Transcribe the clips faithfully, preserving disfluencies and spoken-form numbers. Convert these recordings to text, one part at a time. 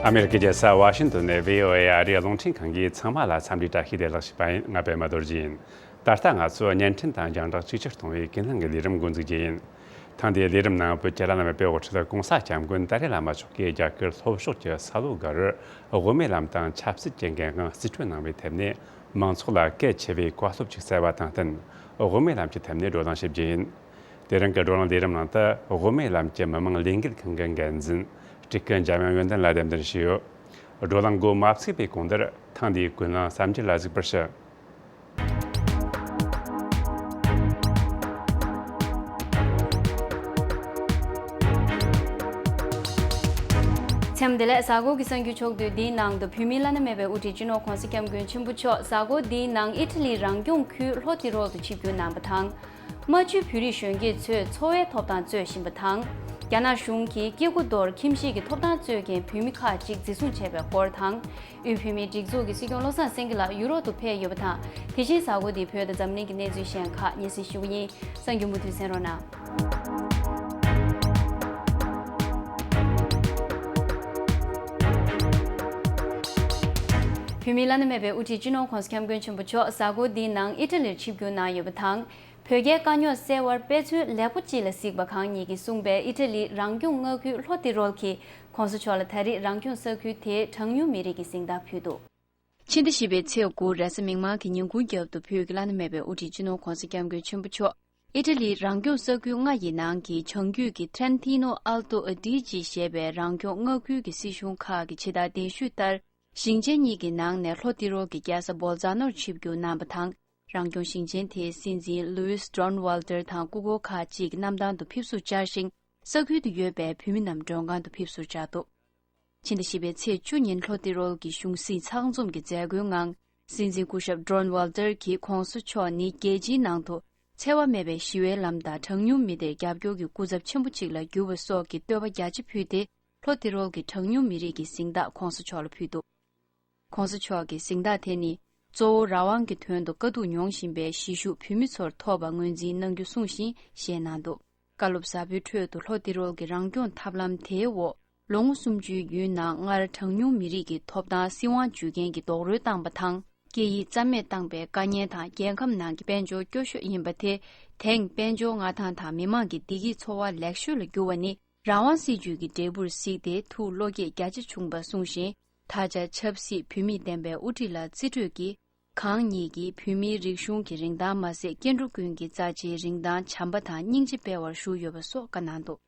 ཨ་མེ་རི་ཀའི་རྒྱལ་ས་ཝ་ཤིང་ཏོན་ནས་བྷི་ཨོ་ཨེ་ཨ་རིའི་རླུང་འཕྲིན་ཁང་གིས་ཚང་མ་ལ་འཚམས་འདྲི་བཀྲ་ཤིས་བདེ་ལེགས་ཞུས་པ་ཡིན། ང་པད་མ་རྡོ་རྗེ་ཡིན། ད་ལྟ་ང་ཚོས་བརྙན་འཕྲིན་དང་རྒྱང་བསྒྲགས་གཅིག་གྱུར་གཏོང་བའི་ཀུན་སློང་གི་ལས་རིམ་འགོ་འཛུགས་རྒྱུ་ཡིན། ཐེངས་འདིའི་ལས་རིམ་ནང་བོད་ཀྱི་བླ་ན་མེད་པའི་དབུ་ཁྲིད་༸གོང་ས་༸སྐྱབས་མགོན་ཏཱ་ལའི་བླ་མ་མཆོག་གིས་རྒྱ་གར་ལྷོ་ཕྱོགས་ཀྱི་ས་ལོ་གར་དབུ་མའི་ལམ་དང་ཆབ་སྲིད་ཀྱི་འགན་དབང་རྩིས་སྤྲོད་གནང་བའི་ཐད་ནས་མང་ཚོགས་ལ་གལ་ཆེ་བའི་བཀའ་སློབ་ཅིག་སྩལ་བ་དང་བསྟུན། དབུ་མའི་ལམ་གྱི་ཐད་ནས་བགྲོ་གླེང་བྱེད་རྒྱུ་ཡིན། དེ་རིང་གི་བགྲོ་གླེང་ལས་རིམ་ནང་དུ་དབུ་མའི་ལམ་གྱི་མི་མང་ལས་འགུལ་ཁང་གི་འགན་འཛིན་སྤྲུལ་སྐུ་འཇམ་དབྱངས་ཡོན་ཏན་ལགས་གདན་འདྲེན་ཞུས་ཡོད། བགྲོ་གླེང་འགོ་མ་ཚུགས་པའི་གོང་དུ་ཐེངས་འདིའི་ཀུན་གླེང་གསར་འགྱུར་ལ་གཟིགས་པར་ཞུ། མཚམས་འདི་ལ་གཟའ་འཁོར་གྱི་གསར་འགྱུར་ཕྱོགས་བསྡུས་འདིའི་ནང་དུ། བོད་མིའི་བླ་ན་མེད་པའི་དབུ་ཁྲིད་སྤྱི་ནོར་༸གོང་ས་༸སྐྱབས་མགོན་ཆེན་པོ་མཆོག་གཟའ་འཁོར་འདིའི་ནང་ཨི་ཊ་ལིའི་རང་སྐྱོང་ཁུལ་ལྷོ་ཏི་རོལ་དུ་ཆིབས་བསྒྱུར་གནང་བ་དང་། རྨ་ཆུའི་བོད་རིགས་གཞོན་སྐྱེས་ཚོས་འཚོ་བའི་ཐོབ་ཐང་རྩོད་བཞིན་པ་དང་། རྒྱ་ནག་གཞུང་གིས་སྐྱེ་རྒུ་མདོར་ཁྱིམ་གཞིས་ཀྱི་ཐོབ་ཐང་རྩོད་མཁན་བོད་མི་ཁག་ཅིག་འཛིན་བཟུང་བྱས་པའི་སྐོར་དང་། དབུས་བོད་མིའི་སྒྲིག་འཛུགས་ཀྱི་སྲིད་སྐྱོང་བློ་བཟང་སེང་གེ་ལགས་ཡུ་རོབ་ཏུ་ཕེབས་ཡོད་པ་དང་། དེ་བཞིན་གཟའ་འཁོར་འདིའི་བོད་དང་འཛམ་གླིང་གི་གནས་ཚུལ་གཞན་ཁག་སྙན་སེང་ཞུ་གི་ཡིན། གསར་འགྱུར་མུ་མཐུད་གསན་རོགས་གནང་། བོད་མིའི་བླ་ན་མེད་པའི་དབུ་ཁྲིད་སྤྱི་ནོར་༸གོང་ས་༸སྐྱབས་མགོན་ཆེན་པོ་མཆོག་གཟའ་འཁོར་འདིའི་ནང་ཨི་ཊ་ལིར་ཆིབས་བསྒྱུར་གནང་ཡོད་པ་དང་། བོད་རྒྱའི་དཀའ་རྙོག་སེལ་བར་དཔེ་མཚོན་ལེགས་པོ་ཅིག་ལ་གཟིགས་པ་གང་ཉིད་ཀྱིས་གསུངས་པའི་ཨི་ཊ་ལིའི་རང་སྐྱོང་མངའ་ཁུལ་ལྷོ་ཏི་རོལ་གྱིས་༸གོང་ས་མཆོག་ལ་ད་རེས་རང་སྐྱོང་ས་ཁུལ་དེའི་གྲངས་ཉུང་མི་རིགས་ཀྱི་གཟེངས་རྟགས་ཕུལ་འདུག། ཕྱི་ཟླ་བཞི་པའི་ཚེས་དགུ་རེས་གཟའ་མིག་དམར་གྱི་ཉིན་གུང་རྒྱབ་ཏུ་བོད་ཀྱི་བླ་ན་མེད་པའི་དབུ་ཁྲིད་སྤྱི་ནོར་༸གོང་ས་༸སྐྱབས་མགོན་ཆེན་པོ་མཆོག་ཨི་ཊ་ལིའི་རང་སྐྱོང་ས་ཁུལ་ལྔ་ཡི་ནང་གི་བྱང་རྒྱུད་ཀྱི་ཊྲེན་ཊི་ནོ་ཨལ་ཏོ་ཨ་ཏི་ཇི་ཞེས་པའི་རང་སྐྱོང་མངའ་ཁུལ་གྱི་སྲིད་གཞུང་ཁག་གི་ཇི་ལྟར་གདན་ཞུས་ལྟར། ཞིང་ཆེན་གཉིས་ཀྱི་ནང་ནས་ལྷོ་ཏི་རོལ་གྱི་རྒྱལ་ས་སྦོལ་ཛ་ནོར་ཆིབས་བསྒྱུར་གནང་བ་དང་། རང་སྐྱོང་ཞིང་ཆེན་དེའི་སྲིད་འཛིན་ལུའིས་ཌོན་ཝལ་ཏར་དང་སྐུ་འཁོར་ཁག་ཅིག་གི་གནམ་ཐང་དུ་ཕེབས་བསུར་བཅར་ཞིང་། ས་ཁུལ་དུ་ཡོད་པའི་བོད་མི་རྣམས་མགྲོན་ཁང་དུ་ཕེབས་བསུར་བཅར་འདུག། ཕྱི་ཟླ་བཞི་པའི་ཚེས་བཅུ་ཉིན་ལྷོ་ཏི་རོལ་གྱི་གཞུང་སྲིད་ཚང་འཛོམས་ཀྱི་མཛད་སྒོའི་ངང་། སྲིད་འཛིན་སྐུ་ཞབས་ཌོན་ཝལ་ཏར་གྱིས་༸གོང་ས་མཆོག་ནི་རྒྱལ་སྤྱིའི་ནང་དུ་འཚེ་བ་མེད་པའི་ཞི་བའི་ལམ་དང་གྲངས་ཉུང་མི་སྡེར་རྒྱབ་སྐྱོར་གྱི་སྐུ་ཚབ་ཆེན་པོ་ཅིག་ལ་འགྱུར་བ་སོགས་ཀྱི་བསྟོད་པ་རྒྱ་ཆེ་ཕུལ་ཏེ། ལྷོ་ཏི་རོལ་གྱི་གྲངས་ཉུང་མི་རིགས་ཀྱི་གཟེངས་རྟགས་༸གོང་ས་མཆོག་ལ་ཕུལ་འདུག། ༸གོང་ས་མཆོག་གི་གཟེངས་རྟགས་དེ་ནི། གཙོ་བོ་རང་དབང་གི་དོན་དུ་དཀའ་སྡུག་མྱོང་བཞིན་པའི་གཞིས་བཞུགས་བོད་མི་ཚོར་ཐོབ་པ་ངོས་འཛིན་གནང་རྒྱུ་གསུངས་ཤིང་བཞེས་གནང་འདུག། བཀའ་སློབ་ཟབ་པོའི་ཁྲོད་དུ་ལྷོ་ཏི་རོལ་གྱི་རང་སྐྱོང་ཐབས་ལམ་དེའི་འོག་ལོ་ངོ་སུམ་ཅུའི་ཡུན་ནང་སྔར་གྲངས་ཉུང་མི་རིགས་ཀྱི་ཐོབ་ཐང་སྲིད་དབང་ཇུས་འགན་གྱིས་རྡོག་རོལ་བཏང་བ་དང་། སྐད་ཡིག་རྩ་མེད་བཏང་པའི་དཀའ་ངལ་དང་། རྒྱལ་ཁམས་ནང་གི་དཔལ་འབྱོར་སྐྱོ་ཤོས་ཡིན་པ་དེ། དེང་དཔལ་འབྱོར་མངའ་ཐང་དང་མི་དམངས་ཀྱི་བདེ་སྐྱིད་འཚོ་བ་ལེགས་ཤོས་ལ་འགྱུར་བ་ནི། རང་དབང་སྲིད་བྱུས་ཀྱི་འབྲས་བུར་གཟིགས་ཏེ་ཐུགས་བློ་སྐྱེད་རྒྱ་ཆེ་བྱུང་བ་གསུངས་ཤིང་། ད་ཆ་ཆབ་སྲིད་བུད་མེད་ལྡན་པའི་དབུ་ཁྲིད་ལ་རྩིས་སྤྲོད་ཀྱིས། གང་ཉིད་ཀྱིས་བོད་མིའི་རིག་གཞུང་གི་རིན་ཐང་མ་ཟད། སྐྱེ་འགྲོ་ཀུན་གྱི་རྩ་ཆེའི་རིན་ཐང་བྱམས་པ་དང་སྙིང་རྗེ་སྤེལ་བར་ཞུགས་ཡོད་པ་སོགས་བཀའ་གནང་འདུག།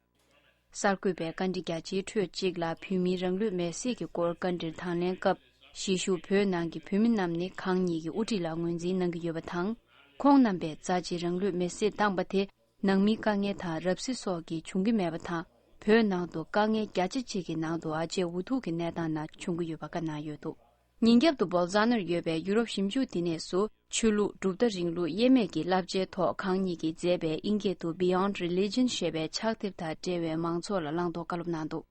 གསར་འགོད་པའི་བཀའ་འདྲི་རྒྱ་ཆེའི་ཁྲོད་གཅིག་ལ། བོད་མིའི་རང་ལུས་མེར་སྲེག་གི་སྐོར་བཀའ་འདྲིར་དང་ལེན་སྐབས། གཞིས་བཞུགས་བོད་ནང་གི་བོད་མི་རྣམས་ནི་གང་ཉིད་ཀྱི་དབུ་ཁྲིད་ལ་ངོས་འཛིན་གནང་གི་ཡོད་པ་དང་། ཁོང་རྣམ་པས་རྩ་ཆེའི་རང་ལུས་མེར་སྲེག་བཏང་པ་དེ། ནང་མིའི་དཀའ་ངལ་དང་རབ་གསལ་སོགས་ཀྱིས་བྱུང་གི་མེད་པ་དང་། བོད་ནང་དུ་དཀའ་ངལ་རྒྱ་ཆེ་ཅིག་གི་ནང་དུ་ཨ་ཅེ་འུ་ཐུག་གི་གནས་སྟངས་ནང་བྱུང་གི་ཡོད་པ་བཀའ་གནང་ཡོད་འདུག། ཉིན་རྒྱབ་ཏུ་སྦོལ་ཛ་ནོར་ཡོད་པའི་ཡུ་རོབ་ཞིབ་འཇུག་ལྟེ་གནས་སུ། ཆོས་ལུགས་གྲུབ་མཐའ་རིང་ལུགས་དབྱེ་མེད་ཀྱི་བསླབ་བྱའི་ཐོག་གང་ཉིད་ཀྱིས་མཛད་པའི་ཨིན་སྐད་དུ་Beyond Religion ཞེས་པའི་ཕྱག་དེབ་དང་འབྲེལ་བའི་མང་ཚོགས་ལ་བླང་དོར་བཀའ་སློབ་གནང་འདུག།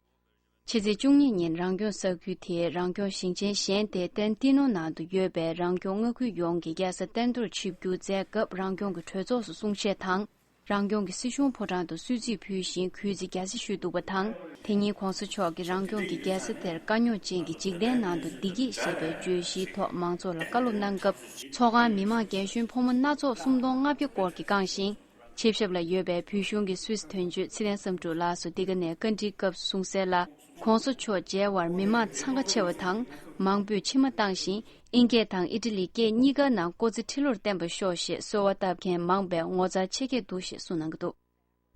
ཕྱི་ཚེས་བཅུ་གཉིས་ཉིན་རང་སྐྱོང་ས་ཁུལ་དེའི་རང་སྐྱོང་ཞིང་ཆེན་གཞན་ཏེ་ཏན་ཏི་ནོ་ནང་དུ་ཡོད་པའི་རང་སྐྱོང་མངའ་ཁུལ་ཡོངས་ཀྱི་རྒྱལ་ས་སྟན་ཐོར་ཆིབས་བསྒྱུར་མཛད་སྐབས། རང་སྐྱོང་གི་གྲོས་ཚོགས་སུ་གསུང་བཤད་དང་། རང་སྐྱོང་གི་སྲིད་གཞུང་ཕོ་བྲང་དུ་གསོལ་ཚིགས་ཕུལ་ཞིང་གུས་བརྩི་རྒྱ་ཆེ་ཞུས་འདུག་པ་དང་། དེ་ཉིན་གོང་ས་མཆོག་གིས་རང་སྐྱོང་གི་རྒྱལ་ས་དེར་དཀའ་རྙོག་ཅན་གྱི་འཇིག་རྟེན་ནང་དུ་བདེ་སྐྱིད་ཞེས་པའི་བརྗོད་གཞིའི་ཐོག་མང་ཚོགས་ལ་བཀའ་སློབ་གནང་སྐབས། ཚོགས་ཁང་མི་མང་རྒན་གཞོན་ཕོ་མོ་སྣ་ཚོགས་སུམ་སྟོང་ལྔ་བརྒྱ་སྐོར་གྱིས་བཀང་ཞིང་། ཆིབས་ཞབས་ལ་ཡོད་པའི་བོད་གཞུང་གི་སུད་སི་དོན་གཅོད་ཚེ་བརྟན་བསམ་གྲུབ་ལགས་སུ་འདི་ག་ནས་བཀའ་འདྲིའི་སྐབས་སུ་གསུངས་གསལ་ལ། གོང་ས་མཆོག་མཇལ་བར་མི་མང་འཚང་ཁ་ཆེ་བ་དང་། མང་པོས་མཆིལ་མ་བཏང་ཞིང་། ཨིན་སྐད་དང་ཨི་ཊ་ལིའི་སྐད་གཉིས་ཀ་ནང་སྐུ་ཚེ་ཁྲི་ལོར་བརྟན་པར་ཤོག་ཞེས་གསོལ་བ་བཏབ་མཁན་མང་པའི་ངོ་མཚར་ཆེ་སྐྱེས་འདུག་ཞེས་གསུངས་གནང་གི་འདུག།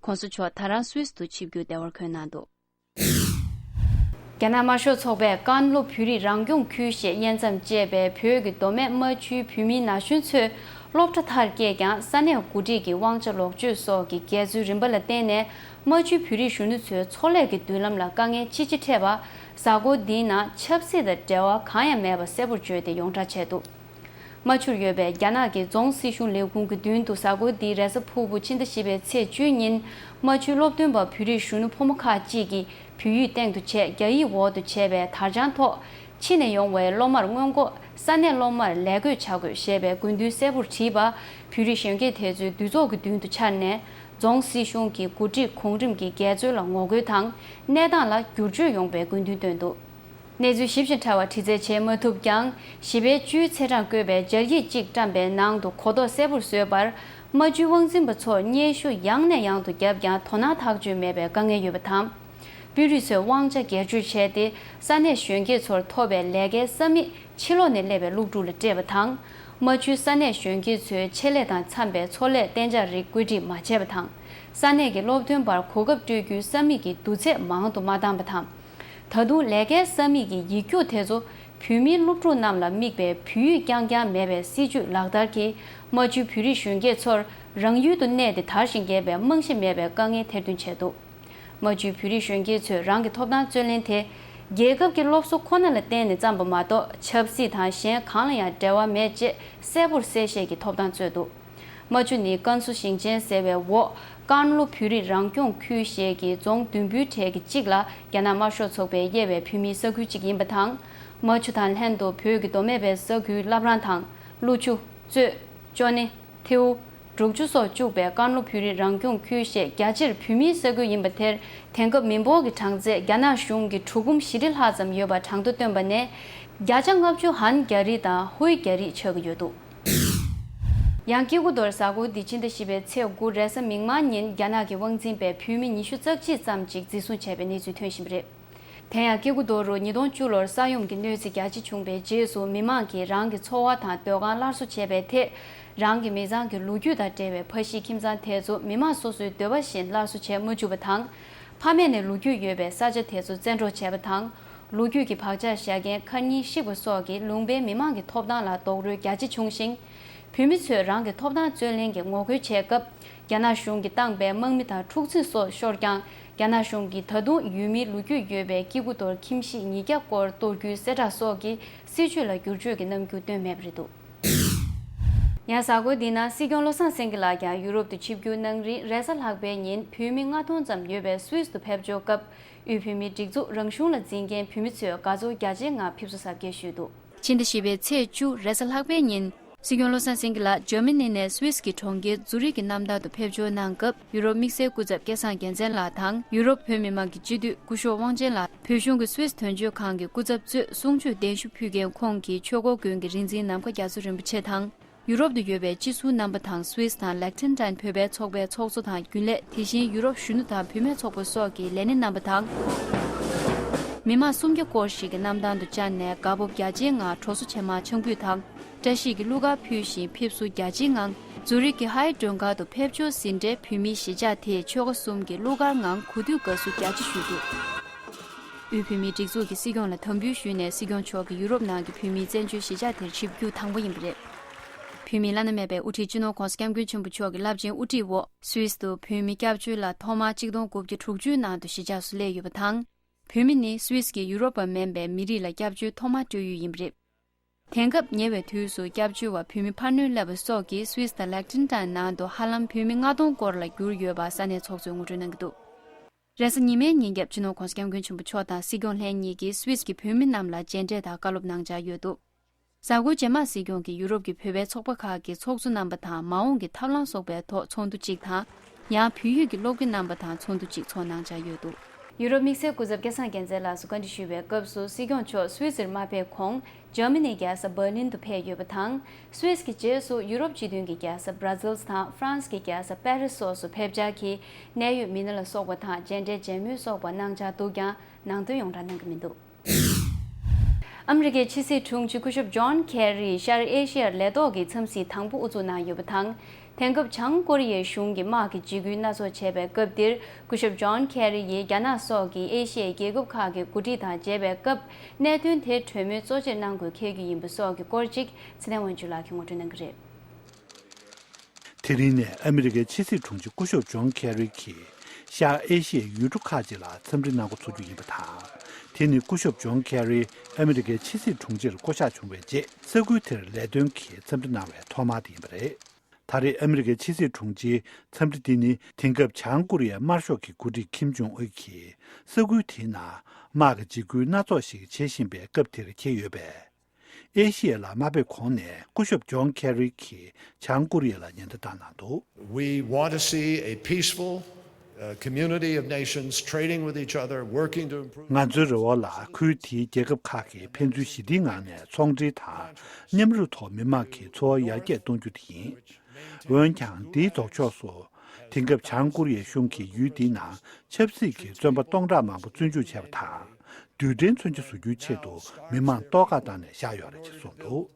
གོང་ས་མཆོག་ད་རང་སུད་སི་དུ་ཆིབས་བསྒྱུར་བདེ་བར་འཁོད་གནང་འདུག། རྒྱ་ནག་དམར་ཤོག་ཚོགས་པས་ཀན་ལྷོ་བོད་རིགས་རང་སྐྱོང་ཁུལ་ཞེས་དབྱེ་མཚམས་བཅད་པའི་བོད་ཀྱི་མདོ་སྨད་རྨ་ཆུའི་བོད་མིའི་ན་གཞོན་ཚོས་སློབ་གྲྭ་མཐར་སྐྱེལ་ཀྱང་། ས་གནས་འགོ་ཁྲིད་ཀྱི་དབང་ཆ་ལོག་སྤྱོད་སོགས་ཀྱི་འགལ་འཛོལ་རིམ་པ་ལ་བརྟེན་ནས། རྨ་ཆུའི་བོད་རིགས་གཞོན་ནུ་ཚོའི་འཚོ་ལས་ཀྱི་མདུན་ལམ་ལ་དཀའ་ངལ་ཆེ་ཆེ་འཕྲད་པ། གཟའ་འཁོར་འདིའི་ནང་ཆབ་སྲིད་དང་འབྲེལ་བ་གང་ཡང་མེད་པ་གསལ་པོར་བརྗོད་དེ་ཡོངས་གྲགས་བྱས་འདུག། རྨ་ཆུར་ཡོད་པའི་རྒྱ་ནག་གི་རྫོང་སྲིད་གཞུང་ལས་ཁུངས་ཀྱི་མདུན་དུ་གཟའ་འཁོར་འདིའི་རེས་གཟའ་ཕུར་བུ་ཕྱི་ཟླ་བཞི་པའི་ཚེས་བཅུའི་ཉིན། རྨ་ཆུའི་སློབ་སྟོན་པ་བོད་རིགས་གཞོན་ནུ་ཕོ་མོ་ཁག་ཅིག་གིས་བོད་ཡིག་སྟེང་དུ་བྱས། རྒྱ་ཡིག་འོག་ཏུ་བྱས་པའི་དར་བྱང་ཐོག། ཕྱི་ནས་ཡོང་བའི་སློབ་མར་སྔོན་འགོག་ས་གནས་སློབ་མར་ལས་བགོས་བྱ་དགོས་ཞེས་པའི་དགོས་འདུན་གསལ་པོར་བྲིས་པ། བོད་རིགས་གཞོན་སྐྱེས་དེ་ཚོས་འདུ་ཚོགས་ཀྱི་མདུན་དུ་འཆར་ནས། རྫོང་སྲིད་གཞུང་གི་འགོ་ཁྲིད་གོང་རིམ་གྱི་འགལ་འཛོལ་ལ་ངོ་རྒོལ་དང་། གནས་སྟངས་ལ་བསྒྱུར་བཅོས་ཡོང་བའི་དགོས་འདུན་བཏོན་འདུག། གནས་ཚུལ་ཞིབ་ཅིང་ཕྲ་བ་འདྲི་རྩད་བྱེད་མ་ཐུབ་ཀྱང་། ཞི་བའི་བཅུའི་ཚེས་གྲངས་བཀོད་པའི་སྦྱར་ཡིག་ཅིག་བཀྲམ་པའི་ནང་དུ་གོ་རྟོགས་གསལ་པོར་བཟོས་པར། རྨ་ཆུའི་དབང་འཛིན་པ་ཚོར་སྙན་ཞུ་ཡང་ནས་ཡང་དུ་བརྒྱབ་ཀྱང་དོ་སྣང་ཐག་གཅོད་མེད་པའི་དཀའ་ངལ་ཡོད་པ་དང་། དཔོན་རིགས་ཚོས་དབང་ཆ་སྒེར་གཅོད་བྱས་ཏེ། ས་གནས་གཞོན་སྐྱེས་ཚོར་ཐོབ་པའི་ལས་ཀའི་ས་མིག་ཕྱི་ལོགས་ནས་སླེབས་པའི་གློག་ཕྲུག་ལ་སྤྲད་པ་དང་། རྨ་ཆུའི་ས་གནས་གཞོན་སྐྱེས་ཚོའི་ཆེད་ལས་དང་འཚམས་པའི་ཚོང་ལས་གཏན་འཇགས་རིགས་བཀོད་སྒྲིག་མ་བྱས་པ་དང་། ས་གནས་ཀྱི་སློབ་ཐོན་པར་གོ་སྐབས་སྤྲོད་རྒྱུའི་ས་མིག་གི་བསྡུར་ཚད་མང་དུ་མ་བཏང་པ་དང་། ད་དུང་ལས་ཀའི་ས་མིག་གི་ཡིག་རྒྱུགས་དེ་ཚོ་བོད་མིའི་སློབ་ཕྲུག་རྣམས་ལ་དམིགས་པའི་བོད་ཡིག་རྐྱང་རྐྱང་མེད་པའི་སྲིད་ཇུས་ལག་བསྟར་གྱིས། རྨ་ཆུའི་བོད་རིགས་གཞོན་སྐྱེས་ཚོར་རང་ཡུལ་དུ་གནས་ཏེ་དར་ཞིང་རྒྱས་པའི་རྨང་གཞི་མེད་པའི་དཀའ་ངལ་ཐེར་འདོན་བྱས་འདུག་རྨ་ཆུའི་བོད་རིགས་གཞོན་སྐྱེས་ཚོས་རང་གི་ཐོབ་ཐང་རྩོད་ལེན་དེ། རྒྱལ་ཁབ་ཀྱི་སློབ་གསོ་ཁོ་ན་ལ་བརྟེན་ནས་བརྩམས་པ་མ་གཏོགས། ཆབ་སྲིད་དང་གཞན་གང་ལ་ཡང་འབྲེལ་བ་མེད་ཅེས་གསལ་པོར་གསལ་བཤད་ཀྱིས་ཐོབ་ཐང་རྩོད་འདུག་རྨ་ཆུ་ནི་ཀན་སུའུ་ཞིང་ཆེན་ཟེར་བའི་འོག་ཀན་ལྷོ་བོད་རིགས་རང་སྐྱོང་ཁུལ་ཞེས་ཀྱི་རྫོང་བདུན་པོའི་གྲས་ཀྱི་གཅིག་ལ། རྒྱ་ནག་དམར་ཤོག་ཚོགས་པས་དབྱེ་བའི་བོད་མིའི་ས་ཁུལ་གཅིག་ཡིན་པ་དང་། རྨ་ཆུ་དང་ལྷན་དུ་བོད་ཀྱི་མདོ་སྨད་པའི་ས་ཁུལ་བླ་བྲང་དང་། ཀླུ་ཆུ། གཙོད། ཅོ་ནེ། ཐེའུ། འབྲུག་ཆུ་སོགས་བཅུག་པའི་ཀན་ལྷོ་བོད་རིགས་རང་སྐྱོང་ཁུལ་ཞེས་རྒྱ་ཆེར་བོད་མིའི་ས་ཁུལ་ཡིན་པ་དེར། དེང་སྐབས་མི་འབོར་གྱི་གྲངས་ཚད་རྒྱ་ནག་གཞུང་གིས་གྲུ་འབུམ་བཞི་ཁྲི་ལྷག་ཙམ་ཡོད་པ་གྲངས་ཐོ་བཏོན་པ་ནས། བརྒྱ་ཆ་ལྔ་བཅུ་ཧན་རྒྱ་རིགས་དང་ཧུའེ་རྒྱ་རིགས་ཆགས་ཀྱི་ཡོད་འདུག་ཡང་སྐྱེ་རྒུ་མདོར་གཟའ་འཁོར་འདི་ཕྱི་ཟླ་བཞི་པའི་ཚེས་དགུ་རེས་གཟའ་མིག་དམར་ཉིན་རྒྱ་ནག་གི་དབང་འཛིན་པས་བོད་མི་ཉི་ཤུ་རྩ་གཅིག་ཙམ་ཞིག་འཛིན་བཟུང་བྱས་པའི་གནས་ཚུལ་ཐོན་བཞིན་པ་རེད། དེ་ཡང་སྐྱེ་རྒུ་མདོ་རུ་ཉིས་སྟོང་བཅུ་ལོར་ས་ཡོམ་གྱི་གནོད་འཚེ་རྒྱ་ཆེ་བྱུང་བའི་རྗེས་སུ། མི་མང་གིས་རང་གི་འཚོ་བ་དང་སྡོད་ཁང་སླར་གསོ་བྱས་པའི་ཐད། རང་གི་མི་ཚང་གི་ལོ་རྒྱུས་དང་འབྲེལ་བའི་ཕ་གཞིས་ཁྱིམ་ཚང་དེ་ཚོ་མི་མང་སོ་སོའི་འདོད་པ་བཞིན་སླར་གསོ་བྱེད་མ་བཅུག་པ་དང་། ཕ་མེས་ནས་ལོ་རྒྱུས་ཡོད་པའི་ས་ཆ་དེ་ཚོ་བཙན་འཕྲོག་བྱས་པ་དང་། ལོ་རྒྱུས་ཀྱི་བག་ཆགས་བཞག་མཁན་མཁར་རྙིང་བཤིག་པ་སོགས་ཀྱིས་ལུང་པའི་མི་མང་གི་ཐོབ་ཐང་ལ་རྡོག་རོལ་རྒྱ་ཆེ་བྱུང་ཞིང་། བོད་མི་ཚོས་རང་གི་ཐོབ་ཐང་རྩོད་ལེན་གྱི་ངོ་རྒོལ་བྱས་སྐབས། རྒྱ་ནག་གཞུང་གིས་བཏང་པའི་དམག་མི་དང་འཁྲུག་རྩིས་སོགས་ཤོར་ཀྱང་། རྒྱ་ནག་གཞུང་གིས་ད་དུང་ཡུལ་མིའི་ལོ་རྒྱུས་ཡོད་པའི་སྐྱེ་རྒུ་མདོར་ཁྱིམ་གཞིས་ཉིས་བརྒྱ་སྐོར་གཏོར་རྒྱུའི་གསལ་བསྒྲགས་སོགས་ཀྱི་སྲིད་བྱུས་ལ་བསྒྱུར་བཅོས་ཀྱི་རྣམ་འགྱུར་བཏོན་མེད་པ་རེད་འདུག་ཡང་གཟའ་འཁོར་འདིའི་ནང་སྲིད་སྐྱོང་བློ་བཟང་སེང་གེ་ལགས་ཀྱང་ཡུ་རོབ་ཏུ་ཆིབས་བསྒྱུར་གནང་རིང་། རེས་གཟའ་ལྷག་པའི་ཉིན་བོད་མི་ལྔ་སྟོང་ཙམ་ཡོད་པའི་སུད་སི་དུ་ཕེབས་འབྱོར་སྐབས། དབུས་བོད་མིའི་སྒྲིག་འཛུགས་རང་གཞུང་ལ་འཛིན་མཁན་བོད་མི་ཚོས་དགའ་ཚོར་རྒྱ་ཆེའི་ངང་ཕེབས་བསུ་གཟབ་རྒྱས་ཞུས་འདུག་ཕྱི་ཟླ་བཞི་པའི་ཚེས་བཅུ་རེས་གཟའ་ལྷག་པའི་ཉིན། སྲིད་སྐྱོང་བློ་བཟང་སེང་གེ་ལགས་འཇར་མ་ནི་ནས་སུད་སི་གི་གྲོང་ཁྱེར་ཛུ་རིག་གི་གནམ་ཐང་དུ་ཕེབས་འབྱོར་གནང་སྐབས། ཡུ་རོབ་དམིགས་བསལ་སྐུ་ཚབ་སྐལ་བཟང་རྒྱལ་མཚན་ལགས་དང་། ཡུ་རོབ་བོད་མི་མང་གི་སྤྱི་འཐུས་སྐུ་ཞབས་དབང་ཆེན་ལགས། བོད་གཞུང་གི་སུད་སི་དོན་གཅོད་ཁང་གི་སྐུ་ཚབ་གཙོས་གསུང་ཆོས་གདན་ཞུ་ཕུལ་མཁན་ཁོངས་ཀྱི་ཆོས་འཁོར་དགོན་གྱི་རིག་འཛིན་ནམ་མཁའ་རྒྱ་མཚོ་རིན་པོ་ཆེ་དང་། ཡུ་རོབ་ཏུ་ཡོད་པའི་སྤྱི་ཟུར་རྣམ་པ་དང་། སུད་སི་དང་ལེག་ཐེན་ཏན་བོད་པའི་ཚོགས་པའི་ཚོགས་གཙོ་དང་རྒྱུན་ལས། དེ་བཞིན་ཡུ་རོབ་གཞོན་ནུ་དང་བུད་མེད་ཚོགས་པ་སོགས་ཀྱི་ལས་སྣེ་རྣམ་པ་དང་། མི་མང་སུམ་བརྒྱ་སྐོར་ཞིག་གིས་གནམ་ཐང་དུ་བཅར་ནས། དགའ་སྤོབས་རྒྱ་ཆེའི་ངང་དྲོ་བཟོ་ཕྱེ་མར་ཆང་ཕུད་དང་། བཀྲ་ཤིས་ཀྱི་གླུ་གར་ཕུལ་ཞིང་། ཕེབས་བསུ་རྒྱ་ཆེའི་ངང་། ཛུ་རིག་གི་ཧའེ་མགྲོན་ཁང་དུ་ཕེབས་འབྱོར་ཟིན་འཕྲལ། བོད་མིའི་གཞིས་ཆགས་དེའི་ཆོལ་ཁ་གསུམ་གྱི་གླུ་གར་ངང་གོ་སྒྲིག་དགའ་བསུ་རྒྱ་ཆེ་ཞུས་འདུག་དབུས་བོད་མིའི་སྒྲིག་འཛུགས་ཀྱིས་སྲིད་སྐྱོང་ལ་དམ་འབུལ་ཞུས་ནས། སྲིད་སྐྱོང་མཆོག་གིས་ཡུ་རོབ་ནང་གི་བོད་མིའི་བཙན་བྱོལ་གཞིས་ཆགས་དེར་ཆིབས་བསྒྱུར་དང་པོ་ཡིན་པ་རེད། བོད་མིའི་བླ་ན་མེད་པའི་དབུ་ཁྲིད་སྤྱི་ནོར་༧གོང་ས་༧སྐྱབས་མགོན་ཆེན་པོ་མཆོག་གི་རླབས་ཆེན་དབུ་ཁྲིད་འོག་སུད་སི་དུ་བོད་མི་སྐྱབས་བཅོལ་ལ་ཐོག་མར་གཅིག་སྟོང་དགུ་བརྒྱ་དྲུག་ཅུ་ནང་དུ་གཞིས་ཆགས་སུ་སླེབས་ཡོད་པ་དང་། བོད་མི་ནི་སུད་སི་གི་ཡུ་རོབ་པ་མིན་པའི་མི་རིགས་ལ་སྐྱབས་བཅོལ་ཐོག་མར་སྤྲོད་ཡུལ་ཡིན་པ་རེད། དེང་སྐབས་ཉེ་བའི་དུས་སུ་སྐྱབས་བཅོལ་བ་བོད་མི་འཕར་སྣོན་སླེབས་པ་སོགས་ཀྱིས་སུད་སི་དང་ལེག་ཐེན་ཏན་ནང་དུ་ཧ་ལམ་བོད་མི་ལྔ་སྟོང་སྐོར་ལ་གྱུར་ཡོད་པ་ས་གནས་ཚོགས་གཙོས་ངོ་སྤྲོད་གནང་གི་འདུག་རེས་གཟའ་ཉི་མའི་ཉིན་རྒྱབ་སྤྱི་ནོར་༧གོང་ས་༧སྐྱབས་མགོན་ཆེན་པོ་མཆོག་དང་སྲིད་སྐྱོང་ལྷན་གཉིས་ཀྱིས་སུད་སི་གི་བོད་མི་རྣམས་ལ་མཇལ་འཕྲད་དང་བཀའ་སློབ་གནང་འཆར་ཡོད་འདུག་གཟའ་འཁོར་རྗེས་མར་སྲིད་སྐྱོང་གིས་ཡུ་རོབ་ཀྱི་བོད་པའི་ཚོགས་པ་ཁག་གི་ཚོགས་གཙོ་རྣམ་པ་དང་། མ་འོངས་ཀྱི་ཐབས་ལམ་སོགས་པའི་ཐོག་ཚོགས་འདུ་གཅིག་དང་། ཡང་བོད་ཡུལ་གྱི་སློབ་དགེ་རྣམ་པ་དང་ཚོགས་འདུ་གཅིག་ཚོགས་གནང་འཆར་ཡོད་འདུག་ཡུ་རོབ་དམིགས་བསལ་སྐུ་ཚབ་སྐལ་བཟང་རྒྱལ་མཚན་ལགས་སུ་བཀའ་འདྲི་ཞུས་པའི་སྐབས་སུ། སྲིད་སྐྱོང་མཆོག་སུད་སིར་མ་ཕེབས་གོང་འཇར་མ་ནིའི་རྒྱལ་ས་འབར་ལིན་དུ་ཕེབས་ཡོད་པ་དང་། སུད་སི་གི་རྗེས་སུ་ཡུ་རོབ་སྤྱི་མཐུན་གྱི་རྒྱལ་ས་བྷ་ར་ཛིལ་དང་ཧྥ་རན་སི་གི་རྒྱལ་ས་པེ་རིས་སོགས་སུ་ཕེབས་འཆར་གྱིས། གནད་ཡོད་མི་སྣ་ལ་སོགས་པ་དང་མཇལ་འཕྲད་མཇལ་མོལ་སོགས་པ་གནང་འཆར་འདུག་ཀྱང་། ནང་དོན་ཡོངས་བསྒྲགས་གནང་གི་མི་འདུག་ཨ་མི་རི་ཀའི་ཕྱི་སྲིད་དྲུང་ཆེ་སྐུ་ཞབས་ཇོན་ཁེ་རི་ཤར་ཨེ་ཤི་ཡར་ལས་ཐོག་གི་འཚམས་གཟིགས་དང་པོ་དབུ་འཛུགས་གནང་ཡོད་པ་དང་། དེང་སྐབས་བྱང་ཀོ་རི་ཡའི་གཞུང་གིས་དམག་གི་འཇིགས་སྐུལ་སྣ་ཚོགས་བྱས་པའི་སྐབས་འདིར། སྐུ་ཞབས་ཇོན་ཁེ་རི་ཡིས་རྒྱ་ནག་སོགས་ཀྱི་ཨེ་ཤི་ཡའི་རྒྱལ་ཁབ་ཁག་གི་འགོ་ཁྲིད་དང་མཇལ་བའི་སྐབས། གནད་དོན་དེ་གྲོས་མོལ་གཙོ་ཆེར་གནང་དགོས་འཁེལ་རྒྱུ་ཡིན་པ་སོགས་ཀྱི་སྐོར་ཅིག་ཚེ་བརྟན་དབང་ཕྱུག་ལགས་ཀྱིས་ངོ་སྤྲོད་གནང་གི་རེད། དེ་རིང་ནས་ཨ་མི་རི་ཀའི་ཕྱི་སྲིད་དྲུང་ཆེ་སྐུ་ཞབས་ཇོན་ཁེ་རི་གིས་ཤར་ཨེ་ཤི་ཡའི་ཡུལ་གྲུ་ཁག་ཅིག་ལ་འཚམས་འདྲི་གནང་འགོ་ཚུགས་རྒྱུ་ཡིན་པ་དང་། དེ་ནི་སྐུ་ཞབས་ཇོན་ཁེ་རི་ཨ་མི་རི་ཀའི་ཕྱི་སྲིད་དྲུང་ཆེར་བསྐོ་གཞག་བྱུང་བའི་རྗེས། ས་ཁུལ་དེར་ལས་དོན་གྱི་འཚམས་འདྲི་གནང་བའི་ཐོག་མ་དེ་ཡིན་པ་རེད། ད་རེས་ཨ་མི་རི་ཀའི་ཕྱི་སྲིད་དྲུང་ཆེའི་འཚམས་འདྲི་འདི་ནི། དེང་སྐབས་བྱང་ཀོ་རི་ཡའི་དམར་ཤོག་གི་འགོ་ཁྲིད་ཁིམ་ཇོང་ཨུན་གྱིས་ས་ཁུལ་དེའི་ནང་དམག་གི་འཇིགས་སྐུལ་སྣ་ཚོགས་ཤིག་བྱེད་བཞིན་པའི་སྐབས་དེར་འཁེལ་ཡོད་པས། ཨེ་ཤི་ཡ་ལ་མ་ཕེབས་གོང་ནས་སྐུ་ཞབས་ཇོན་ཁེ་རི་གིས་བྱང་ཀོ་རི་ཡ་ལ་ཉེན་བརྡ་བཏང་གནང་འདུག We want to see a peaceful, a community of nations trading with each other, working to improve. ང་ཚོའི་རེ་བ་ལ་ཁུལ་དེའི་རྒྱལ་ཁབ་ཁག་གིས་ཕན་ཚུན་ཞི་བདེའི་ངང་ནས་ཚོང་འབྲེལ་དང་མཉམ་རུབ་ཐོག་མི་དམངས་ཀྱི་འཚོ་བ་ཡར་རྒྱས་གཏོང་རྒྱུ་དེ་ཡིན། འོན་ཀྱང་འདིའི་ལྡོག་ཕྱོགས་སུ། དེང་སྐབས་བྱང་ཀོ་རི་ཡའི་གཞུང་གིས་ཡུལ་འདིའི་ནང་ཆབ་སྲིད་ཀྱི་བཙོན་པ་སྟོང་ཕྲག་མང་པོ་བཙོན་འཇུག་བྱས་པ་དང་། རྡུལ་ཕྲན་མཚོན་ཆ་བཟོ་རྒྱུའི་ཆེད་དུ་མི་མང་ལྟོགས་ཁ་བཏང་ནས་བཞག་ཡོད་རེད་ཅེས་གསུངས་འདུག་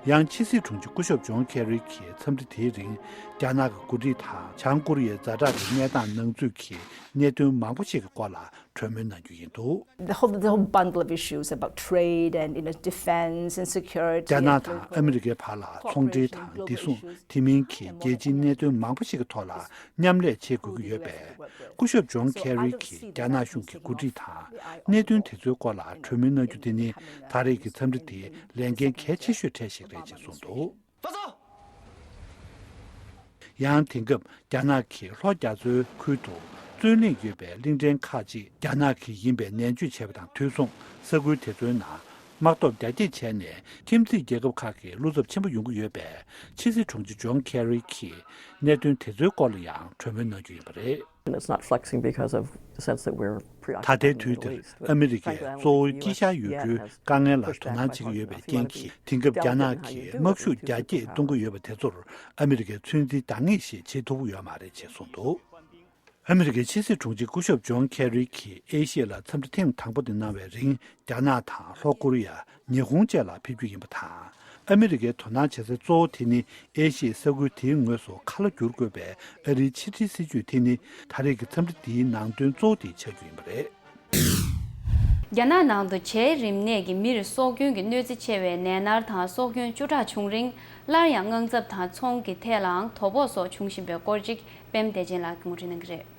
ཡང་ཕྱི་སྲིད་དྲུང་ཆེ་སྐུ་ཞབས་ཇོན་ཁེ་རི་གིས་འཚམས་འདྲི་དེའི་རིང་རྒྱ་ནག་གི་འགོ་ཁྲིད་དང་བྱང་ཀོ་རི་ཡའི་ཛ་དྲག་གི་གནས་སྟངས་ནང་ཚུད་ཀྱི་གནད་དོན་མང་པོ་ཞིག་གི་སྐོར་ལ་གྲོས་མོལ་གནང་རྒྱུ་ཡིན་འདུག The whole, the whole bundle of issues about trade and, you know, defense and security. རྒྱ་ནག་དང་ཨ་མི་རི་ཀའི་བར་ལ་ཚོང་འབྲེལ་དང་བདེ་སྲུང་དེ་མིན་གྱི་རྒྱལ་སྤྱིའི་གནད་དོན་མང་པོ་ཞིག་གི་ཐོག་ལ་མཉམ་ལས་བྱེད་དགོས་ཀྱི་ཡོད་པས། སྐུ་ཞབས་ཇོན་ཁེ་རི་གིས་རྒྱ་ནག་གཞུང་གི་འགོ་ཁྲིད་དང་གནད་དོན་དེ་ཚོའི་སྐོར་ལ་གྲོས་མོལ་གནང་རྒྱུ་དེ་ནི་ད་རེས་ཀྱི་འཚམས་འདྲི་དེ་ལས་འགན་གལ་ཆེ་ཤོས་གྲས་ཤིག་རེད་ཅེས་གསུངས་འདུག་ཡང་དེང་སྐབས་རྒྱ་ནག་གི་ལྷོ་རྒྱ་མཚོའི་ཁུལ་དུ་རྩོད་གླེང་ཡོད་པའི་གླིང་ཕྲན་ཁག་ཅིག་རྒྱ་ནག་གི་ཡིན་པའི་ནན་བརྗོད་བྱས་པ་དང་དུས་མཚུངས་ས་ཁུལ་དེ་ཚོའི་ནང་དམག་སྟོབས་རྒྱ་སྐྱེད་བྱས་ནས་ཁྱིམ་མཚེས་རྒྱལ་ཁབ་ཁག་གི་བློ་འཚབ་ཆེན་པོ་ཡོང་གི་ཡོད་པས། ཕྱི་སྲིད་དྲུང་ཆེ་ཇོན་ཁེ་རི་གིས་གནད་དོན་དེ་ཚོའི་སྐོར་ལ་ཡང་གྲོས་མོལ་གནང་རྒྱུ་ཡིན་པ་རེད། And it's not flexing because of the sense that we're ད་ལྟའི་དུས་འདིར་ཨ་མི་རི་ཀས་གཙོ་བོ་དཀྱིལ་ཤར་ཡུལ་གྲུའི་དཀའ་ངལ་ལ་དོ་སྣང་བྱེད་ཀྱི་ཡོད་པའི་རྐྱེན་གྱིས། དེང་སྐབས་རྒྱ་ནག་གིས་དམག་ཤུགས་རྒྱ་སྐྱེད་གཏོང་གི་ཡོད་པ་དེ་ཚོར་ཨ་མི་རི་ཀས་ཚོད་འཛིན་འདང་ངེས་ཤིག་བྱེད་ཐུབ་ཀྱི་ཡོད་མ་རེད་ཅེས་གསུངས་འདུག་ཨ་མི་རི་ཀའི་ཕྱི་སྲིད་དྲུང་ཆེ་སྐུ་ཞབས་ཇོན་ཁེ་རི་གིས་ཨེ་ཤི་ཡ་ལ་འཚམས་འདྲི་ཐེངས་དང་པོ་དེ་གནང་བའི་རིང་། རྒྱ་ནག་དང་ལྷོ་ཀོ་རི་ཡ། ཉི་ཧོང་བཅས་ལ་ཕེབས་རྒྱུ་ཡིན་པ་དང་། ཨ་མི་རི་ཀའི་དོ་སྣང་བྱེད་ས་གཙོ་བོ་དེ་ནི་ཨེ་ཤི་ཡའི་ས་ཁུལ་དེའི་ངོས་སུ་ཁ་ལོ་བསྒྱུར་དགོས་པའི་ཨ་རིའི་ཕྱི་འབྲེལ་སྲིད་ཇུས་དེ་ནི་ད་རེས་ཀྱི་འཚམས་འདྲི་འདིའི་ནང་དོན་གཙོ་བོ་དེ་ཆགས་རྒྱུ་ཡིན་པ་རེད། རྒྱ་ནག་ནང་དུ་བྱའི་རིམས་ནད་ཀྱིས་མིར་སྲོག་སྐྱོན་གྱི་གནོད་འཚེ་ཆེ་བའི་ནད་མནར་དང་སྲོག་སྐྱོན་བཅུ་ཕྲག་བྱུང་རིང་། སླར་ཡང་དངངས་འཚབ་དང་ཚོང་གི་ཐད་ལའང་དོ་ཕོག་སོགས་བྱུང་བཞིན་པའི་སྐོར་ཅིག་པད་མ་བདེ་ཆེན་ལགས་ཀྱིས་ངོ་སྤྲོད་གནང་གི་རེད།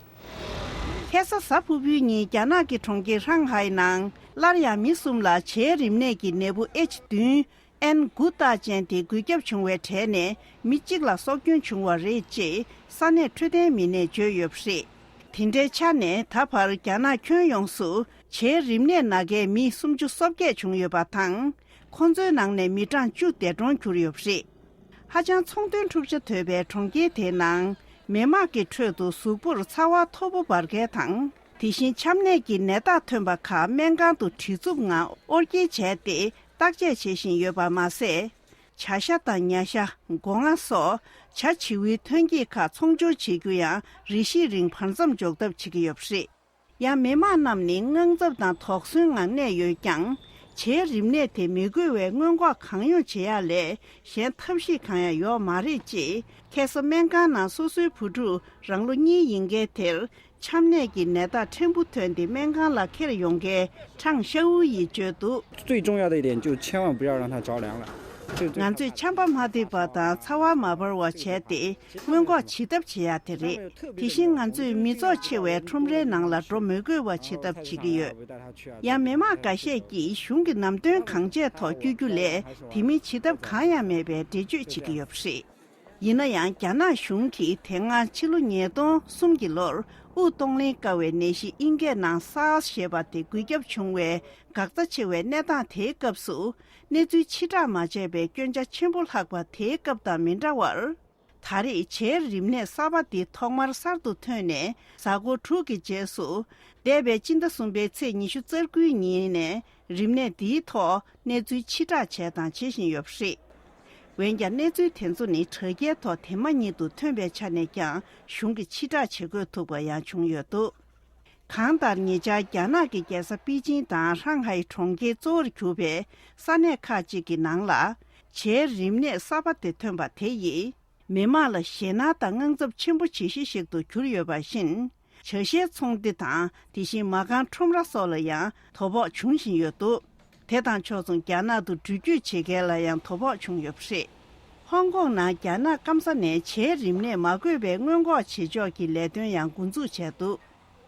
ཁ་སང་གཟའ་ཕུར་བུའི་ཉིན་རྒྱ་ནག་གི་གྲོང་ཁྱེར་ཧྲང་ཧའེ་ནང་སླར་ཡང་མི་གསུམ་ལ་བྱའི་རིམས་ནད་ཀྱི་ནད་འབུ་ཨེཆ་བདུན་ཨེན་དགུ་རྟགས་ཅན་དེ་འགོས་ཁྱབ་བྱུང་བའི་གྲས་ནས་མི་གཅིག་ལ་སྲོག་སྐྱོན་བྱུང་བ་རེད་ཅེས་ས་གནས་འཕྲོད་བསྟེན་མི་སྣས་བརྗོད་ཡོད་པ་རེད། དེ་འདྲའི་ཆ་ནས་ད་བར་རྒྱ་ནག་ཁྱོན་ཡོངས་སུ་བྱའི་རིམས་ནད་ན་མཁན་མི་སུམ་ཅུ་སོ་བརྒྱད་བྱུང་ཡོད་པ་དང་། ཁོང་ཚོའི་ནང་ནས་མི་གྲངས་བཅུ་འདས་གྲོངས་གྱུར་ཡོད་པ་རེད། ཧ་ཅང་ཚོང་དོན་འཁྲུག་ཆ་དོད་པའི་གྲོང་ཁྱེར་དེའི་ནང་མི་མང་གི་ཁྲོད་དུ་གཟུགས་པོར་ཚ་བ་མཐོ་པོ་འབར་མཁན་དང་། དེ་བཞིན་ཆམ་ནད་ཀྱི་ནད་རྟགས་ཐོན་པ་ཁག་སྨན་ཁང་དུ་བྲིས་རྩུབ་ངང་དབོར་འཁྱེར་བྱས་ཏེ་བརྟག་དཔྱད་བྱེད་བཞིན་ཡོད་པ་མ་ཟད། བྱ་ཤ་དང་ཉ་ཤ། སྒོ་ང་སོགས་བྱ་བྱིའུའི་ཐོན་སྐྱེད་ཁག་ཚོང་སྦྱོར་བྱེད་རྒྱུ་ཡང་རེ་ཞིག་རིང་བར་མཚམས་འཇོག་ཐབས་བྱེད་ཀྱི་ཡོད་པ་རེད། ཡང་མི་མང་རྣམས་ནི་དངངས་འཚབ་དང་དོགས་ཟོན་ངང་གནས་ཡོད་ཀྱང་། བྱའི་རིམས་ནད་དེ་མི་འགོས་པའི་སྔོན་འགོག་གང་ཡོང་བྱེད་ཡག་ལས་གཞན་ཐབས་ཤེས་གང་ཡང་ཡོད་མ་རེད་ཅེས་ཁ་སང་སྨན་ཁང་ནང་སོ་སོའི་བུ་ཕྲུག་རང་ལོ་གཉིས་ཡིན་མཁན་དེར་ཆམ་ནད་ཀྱི་ནད་རྟགས་ཕྲན་བུ་ཐོན་ཏེ་སྨན་ཁང་ལ་འཁྱེར་ཡོང་མཁན་ཁྲང་ཤའུ་ཡིས་བརྗོད་འདུག 最重要的一点，就千万不要让它着凉了。这个最 ང་ཚོས་ཆམ་པ་མ་ཐེབས་པ་དང་ཚ་བ་མ་འབར་བ་བྱས་ཏེ་སྔོན་འགོག་བྱེད་ཐབས་བྱེད་ཡ་དེ་རེད། དེ་བཞིན་ང་ཚོས་མི་ཚོགས་ཆེ་བའི་ཁྲོམ་རའི་ནང་ལ་འགྲོ་མི་དགོས་པ་བྱེད་ཐབས་བྱེད་ཀྱི་ཡོད། ཡང་མི་མང་འགའ་ཤས་ཀྱིས་གཞུང་གི་ནམ་སྟོན་གང་ཆེད་ཐོག་བསྐྱོད་རྒྱུ་ལས་དེ་མིན་བྱེད་ཐབས་གང་ཡང་མེད་པའི་འགྲེལ་བརྗོད་བྱེད་ཀྱི་ཡོད་པ་རེད། ཡིན་ན་ཡང་རྒྱ་ནག་གཞུང་གིས་དེ་སྔ་ཕྱི་ལོ་ཉིས་སྟོང་གསུམ་གྱི་ལོར་དབུགས་གཏོང་ལེན་དཀའ་བའི་ནད་གཞི་ཨིན་སྐད་ནང་SARS་ཞེས་པ་དེ་འགོས་ཁྱབ་བྱུང་བའི་འགག་རྩ་ཆེ་བའི་གནས་སྟངས་དེའི་སྐབས་སུ་གནས་ཚུལ་ཕྱིར་བསྒྲགས་མ་བྱས་པའི་སྐྱོན་ཆ་ཆེན་པོ་ལྷག་པ་དེའི་སྐབས་དང་མི་འདྲ་བར། ད་རེས་བྱའི་རིམས་ནད་གསར་པ་འདི་ཐོག་མར་གསར་དུ་ཐོན་ནས་གཟའ་འཁོར་དྲུག་གི་རྗེས་སུ། འདས་པའི་སྤྱི་ཟླ་གསུམ་པའི་ཚེས་ཉི་ཤུ་རྩ་དགུའི་ཉིན་ནས་རིམས་ནད་འདིའི་ཐོག་གནས་ཚུལ་ཕྱིར་བསྒྲགས་བྱས་དང་བྱེད་བཞིན་ཡོད་པ་རེད། འོན་ཀྱང་གནས་ཚུལ་དེ་ཚོ་ནི་དྲ་རྒྱའི་ཐོག་དེ་མ་ཉིད་དུ་ཐོན་པའི་ཆ་ནས་ཀྱང་གཞུང་གིས་ཕྱིར་བསྒྲགས་བྱེད་དགོས་ཐུག་པ་ཡང་བྱུང་ཡོད་འདུག་གང་ལྟར་ཉེ་ཆར་རྒྱ་ནག་གི་རྒྱལ་ས་པེ་ཅིང་དང་ཧྲང་ཧའེ་གྲོང་ཁྱེར་གཙོ་བོར་གྱུར་པའི་ས་གནས་ཁག་ཅིག་གི་ནང་ལ་བྱའི་རིམས་ནད་གསར་པ་དེ་ཐོན་པ་དེ་ཡིས། མི་དམངས་ལ་ཞེད་སྣང་དང་དངངས་འཚབ་ཆེན་པོ་བྱེད་གཞི་ཞིག་ཏུ་གྱུར་ཡོད་པ་བཞིན། ཇ་ཤའི་ཚོང་སྡེ་དང་དེ་བཞིན་མ་རྐང་ཁྲོམ་ར་སོགས་ལ་ཡང་དོ་ཕོག་འབྱུང་བཞིན་ཡོད་འདུག་དེ་དང་ཕྱོགས་མཚུངས་རྒྱ་ནག་ཏུ་འགྲུལ་སྐྱོད་བྱེད་མཁན་ལ་ཡང་དོ་ཕོག་བྱུང་ཡོད་པ་རེད། ཧོང་ཀོང་ནང་རྒྱ་ནག་སྐམ་ས་ནས་བྱའི་རིམས་ནད་མ་འགོས་པའི་སྔོན་འགོག་བྱེད་ཕྱོགས་ཀྱི་ལས་དོན་ཡང་འགོ་འཛུགས་བྱས་འདུག་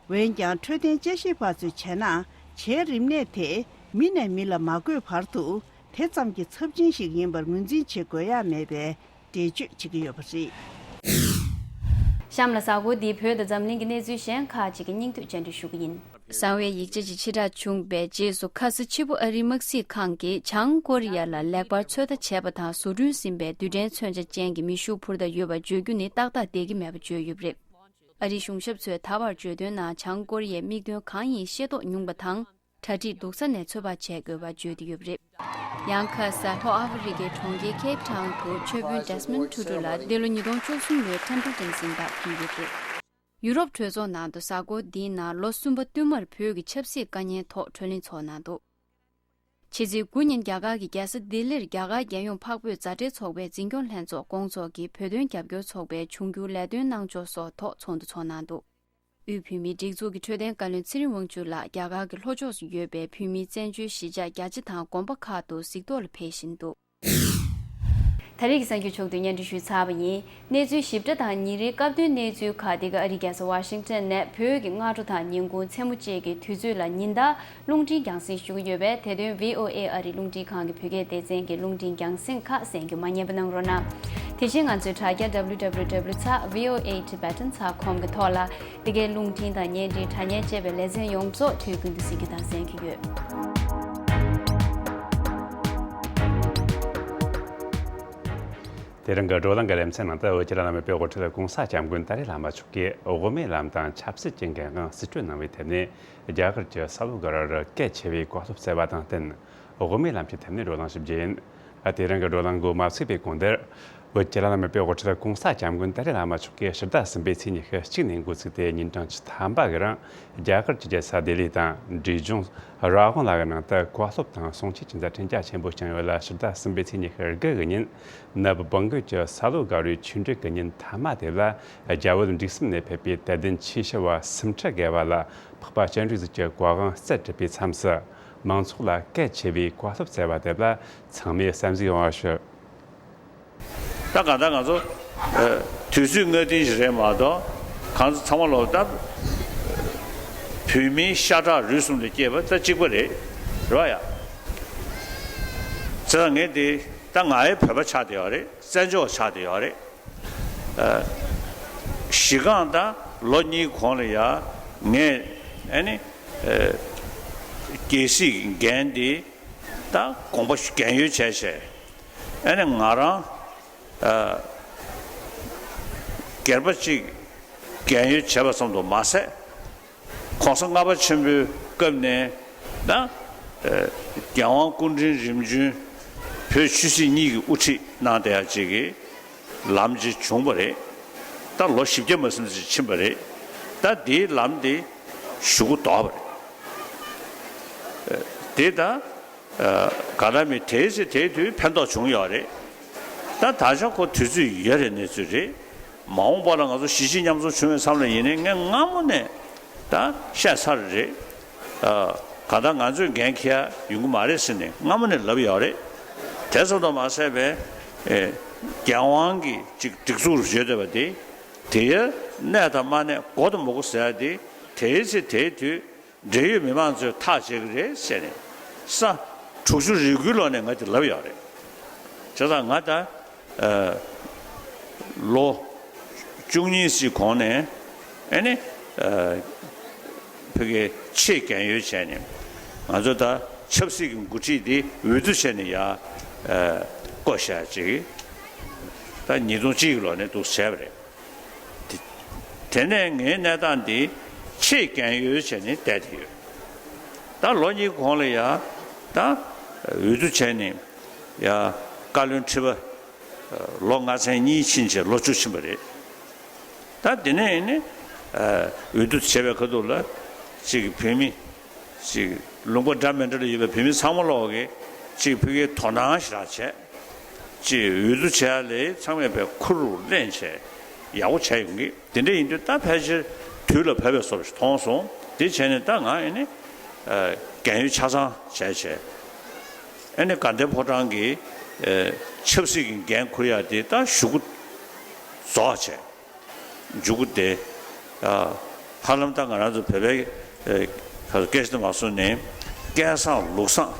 འོན་ཀྱང་འཕྲོད་བསྟེན་དཔྱད་ཞིབ་པ་ཚོས་བྱས་ན། བྱའི་རིམས་ནད་དེ་མི་ནས་མི་ལ་མ་འགོས་བར་དུ་དེ་ཙམ་གྱི་ཚབས་ཆེན་ཞིག་ཡིན་པར་ངོས་འཛིན་བྱེད་དགོས་ཡ་མེད་པའི་འགྲེལ་བརྗོད་བྱེད་ཀྱི་ཡོད་པ་རེད། གཤམ་ལ་གཟའ་འཁོར་འདིའི་བོད་དང་འཛམ་གླིང་གི་གནས་ཚུལ་གཞན་ཁག་ཅིག་གི་སྙིང་བསྡུས་བཅར་འདྲི་ཞུ་གི་ཡིན། གསང་བའི་ཡིག་ཆ་ཅིག་ཕྱིར་བསྒྲགས་བྱུང་བའི་རྗེས་སུ། ཁ་ས་ཕྱི་པོ་ཨ་རིའི་དམག་སྲིད་ཁང་གིས་བྱང་ཀོ་རི་ཡ་ལ་ལེགས་པར་ཚོད་ལྟ་བྱས་པ་དང་། བཟོ་སྐྲུན་ཟིན་པའི་རྡུལ་ཕྲན་མཚོན་ཆ་ཅན་གྱི་མེ་ཤུགས་འཕུར་མདའ་ཡོད་པ་བརྗོད་རྒྱུ་ནི་ཏག་ཏག་བསྡད་ཀྱི་མེད་པ་བརྗོད་ཡོད་པ་རེད། ཨ་རིའི་གཞུང་ཞབས་ཚོས་ད་བར་བརྗོད་དོན་ནང་། བྱང་ཀོ་རི་ཡའི་དམིགས་དོན་གང་ཡིན་ཤེས་རྟོགས་ཉུང་བ་དང་། གྲ་སྒྲིག་སྡུག་ས་ནས་ཚོད་དཔག་བྱེད་དགོས་པ་བརྗོད་ཀྱི་ཡོད་པ་རེད། ཡང་ཁ་ས་ལྷོ་ཨ་ཧྥེ་རི་ཀའི་གྲོང་ཁྱེར་ཁེབ་ཊའུན་དུ་ཆོས་དཔོན་ཌེ་སི་མོན་ཊུ་ཌུ་ལགས་འདི་ལོ་ཉིས་སྟོང་བཅུ་གསུམ་ལོའི་ཊེམ་པལ་ཊོན་གཟེངས་རྟགས་ཕུལ་ཡོད་པ་རེད། ཡུ་རོབ་གྲོས་ཚོགས་ནང་དུ་གཟའ་འཁོར་འདིའི་ནང་ལོ་གསུམ་པ་བསྟུད་མར་བོད་ཀྱི་ཆབ་སྲིད་དཀའ་ཉེན་ཐོག་གྲོས་གླེང་ཚོགས་གནང་འདུག་ཕྱི་ཚེས་དགུ་ཉིན་རྒྱ་གར་གྱི་རྒྱལ་ས་ལྡི་ལིར་རྒྱ་གར་རྒྱལ་ཡོངས་འཕགས་བོད་མཛའ་འབྲེལ་ཚོགས་པའི་འཛིན་སྐྱོང་ལྷན་ཚོགས་སྐོང་ཚོགས་ཀྱིས་བོད་དོན་རྒྱབ་སྐྱོར་ཚོགས་པའི་འབྱུང་འགྱུར་ལས་དོན་གནང་ཕྱོགས་སོགས་ཐོག་ཚོགས་འདུ་ཚོགས་གནང་འདུག་དབུས་བོད་མིའི་སྒྲིག་འཛུགས་ཀྱི་འཕྲོད་བསྟེན་བཀའ་བློན་ཚེ་རིང་དབང་ཕྱུག་ལགས་རྒྱ་གར་གྱི་ལྷོ་ཕྱོགས་སུ་ཡོད་པའི་བོད་མིའི་བཙན་བྱོལ་གཞིས་ཆགས་རྒྱ་ཆེ་དང་དགོན་པ་ཁག་ཏུ་གཟིགས་རྟོག་ལ་ཕེབས་བཞིན་འདུག་ད་རེས་ཀྱི་གསར་འགྱུར་ཕྱོགས་བསྡུས་སྙན་སྒྲོན་ཞུས་ཚར་བ་ཡིན། གནས་ཚུལ་ཞིབ་ཕྲ་དང་ཉིན་རེའི་སྐབས་དོན་གནས་ཚུལ་ཁག་འདི་ག་ཨ་རིའི་རྒྱལ་ས་ཝ་ཤིང་ཊོན་ནས་བོད་ཀྱི་སྔ་དྲོ་དང་ཉིན་གུང་མཚན་མོ་བཅས་ཀྱི་དུས་ཚོད་ལ་ཉིན་ལྟར་རླུང་འཕྲིན་རྒྱང་སྲིང་ཞུ་གི་ཡོད་པས། དེ་དོན་བྷི་ཨོ་ཨེ་ཨ་རིའི་རླུང་འཕྲིན་ཁང་གི་བོད་སྐད་སྡེ་ཚན་གྱི་རླུང་འཕྲིན་རྒྱང་སྲིང་ཁག་གསན་རྒྱུ་མ་བསྙེལ་བ་གནང་རོགས་གནང་། དེ་བཞིན་ང་ཚོའི་དྲ་རྒྱ་www.voatibetan.com གི་ཐོག་ལ་འདི་གའི་རླུང་འཕྲིན་དང་བརྙན་འཕྲིན་དྲ་བརྙན་བཅས་པའི་ལེ་ཚན་ཡོངས་རྫོགས་དུས་རྒྱུན་དུ་གཟིགས་རྒྱུ་དང་གསན་རྒྱུ་ཡོད། དེ་རིང་གི་བགྲོ་གླེང་གི་ལེ་ཚན་ནང་དུ་བོད་ཀྱི་བླ་ན་མེད་པའི་དབུ་ཁྲིད་གོང་ས་སྐྱབས་མགོན་ཏཱ་ལའི་བླ་མ་མཆོག་གིས་དབུ་མའི་ལམ་དང་ཆབ་སྲིད་ཀྱི་འགན་དབང་རྩིས་སྤྲོད་གནང་བའི་ཐད་ནས་རྒྱ་གར་གྱི་ས་ལུ་གྷ་ར་རུ་གལ་ཆེ་བའི་གོ་སློབ་སྩལ་བ་དང་བསྟུན། དབུ་མའི་ལམ་གྱི་ཐད་ནས་བགྲོ་གླེང་ཞུ་རྒྱུ་ཡིན། དེ་རིང་གི་བགྲོ་གླེང་འགོ་མ་ཚུགས་པའི་གོང་དུ། བོད་ཀྱི་བླ་ན་མེད་པའི་དབུ་ཁྲིད་གོང་ས་སྐྱབས་མགོན་ཏཱ་ལའི་བླ་མ་མཆོག་གིས་ཕྱི་ཟླ་གསུམ་པའི་ཚེས་ཉི་ཤུ་གཅིག་ནས་འགོ་ཚུགས་ཏེ་ཉིན་གྲངས་བཅུ་ཐམ་པ་གི་རིང་རྒྱ་གར་གྱི་རྒྱལ་ས་ལྡི་ལི་དང་འབྲས་ལྗོངས་ར་ཝང་ལ་གི་ནང་དུ་གོ་སློབ་དང་གསུང་ཆོས་ཀྱི་མཛད་འཕྲིན་རྒྱ་ཆེན་པོ་བསྐྱངས་ཡོད་ལ། ཕྱི་ཟླ་གསུམ་པའི་ཚེས་ཉི་ཤུ་དགུ་གི་ཉིན་ནུབ་བོད་ཁུལ་གྱི་ས་ལུ་གྷ་རུའི་ཆོས་འབྲེལ་གྱི་ཉིན་མཐའ་མ་དེ་ལ་རྒྱ་བོད་འབྲེལ་ཟམ་ནས་ཕེབས་པའི་དད་ལྡན་ཆོས་ཞུ་བ་སུམ་ཁྲི་བརྒལ་བ་ལ་འཕགས་པ་སྤྱན་རས་གཟིགས་ཀྱི་གོ་འཕང་རྩད་གྲུབ་པའི་མཚམས་སུ། མང་ཚོགས་ལ་གལ་ཆེ་བའི་གོ་སློབ་སྩལ་བ་དེ་ལ་ཚང་མས་བསམ་གཟིགས་ཡོང་བ་ཞུ། ད་གང་ལྟར་ང་ཚོ་ཨ་དུས་ཚོད་སྔ་རྟིང་ཞིག་རེད་མ་གཏོགས། གང་ཚོ་ཚང་མ་ལོ་ད་བོད་མིའི་ཤ་ཁྲག་རུས་གསུམ་ལས་སྐྱེས་པ་ད་གཅིག་པ་རེད། རེད་བ་ཡ། བྱས་ཙང་ངས་དེ་ད་ང་ཡི་བོད་པ་ཆགས་བསྡད་ཡོད་རེད། བཙན་བྱོལ་བ་ཆགས་བསྡད་ཡོད་རེད། ཨ་གཞི་རྐང་ད་ལོ་གཉིས་གོང་ལ་ཡ་ངས་ཨ་ནི་ཨ་རྒྱལ་སྲིད་ཀྱི་འགན་དེ་ད་དགོངས་པ་རྒན་ཡོལ་བྱས་བྱས། ཨ་ནི་ང་རང་ཨ་སྒེར་པ་གཅིག་རྒན་ཡོལ་བྱས་པ་ཙམ་དུ་མ་ཟད། ༸གོང་ས་ལྔ་པ་ཆེན་པོའི་སྐབས་ནས་ད་ཨ་རྒྱལ་དབང་སྐུ་ཕྲེང་རིམ་བྱོན་བོད་ཆོས་སྲིད་གཉིས་ཀྱི་དབུ་ཁྲིད་གནང་བསྡད་ཡ་གཅིག་གི་ལམ་གཅིག་བྱུང་བ་རེད། ད་ལོ་བཞི་བརྒྱ་མ་ཟིན་ཙམ་ཕྱིན་པ་རེད། ད་དེའི་ལམ་དེ་གཞུག་གུ་ལྡོག་པ་རེད། དེ་ད་ག་ལ་མི་དེའི་ཚེ་དེའི་དུས་ཕན་ཐོགས་བྱུང་ཡོད་རེད། ད་ད་ཆ་ཁོ་དུས་ཚོད་ཡོད་རེད། གནས་ཚུལ་རེད། མ་འོངས་པ་ལ་ང་ཚོ་གཞིས་བྱེས་མཉམ་འཛོམས་བྱུང་བའི་མཚམས་ལ་ཡིན་ནའི་ངས་སྔ་མོ་ནས་ད་བཤད་ཚར་རེད། གང་ལྟར་ང་ཚོས་འགན་འཁྱེར་ཡ་ཡོང་གི་མ་རེད་ཟེར་ནས་སྔ་མོ་ནས་ལབ་ཡོད་རེད། དེ་ཙམ་དུ་མ་ཟད་པའི་རྒྱལ་དབང་གི་ཅིག་སྒྲིག་འཛུགས་རུ་བརྗོད་བསྡད་པ་དེ། དེའི་གནས་དང་མ་གནས་མགོ་དང་མ་མགོ་ཟེར་ཡ་དེ་དེའི་ཚེ་དེའི་དུས་འབྲེལ་ཡོད་མི་མང་ཚོས་ཐག་བཅད་ཀྱི་རེད་ཟེར་ནས་ས་དྲུག་ཅུ་རེ་དགུའི་ལོ་ནས་ང་དེ་ལབ་ཡོད་རེད། བྱས་ཙང་ང་ད་ཨ་ལོ་བཅུ་གཉིས་ཙམ་གོང་ནས་ཨ་ནི་ཨ་ཕ་གིའི་ཆེས་རྒན་ཡོལ་བྱས་ནས་ང་ཚོ་ད་ཆབ་སྲིད་ཀྱི་འགོ་ཁྲིད་དེ་འོས་བསྡུ་བྱས་ནས་ཡ་ཨ་བསྐོ་བཞག་ཅིག་ད་ཉིས་སྟོང་གཅིག་གི་ལོ་ནས་འདུག་བྱས་པ་རེད། དེ་དེ་ནས་ངའི་གནས་སྟངས་འདི་ཆེས་རྒན་ཡོལ་བྱས་ནས་བསྡད་དེ་ཡོད། ད་ལོ་གཉིས་གོང་ལ་ཡ་ད་འོས་བསྡུ་བྱས་ནས་ཡ་བཀའ་བློན་ཁྲི་པ་ལོ་ལྔ་ཚན་གཉིས་ཕྱིན་བྱས་ལོ་བཅུ་ཕྱིན་པ་རེད། ད་དེ་ནས་ནི་འོས་བསྡུ་བྱས་པའི་ཁ་ཐུག་ལ་གཅིག་བོད་མི་ཅིག་ལུང་པ་འདྲ་མི་འདྲ་ལ་ཡོད་པའི་བོད་མི་ཚང་མ་ལོག་གིས་ཅིག་ཕ་གིའི་དོ་སྣང་ཞེ་དྲག་བྱས། ཅིག་འོས་བསྡུ་བྱས་ལས་ཚང་མས་པའི་ཁུར་ལེན་བྱས་ཡག་པོ་བྱས་ཡོང་གི། དེ་འདྲ་ཡིན་དུས་ད་ཕལ་ཆེར་དུས་ལ་བབས་པའི་བཟོ་འདྲ་ཞིག་མཐོང་སོང་། དེ་བྱས་ནས་ད་ང་ཨེ་ནི་རྒན་ཡོལ་ཆ་ཚང་བྱས་བྱས་ཨེ་ནི་དགའ་ལྡན་ཕོ་བྲང་གི་ཆབ་སྲིད་ཀྱི་འགན་འཁུར་ཡག་དེ་ད་གཞུག་གུ་རྫོགས་བྱས། མཇུག་གུ་དེ། ཧ་ལམ་ད་ང་རང་ཚོ་བོད་པའི་སྐད་ཆ་དེ་མ་སོང་ནས་སྐལ་བཟང་ལུགས་བཟང་།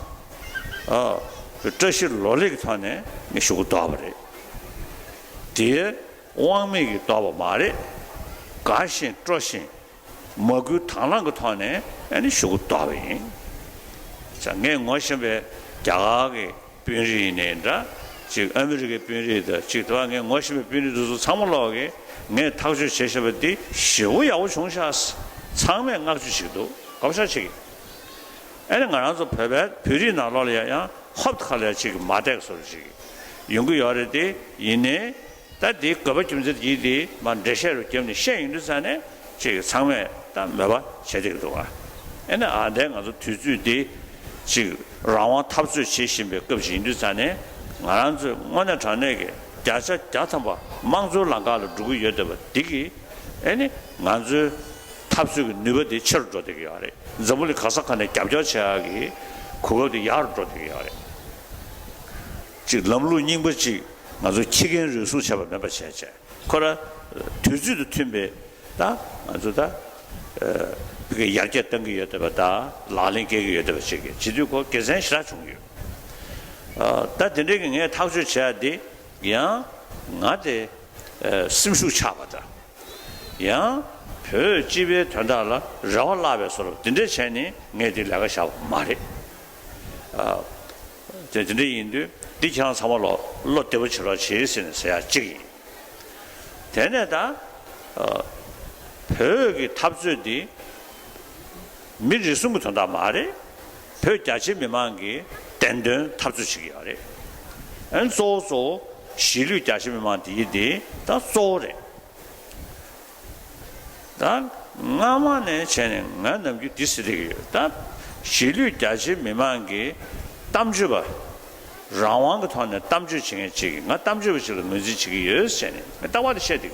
བཀྲ་ཤིས་ལོ་ལེགས་ཀྱི་ཐོག་ནས་ངས་གཞུག་གུ་ལྡོག་པ་རེད། དེ་དབང་མེད་ཀྱིས་ལྡོག་པ་མ་རེད། དགའ་བཞིན་སྤྲོ་བཞིན་ མ་བསྐུལ་དང་བླངས་ཀྱི་ཐོག་ནས་ཨ་ནི་ཞུ་གུ་གཏོགས་པ་ཡིན། ཙང་ངས་ངོ་ཤེས་པའི་རྒྱ་གར་གྱི་དཔོན་རིགས་ཡིན་ནའི་འདྲ། ཅིག་ཨ་མི་རི་ཀའི་དཔོན་རིགས་དང་ཅིག་དེ་བ་ངས་ངོ་ཤེས་པའི་དཔོན་རིགས་དེ་ཚོ་ཚང་མ་ལོག་གིས་ངས་ཐག་གཅོད་བྱས་བཞག་པ་འདི་ཞེ་པོ་ཡག་པོ་བྱུང་ཤག་ཚང་མས་བསྔགས་བརྗོད་བྱེད་ཀྱི་འདུག་དགའ་པོ་ཤ་ཆེ་གི། ཨ་ནི་ང་རང་ཚོ་བོད་པའི་བོད་རིགས་ནང་ལོགས་ལ་ཡང་ཡང་ཧོབ་ཁ་ལ་ཅིག་མ་བསྡད་བཟོ་འདྲ་ཅིག་ཡོང་གི་ཡོད་རེད་དེ། ཡིན་ནའི་ད་འདི་དགོས་པ་རྒྱུ་མཚན་གྱིས་དེ་མར་འགྲེལ་བཤད་རུ་བརྒྱབ་ནས་བཤད་ཡོང་དུས་ཙང་ནས་ཅིག་ཚང་མས་ད་མོས་པ་བྱེད་བསྡད་ཀྱི་འདུག་ག་ཨ་ནི་ཨ་འདས་ང་ཚོ་དུས་ཚོད་འདི་ཅིག་རང་དབང་འཐབ་རྩོད་བྱེད་བཞིན་པའི་སྐབས་ཤིག་ཡིན་དུས་ཙང་ནས་ང་རང་ཚོས་དངོས་གནས་དྲང་གནས་ཀྱི་བརྒྱ་ཆ་བརྒྱ་ཐམ་པ་དམངས་གཙོའི་ལམ་ཁ་ལ་འགྲོ་གི་ཡོད་བསྡད་པ་འདི་གིས་ཨ་ནི་ང་ཚོའི་འཐབ་རྩོད་ཀྱི་ནུས་པ་དེ་ཆེ་རུ་འགྲོ་བསྡད་ཀྱི་ཡོད་རེད། འཛམ་བུ་གླིང་ག་ས་ག་ནས་རྒྱབ་སྐྱོར་བྱེད་ཡག་གི་གོ་སྐབས་དེ་ཡག་རུ་འགྲོ་བསྡད་ཀྱི་ཡོད་རེད། ཅིག་ལམ་ལུགས་རྙིང་པ་ཅིག་ང་ཚོ་ཁྱི་རྒན་རུལ་སུངས་བྱས་པ་མེད་པ་བྱས་བྱས། ཁོ་ར་དུས་ཚོད་དང་མཐུན་པའི་ད་ང་ཚོ་ད་ཕ་གི་ཡར་རྒྱས་གཏང་གི་ཡོད་བསྡད་པ་ད་ལག་ལེན་འཁེལ་གི་ཡོད་བསྡད་པ་ཅིག་གི་བྱེད་དུས་ཁོ་དགེ་མཚན་ཞེ་དྲག་བྱུང་གི་ཡོད། ད་དེ་འདྲའི་གི་ངས་ཐག་གཅོད་བྱས་ཏེ་ཡང་ང་དེ་སེམས་ཤུགས་ཆག་པ་ད་ཡང་བོད་སྤྱི་པའི་དོན་དག་ལ་རེ་བ་བརླག་པའི་བཟོ་འདྲ་དེ་འདྲས་བྱས་ནས་ངས་དེ་ལས་ཀ་བཞག་པ་མ་རེད། དེ་དེ་འདྲ་ཡིན་དུས་འདི་ཁྱེད་རང་ཚང་མ་ལོ་བློ་བདེ་པོ་བྱེད་རོགས་བྱེད་ཟེར་ནས་ཟེར་ཡག་གཅིག་ཡིན། དེ་ནས་ད་བོད་ཀྱི་འཐབ་རྩོད་འདི་མི་རེ་ཟུང་གི་དོན་དག་མ་རེད། བོད་རྒྱ་ཆེ་མི་མང་གི་བདེན་དོན་འཐབ་རྩོད་བྱེད་ཀྱི་ཡོད་རེད། ཨན་གཙོ་བོ་གཙོ་བོ་གཞིས་ལུས་རྒྱ་ཆེ་མི་མང་འདི་ཡི་འདི་ད་གཙོ་བོ་རེད། ད་སྔ་མ་ནས་བྱས་ནས་ང་ནམ་རྒྱུན་འདི་ཟེར་བསྡད་ཀྱི་ཡོད། ད་གཞིས་ལུས་རྒྱ་ཆེ་མི་མང་གི་གཏམ་བརྗོད་པ། རང་དབང་གི་ཐོག་ནས་གཏམ་བརྗོད་བྱེད་མཁན་ཅིག་གིས་ང་གཏམ་བརྗོད་པ་ཅིག་ལ་ངོས་འཛིན་བྱེད་ཀྱི་ཡོད་ཟེར་ནས་ངས་རྟག་པར་དེ་བཤད་བསྡད་ཀྱི་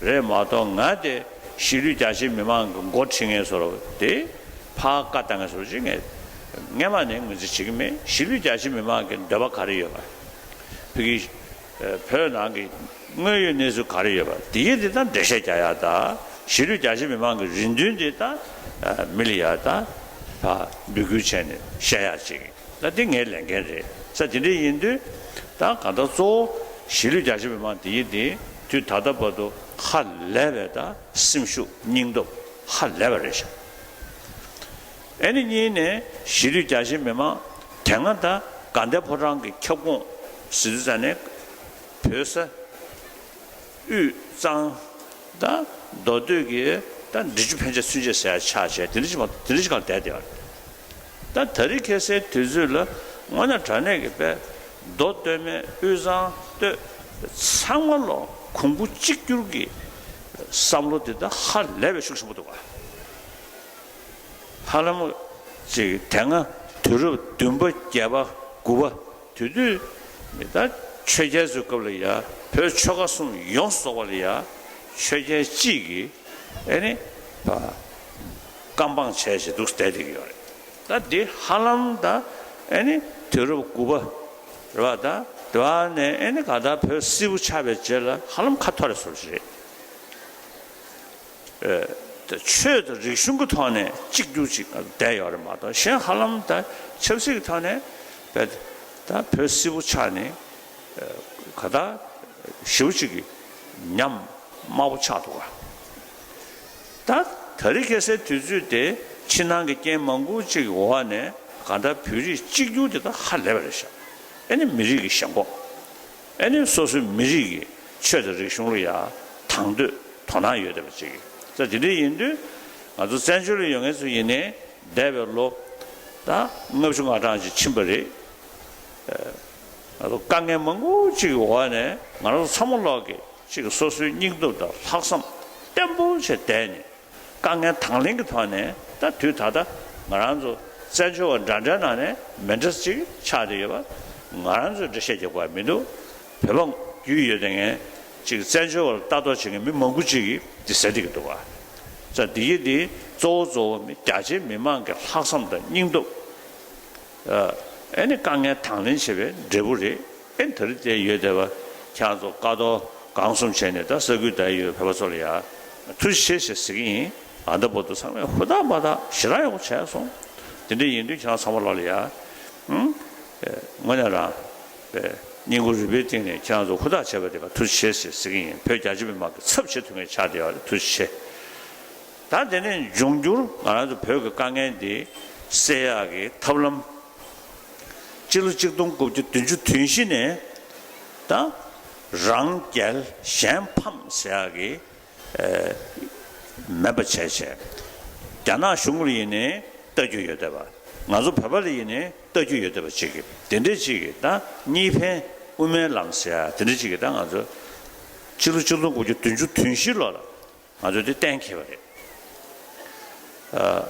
རེད་མ་གཏོགས། ང་དེ་གཞིས་ལུས་རྒྱ་ཆེ་མི་མང་གི་འགོ་ཁྲིད་མཁན་བཟོ་འདྲ་དེ་ཕར་བཀའ་བཏང་མཁན་བཟོ་འདྲ་ཅིག་ངས་སྔ་མ་ནས་ངོས་འཛིན་བྱེད་ཀྱི་མེད། གཞིས་ལུས་རྒྱ་ཆེ་མི་མང་གི་འདོད་པ་ག་རེ་ཡོད་པ། བོད་ཀྱི་བོད་ནང་གི་དངོས་ཡོད་གནས་ཚུལ་ག་རེ་ཡོད་པ་དེ་ཡི་དེ་དང་འགྲེལ་བཤད་རྒྱག་ཡག་དང་། གཞིས་ལུས་རྒྱ་ཆེ་མི་མང་གི་རེ་འདུན་དེ་དང་མི་ལ་ཡག་དང་ཕར་འབོད་སྐུལ་བྱས་ནས་བཤད་ཡག་ཅིག་ད་དེ་ངའི་ལས་འགན་རེད་ས། དེ་འདྲ་ཡིན་དུས་ད་གང་ལྟར་གཙོ་བོ་གཞིས་ལུས་རྒྱ་ཆེ་མི་མང་དེ་ཡི་དེ་དུས་ད་ལྟ་བར་དུ་ཧ་ལས་པའི་ད་སེམས་ཤུགས་སྙིང་སྟོབས་ཧ་ལས་པ་རེད་ཤག་ཨ་ནི་གཉིས་ནས་གཞིས་ལུས་རྒྱ་ཆེ་མི་མང་དེ་སྔ་ད་དགའ་ལྡན་ཕོ་བྲང་གི་ཁྱབ་ཁོངས་ཟེར་དུས་ཙང་ནས་བོད་ས་དབུས་གཙང་ད་མདོ་སྟོད་ཀྱི་ད་འབྲི་ཆུ་ཕན་ཆད་ཚུན་ཆད་ཟེར་ཡ་ཆགས་བྱས་དེ་འདྲ་ཅིག་མ་གཏོགས་དེ་འདྲ་ཅིག་གང་བསྡད་བསྡད་པ་རེད། ད་དེ་རིང་ཁ་སང་དུས་ཚོད་ལ་དངོས་གནས་དྲང་གནས་ཀྱི་དཔེ་མདོ་སྟོད་སྨད་དབུས་གཙང་སྟོད་ཚང་མ་ལོ་གོང་བུ་གཅིག་གྱུར་གྱི་བསམ་བློ་དེ་ད་ཧ་ལས་པའི་ཤུགས་ཆེན་པོ་འདུག་ག་ཧ་ལམ་ཅིག་དེ་སྔ་དུས་རབས་བདུན་པ་བརྒྱད་པ་དགུ་པ་དེ་དུས་མི་ད་ཆོས་རྒྱལ་ཚོའི་སྐབས་ལ་ཡ་བོད་ཆོལ་ཁ་གསུམ་ཡོངས་སུ་རྫོགས་པ་ལ་ཡ་ཆོས་རྒྱལ་གཅིག་གིས་ཨེ་ནི་བཀའ་འབངས་བྱས་བྱས་འདུག་བསྡད་བསྡད་ཀྱི་ཡོད་རེད། ད་འདི་ཧ་ལམ་ད་ཨེ་ནི་དུས་རབས་དགུ་པ་རེད་པ། ད་དེ་བ་ནས་ཨེ་ནི་ག་ད་བོད་སིལ་བུ་ཆགས་པའི་རྗེས་ལ་ཧ་ལམ་ཁ་འཐོར་རེ་སོར་ཞིག་རེད། ཆོས་དང་རིག་གཞུང་གི་ཐོག་ནས་གཅིག་གྱུར་ཅིག་བསྡད་ཡོད་རེད་མ་གཏོགས་གཞན་ཧ་ལམ་ད་ཆབ་སྲིད་ཀྱི་ཐོག་ནས་བས་ད་བོད་སིལ་བུ་ཆགས་ནས་ག་ད་ཞེ་པོ་ཅིག་གི་ཉམས་དམའ་པོ་ཆགས་འདུག་ག་ད་དེ་རིང་ཁ་སང་དུས་ཚོད་དེ་ཕྱི་ནང་གི་རྐྱེན་མང་པོ་ཅིག་འོག་ནས་ག་ད་བོད་རིགས་གཅིག་གྱུར་དེ་ད་ཧ་ལས་པ་རེད་ཤག་ཨེ་ནི་མི་རིགས་ཀྱི་ཞེན་ཁོག་ཨེ་ནི་སོ་སོའི་མི་རིགས་ཀྱི་ཆོས་དང་རིག་གཞུང་ལ་ཡ་དང་དོད་དོ་སྣང་ཡོད་བསྡད་པ་ཅིག་ཡིན་ཙང་། དེ་འདྲ་ཡིན་དུས་ང་ཚོ་བཙན་བྱོལ་ལ་ཡོད་མཁན་ཚོ་ཡིན་ནའི་འདས་པའི་ལོ་ད་ལྔ་བཅུ་ང་གྲངས་ཅིག་ཕྱིན་པ་རེད། ང་ཚོ་དཀའ་ངལ་མང་པོ་ཅིག་གི་འོག་ནས་ང་རང་ཚོ་ཚང་མ་ལོག་གིས་ཅིག་སོ་སོའི་སྙིང་སྟོབས་དང་ལྷག་བསམ་བརྟན་པོ་བྱས་བསྡད་ནས། དཀའ་ངལ་དང་ལེན་གྱི་ཐོག་ནས་ད་དུས་ད་ལྟ་ང་རང་ཚོ་བཙན་བྱོལ་བ་འདྲ་འདྲའི་ནང་ནས་མི་འདྲ་ཅིག་ཆགས་བསྡད་ཡོད་པ། ང་རང་ཚོས་འགྲེལ་བཤད་རྒྱག་དགོས་པ་མི་འདུག་བོད་པ་རྒྱུས་ཡོད་བསྡད་མཁན་ཅིག་བཙན་བྱོལ་བ་ལ་ལྟ་རྟོག་བྱེད་མཁན་མི་མང་པོ་ཅིག་གིས་འདི་ཟེར་བསྡད་ཀྱི་འདུག་བ། ཙང་འདི་ཡི་འདི་གཙོ་བོ་གཙོ་བོ་མི་རྒྱ་ཆེའི་མི་མང་གི་ལྷག་བསམ་དང་སྙིང་སྟོབས། ཨེ་ནི་དཀའ་ངལ་དང་ལེན་བྱེད་པའི་འབྲས་བུ་རེད། ཨེ་ནི་ད་རེས་དེ་ཡོད་བསྡད་པ་ཁྱེད་ཚོ་བཀའ་དོག་གང་གསུམ་བྱས་ནས་ད་ས་ཁུལ་དེར་ཡོད་བོད་པ་ཚོ་ལ་ཡ་ཐུགས་རྗེ་ཆེ་ཞེས་ཟེར་གྱི་ཡིན། ཨ་ད་བར་དུ་ཚང་མས་ཧུར་ཐག་འབད་ཐག་ཞེ་དྲག་ཡག་པོ་བྱས་སོང་། དེ་འདྲ་ཡིན་དུས་ཁྱེད་རང་ཚང་མ་ལོག་ལ་ཡ། ཨང་། དངོས་གནས་རང་། བསྙེན་བཀུར་རུས་པའི་གཏིང་ནས་ཁྱེད་རང་ཚོ་ཧུར་ཐག་བྱས་པ་དེ་ག་ཐུགས་རྗེ་ཆེ་ཞེས་ཟེར་གྱི་ཡིན། བོད་རྒྱ་ཆེ་མི་མང་གི་ཚབ་བྱེད་ཐུབ་མཁན་ཆགས་བསྡད་ཡོད་རེད། ཐུགས་རྗེ་ཆེ། ད་དེ་ནས་འབྱུང་འགྱུར་ང་རང་ཚོ་བོད་ཀྱི་དཀའ་ངལ་འདི་སེལ་ཡག་གི་ཐབས་ལམ། སྤྱི་ལོ་ཆིག་སྟོང་དགུ་བརྒྱ་བདུན་ཅུ་དོན་བཞི་ནས་ད་རང་རྒྱལ་གཞན་ཕམ་ཟེར་ཡག་གི་ཨེ་མེད་པ་བྱས་བྱས། རྒྱ་ནག་གཞུང་ལ་ཡིན་ནའི་ལྟ་རྒྱུ་ཡོད་བསྡད་པ། ང་ཚོ་བོད་པ་ལ་ཡིན་ནའི་ལྟ་རྒྱུ་ཡོད་བསྡད་པ་ཅིག་གི་དེ་འདྲས་ཅིག་གི་ད་གཉིས་ཕན་དབུ་མའི་ལམ་ཟེར་ཡག་དེ་འདྲས་ཅིག་གི་ད་ང་ཚོ་སྤྱི་ལོ་ཆིག་སྟོང་དགུ་བརྒྱ་བདུན་ཅུ་དོན་བཞི་ལོ་ལ། ང་ཚོས་དེ་གཏན་འཁེལ་བ་རེད། ཨ།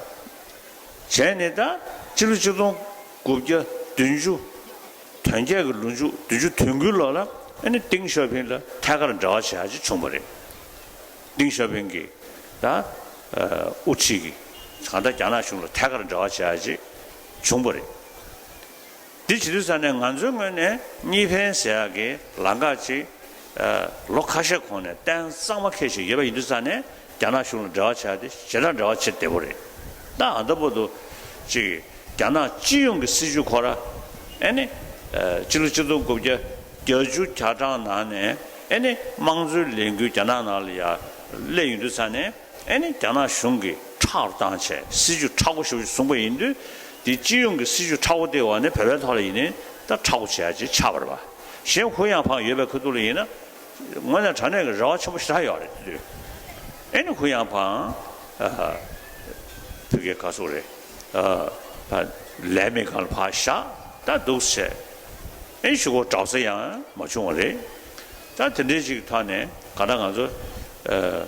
བྱས་ནས་ད་སྤྱི་ལོ་ཆིག་སྟོང་དགུ་བརྒྱ་བདུན་ཅུ་དོན་བརྒྱད་ཀྱི་ལོ་མཇུག་བདུན་ཅུ་དོན་དགུའི་ལོ་ལ་ཨ་ནི་ཏིང་ཞའོ་ཕིང་ལ་ཐད་ཀར་འབྲེལ་བ་བྱེད་ཡག་ཅིག་བྱུང་བ་རེད། ཏིང་ཞའོ་ཕིང་གིས་ད་ཨ་དབུ་ཁྲིད་ཀྱིས་གང་ལྟར་རྒྱ་ནག་གཞུང་ལ་ཐད་ཀར་འབྲེལ་བ་བྱེད་ཡག་ཅིག་བྱུང་བ་རེད། འདི་བྱེད་དུས་ཙ་ནས་ང་ཚོའི་ངོས་ནས་གཉིས་ཕན་ཟེར་ཡག་གི་ལམ་ཁ་ཅིག་ཨ་ལོ་ཁ་ཤས་གོང་ནས་གཏན་གཙང་མ་འཁེལ་བཞིན་ཡོད་པ་ཡིན་དུས་ཙ་ནས་རྒྱ་ནག་གཞུང་ལ་འབྲེལ་བ་བྱ་ཡག་དེ་ཞེ་དྲག་འབྲེལ་བ་བྱེད་བདེ་པོ་རེད། ད་ཨ་ད་བར་དུ་ཅིག་རྒྱ་ནག་སྤྱི་ཡོངས་ཀྱི་སྲིད་བྱུས་ཁོ་ར་ཨ་ནི་ཨ་སྤྱི་ལོ་ཆིག་སྟོང་དགུ་བརྒྱ་བརྒྱད་ཅུ་གྱ་གྲངས་ནང་ནས་ཨ་ནི་དམངས་གཙོའི་ལས་འགུལ་རྒྱ་ནག་ནང་ལ་ཡ་སླེབས་ཡོང་དུས་ཙ་ནས། ཨ་ནི་རྒྱ་ནག་གཞུང་གིས་ཁྲག་རུ་བཏང་བྱས་སྲིད་བྱུས་མཁྲེགས་པོ་ཞེ་པོ་ཞིག་བཟུང་པ་ཡིན་དུས། དེ་སྤྱི་ཡོངས་ཀྱི་སྲིད་བྱུས་མཁྲེགས་པོ་དེའི་འོག་ནས་བོད་པའི་ཐོག་ལ་ཡིན་ནའི་ད་མཁྲེགས་པོ་བྱེད་ཡག་ཅིག་ཆགས་པ་རེད་པ། གཞན་ཧུ་ཡང་ཕང་ཡོད་པའི་ཁ་ཐུག་ལ་ཡིན་ན། དངོས་གནས་དྲང་གནས་ཀྱི་རེ་བ་ཆེན་པོ་ཞེ་དྲག་ཡོད་རེད་དེ་དུས། ཨ་ནི་ཧུ་ཡང་ཕང་། ཨ། ཕ་གིའི་ག་ཟེར་རེད། ཨ། ཕ། ལས་མེད་སྒང་ལ་ཕར་བཞག་ད་འདུག་སེ་བྱས། ཨེ་གཞུག་གུ་གྲོགས་ཚེ་ཡང་མ་བྱུང་བ་རེད། ད་དེ་འདྲའི་ཅིག་ཐོག་ནས་ག་ད་ང་ཚོ་ཨ་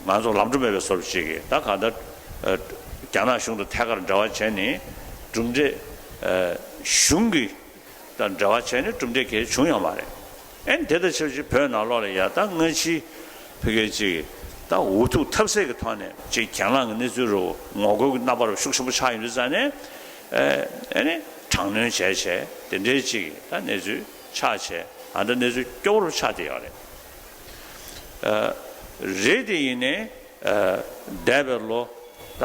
ང་ཚོ་ལམ་འགྲོ་མེད་པའི་བཟོ་འདྲ་ཅིག་གིས་ད་ག་ད་ཨ་རྒྱ་ནག་གཞུང་དང་ཐད་ཀར་འབྲེལ་བ་བྱས་ནས་གྲུབ་འབྲས་ཨ་གཞུང་གི་དང་འབྲེལ་བ་བྱས་ནས་གྲུབ་འབྲས་གལ་བྱུང་ཡོད་མ་རེད། ཨེ་དེ་དང་ཆབས་ཅིག་བོད་ནང་ལོགས་ལ་ཡ་ད་སྔ་ཕྱི་ཕ་གི་ཅིག་ད་འུ་ཐུག་ཐབས་ཟད་ཀྱི་ཐོག་ནས་ཅིག་གྱེན་ལངས་ཀྱི་གནས་ཚུལ་རུ་ངོ་རྒོལ་གྱི་རྣམ་པ་རུ་ཤུགས་ཆེན་པོ་ཆགས་ཡོང་དུས་ཙ་ནས་ཨ་ཨ་ནི་དྲག་གནོན་བྱས་བྱས་དེ་འདྲའི་ཅིག་ད་གནས་ཚུལ་ཆགས་བྱས་ཨ་ད་གནས་ཚུལ་སྐྱོ་བོ་རུ་ཆགས་བསྡད་ཡོད་རེད། ཨ་རེད་དེ་ཡིན་ནའི་ཨ་འདས་པའི་ལོ་ད་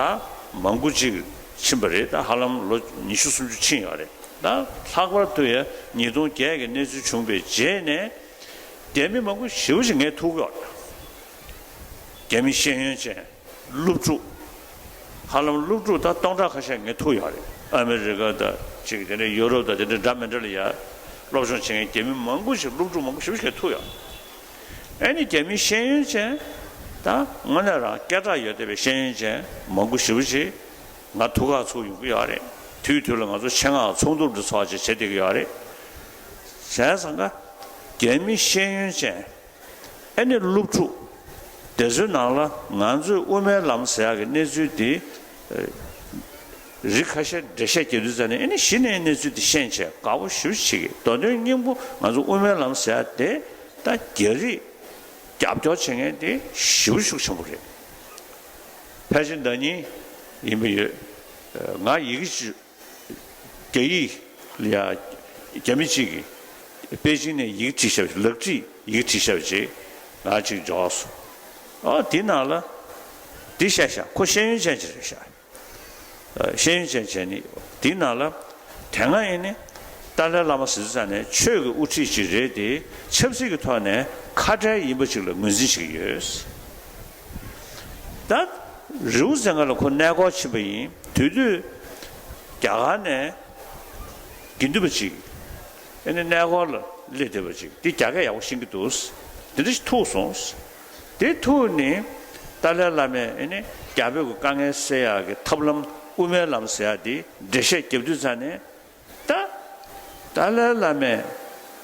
མང་པོ་ཅིག་ཕྱིན་པ་རེད། ད་ཧ་ལམ་ལོ་ཉི་ཤུ་སུམ་ཅུ་ཕྱིན་ཡོད་རེད། ད་ལྷག་པར་དུ་ཡ་ཉིས་སྟོང་བརྒྱད་ཀྱི་གནས་ཚུལ་བྱུང་བའི་རྗེས་ནས་རྒྱ་མི་མང་པོ་ཞེ་པོ་ཅིག་ངས་ཐུག་ཡོད་རེད། རྒྱ་མི་ཤེས་ཡོན་ཅན། སློབ་ཕྲུག་ཧ་ལམ་སློབ་ཕྲུག་ད་སྟོང་ཕྲག་ཁ་ཤས་ངས་ཐུག་ཡོད་རེད། ཨ་མི་རི་ཀ་དང་གཅིག་དེ་ནས་ཡུ་རོབ་དང་དེ་འདྲ་འདྲ་མི་འདྲ་ལ་ཡ་སློབ་སྦྱོང་བྱེད་མཁན་རྒྱ་མི་མང་པོ་ཞིག་སློབ་ཕྲུག་མང་པོ་ཞེ་པོ་ཞིག་ཐུག་ཡོད། ཨ་ནི་རྒྱ་མི་ཤེས་ཡོན་ཅན་ད་དངོས་གནས་རང་སྐད་གྲགས་ཡོད་བསྡད་པའི་ཤེས་ཡོན་ཅན་མང་པོ་ཞེ་པོ་ཞིག་ང་ཐུག་ག་ཚུར་ཡོང་གི་ཡོད་རེད། དུས་དུས་ལ་ང་ཚོ་ཆེད་མངགས་ཚོགས་འདུ་འདྲ་ཚོགས་བྱས་བྱེད་བསྡད་ཀྱི་ཡོད་རེད། བྱས་ཙང་ཀ་རྒྱ་མི་ཤེས་ཡོན་ཅན། ཨ་ནི་སློབ་ཕྲུག་དེ་ཚོའི་ནང་ལ་ང་ཚོས་དབུ་མའི་ལམ་ཟེར་ཡག་གི་གནས་ཚུལ་དེ་ཨ་རིགས་ཁ་ཤས་འགྲེལ་བཤད་རྒྱག་དུས་ཙ་ནས་ཨ་ནི་གཞི་ནས་གནས་ཚུལ་དེ་ཤེས་བྱས་དགའ་པོ་ཞེ་པོ་ཅིག་བྱེད་ཀྱི། མདོ་དོན་སྙིང་པོ་ང་ཚོ་དབུ་མའི་ལམ་ཟེར་ཡག་དེ་ད་རྒྱ་རིགས་རྒྱབ་སྐྱོར་བྱེད་མཁན་དེ་ཞེ་པོ་ཤུགས་ཆེན་པོ་རེད། ཕལ་ཆེར་ཟླ་ཉིན་ཡིན་པ་ཡོད། ང་ཡི་གེ་ཅིག་རྒྱ་ཡིག་ལ་ཡ་རྒྱ་མི་གཅིག་གིས་པེ་ཅིང་ནས་ཡི་གེ་བྲིས་བཞག་པ་ཅིག་ལག་བྲིས་ཡི་གེ་བྲིས་བཞག་པ་ཅིག་ང་གཅིག་འབྱོར་སོང་། ཨ་དེ་ནང་ལ་དེ་བཤད་བཞག་ཁོ་ཤེས་ཡོན་ཅན་ཅིག་རེད་བཞག་ཨ་ཤེས་ཡོན་ཅན་བྱས་ནི་དེ་ནང་ལ་དེ་སྔ་ཡིན་ནི་ཏཱ་ལའི་བླ་མ་ཟེར་ཙང་ནས་ཆོས་ཀྱི་དབུ་ཁྲིད་ཅིག་རེད་དེ་ཆབ་སྲིད་ཀྱི་ཐོག་ནས་ཁ་བྲལ་ཡིན་པ་ཅིག་ལ་ངོས་འཛིན་བྱེད་ཀྱི་ཡོད། ད་རི་བོ་རྩེ་ལྔ་ལ་ཁོ་གནས་སྐོར་ཕྱིན་པ་ཡིན། དེ་དུས་རྒྱ་གར་ནས་དགེ་འདུན་པ་ཅིག་ཨ་ནི་གནས་སྐོར་ལ་སླེབས་བསྡད་པ་ཅིག་དེ་རྒྱ་སྐད་ཡག་པོ་ཤེས་ཀྱི་འདུག་དེ་འདྲ་ཞིག་ཐུག་སོང་། དེ་ཐུག་ནས་ཏཱ་ལའི་བླ་མས་ཨ་ནི་རྒྱ་བོད་ཀྱི་དཀའ་ངལ་སེལ་ཡག་གི་ཐབས་ལམ་དབུ་མའི་ལམ་ཟེར་ཡག་དེ་འགྲེལ་བཤད་རྒྱབ་དུས་ཙ་ནས། ད་ཏཱ་ལའི་བླ་མས་